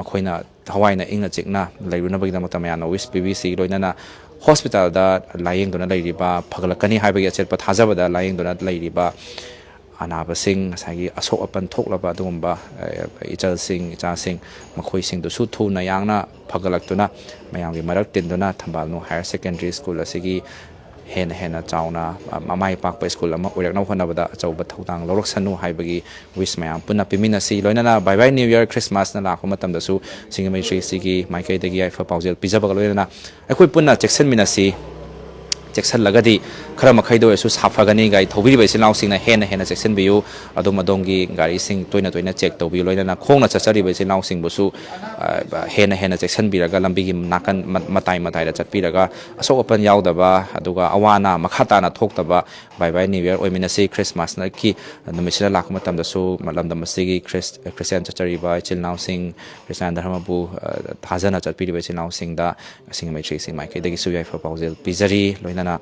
ꯃꯈꯣꯏꯅ ꯊꯋꯥꯏꯅ ꯏꯪꯅ ꯆꯤꯛꯅ ꯂꯩꯔꯨꯅꯕꯒꯤꯗꯃꯛꯇ ꯃꯌꯥꯝꯅ wish ꯄꯤꯕꯤꯁꯤ꯫ ꯂꯣꯏꯅꯅ hospitalꯗ ꯂꯥꯌꯦꯡꯗꯨꯅ ꯂꯩꯔꯤꯕ, ꯐꯒꯠꯂꯛꯀꯅꯤ ꯍꯥꯏꯕꯒꯤ ꯑꯆꯦꯠꯄ ꯊꯥꯖꯕꯗ ꯂꯥꯌꯦꯡꯗꯨꯅ ꯂꯩꯔꯤꯕ ꯑꯅꯥꯕꯁꯤꯡ, ꯉꯁꯥꯏꯒꯤ ꯑꯁꯣꯛ ꯑꯄꯟ ꯊꯣꯛꯂꯕ ꯑꯗꯨꯒꯨꯝꯕ, ꯑ, ꯏꯆꯜꯁꯤꯡ, ꯏꯆꯥꯁꯤꯡ, ꯃꯈꯣꯏꯁꯤꯡꯗꯨꯁꯨ ꯊꯨꯅ ꯌꯥꯡꯅ ꯐꯒꯠꯂꯛꯇꯨꯅ ꯃꯌꯥꯝꯒꯤ ꯃꯔꯛ ꯇꯤꯟꯗꯨꯅ ꯊꯝꯕꯥꯜꯅꯨ Higher Secondary School ꯑꯁꯤꯒꯤ ꯍꯦꯟꯅ ꯍꯦꯟꯅ ꯆꯥꯎꯅ, ꯑ, ꯃꯃꯥꯏ ꯄꯥꯛꯄ school ꯑꯃ ꯑꯣꯏꯔꯛꯅꯕ ꯍꯣꯠꯅꯕꯗ ꯑꯆꯧꯕ ꯊꯧꯗꯥꯡ ꯂꯧꯔꯛꯁꯅꯨ ꯍꯥꯏꯕꯒꯤ wish ꯃꯌꯥꯝ ꯄꯨꯟꯅ ꯄꯤꯃꯤꯟꯅꯁꯤ꯫ ꯂꯣꯏꯅꯅ Bye Bye New Year, Christmasꯅ ꯂꯥꯛꯄ ꯃꯇꯝꯗꯁꯨ ꯁꯤꯡꯖꯃꯩ ꯊ꯭ꯔꯤꯁꯤꯒꯤ ꯃꯥꯏꯀꯩꯗꯒꯤ ꯌꯥꯏꯐ ꯄꯥꯎꯖꯦꯜ ꯄꯤꯖꯕꯒ ꯂꯣꯏꯅꯅ ꯑꯩꯈꯣꯏ ꯄꯨꯟꯅ ꯆꯦꯛꯁꯤꯟꯃꯤꯟꯅꯁꯤ꯫ ꯆꯦꯛꯁꯤꯜꯂꯒꯗꯤ ꯈꯔ ꯃꯈꯩꯗ ꯑꯣꯏꯔꯁꯨ ꯁꯥꯐꯒꯅꯤ꯫ ꯒꯥꯔꯤ ꯊꯧꯕꯤꯔꯤꯕ ꯏꯆꯤꯜ ꯏꯅꯥꯎꯁꯤꯡꯅ ꯍꯦꯟꯅ ꯍꯦꯟꯅ ꯆꯦꯛꯁꯤꯟꯕꯤꯌꯨ꯫ ꯑꯗꯣꯝ ꯑꯗꯣꯝꯒꯤ ꯒꯥꯔꯤꯁꯤꯡ ꯇꯣꯏꯅ ꯇꯣꯏꯅ check ꯇꯧꯕꯤꯌꯨ꯫ ꯂꯣꯏꯅꯅ ꯈꯣꯡꯅ ꯆꯠꯆꯔꯤꯕ ꯏꯆꯤꯜ ꯏꯅꯥꯎꯁꯤꯡꯕꯨꯁꯨ, ꯑ, ꯍꯦꯟꯅ ꯍꯦꯟꯅ ꯆꯦꯛꯁꯤꯟꯕꯤꯔꯒ ꯂꯝꯕꯤꯒꯤ ꯅꯥꯀꯟ ꯃ-, ꯃꯇꯥꯏ ꯃꯇꯥꯏꯗ ꯆꯠꯄꯤꯔꯒ ꯑꯁꯣꯛ ꯑꯄꯟ ꯌꯥꯎꯗꯕ, ꯑꯗꯨꯒ ꯑꯋꯥ ꯑꯅꯥ ꯃꯈꯥ ꯇꯥꯅ ꯊꯣꯛꯇꯕ Bye Bye New Year ꯑꯣꯏꯃꯤꯟꯅꯁꯤ꯫ Christmasꯀꯤ ꯅꯨꯃꯤꯠꯁꯤꯗ ꯂꯥꯛꯄ ꯃꯇꯝꯗꯁꯨ ꯂꯝꯗꯝ ꯑꯁꯤꯒꯤ ꯈ꯭ꯔꯤꯁ-, ꯈ꯭ꯔꯤꯁꯇꯤꯌꯥꯟ ꯆꯠꯆꯔꯤꯕ ꯏꯆꯤꯜ ꯏꯅꯥꯎꯁꯤꯡ, ꯈ꯭ꯔꯤꯁꯇꯤꯌꯥꯟ ꯙꯔꯃꯕꯨ, ꯑ, ꯊꯥꯖꯅ ꯆꯠꯄꯤꯔꯤꯕ ꯏꯆꯤꯜ ꯏꯅꯥꯎꯁꯤꯡꯗ ꯁꯤꯡꯖꯃꯩ ꯊ꯭ꯔꯤꯁꯤ ꯃꯥꯏꯀꯩꯗꯒꯤꯁꯨ ꯌꯥꯏꯐ ꯄꯥꯎꯖꯦꯜ ꯄꯤꯖꯔꯤ꯫ ꯂꯣꯏꯅꯅ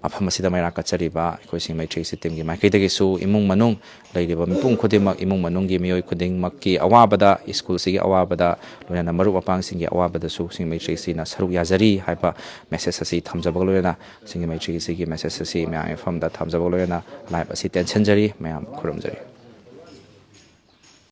ꯃꯐꯝ ꯑꯁꯤꯗ ꯃꯩꯔꯥ ꯀꯠꯆꯔꯤꯕ ꯑꯩꯈꯣꯏ ꯁꯤꯡ ꯃꯩ ꯊ꯭ꯔꯤ ꯁꯤ ꯇꯤꯝꯒꯤ ꯃꯥꯏꯀꯩꯗꯒꯤꯁꯨ ꯏꯃꯨꯡ ꯃꯅꯨꯡ ꯂꯩꯔꯤꯕ ꯃꯤꯄꯨꯝ ꯈꯨꯗꯤꯡꯃꯛ, ꯏꯃꯨꯡ ꯃꯅꯨꯡꯒꯤ ꯃꯤꯑꯣꯏ ꯈꯨꯗꯤꯡꯃꯛꯀꯤ ꯑꯋꯥꯕꯗ, ꯁ꯭ꯀꯨꯜꯁꯤꯒꯤ ꯑꯋꯥꯕꯗ, ꯂꯣꯏꯅꯅ ꯃꯔꯨꯞ ꯃꯄꯥꯡꯁꯤꯡꯒꯤ ꯑꯋꯥꯕꯗꯁꯨ ꯁꯤꯡ ꯃꯩ ꯊ꯭ꯔꯤ ꯁꯤꯅ ꯁꯔꯨꯛ ꯌꯥꯖꯔꯤ ꯍꯥꯏꯕ ꯃꯦꯁꯦꯖ ꯑꯁꯤ ꯊꯝꯖꯕꯒ ꯂꯣꯏꯅꯅ, ꯁꯤꯡ ꯃꯩ ꯊ꯭ꯔꯤ ꯁꯤꯒꯤ ꯃꯦꯁꯦꯖ ꯑꯁꯤ ꯃꯌꯥꯝꯒꯤ ꯃꯐꯝꯗ ꯊꯝꯖꯕꯒ ꯂꯣꯏꯅꯅ ꯂꯥꯏꯚ ꯑꯁꯤ ꯇꯦꯟꯁꯤꯟꯖꯔꯤ꯫ ꯃꯌꯥꯝ ꯈꯨꯔꯨꯝꯖꯔꯤ꯫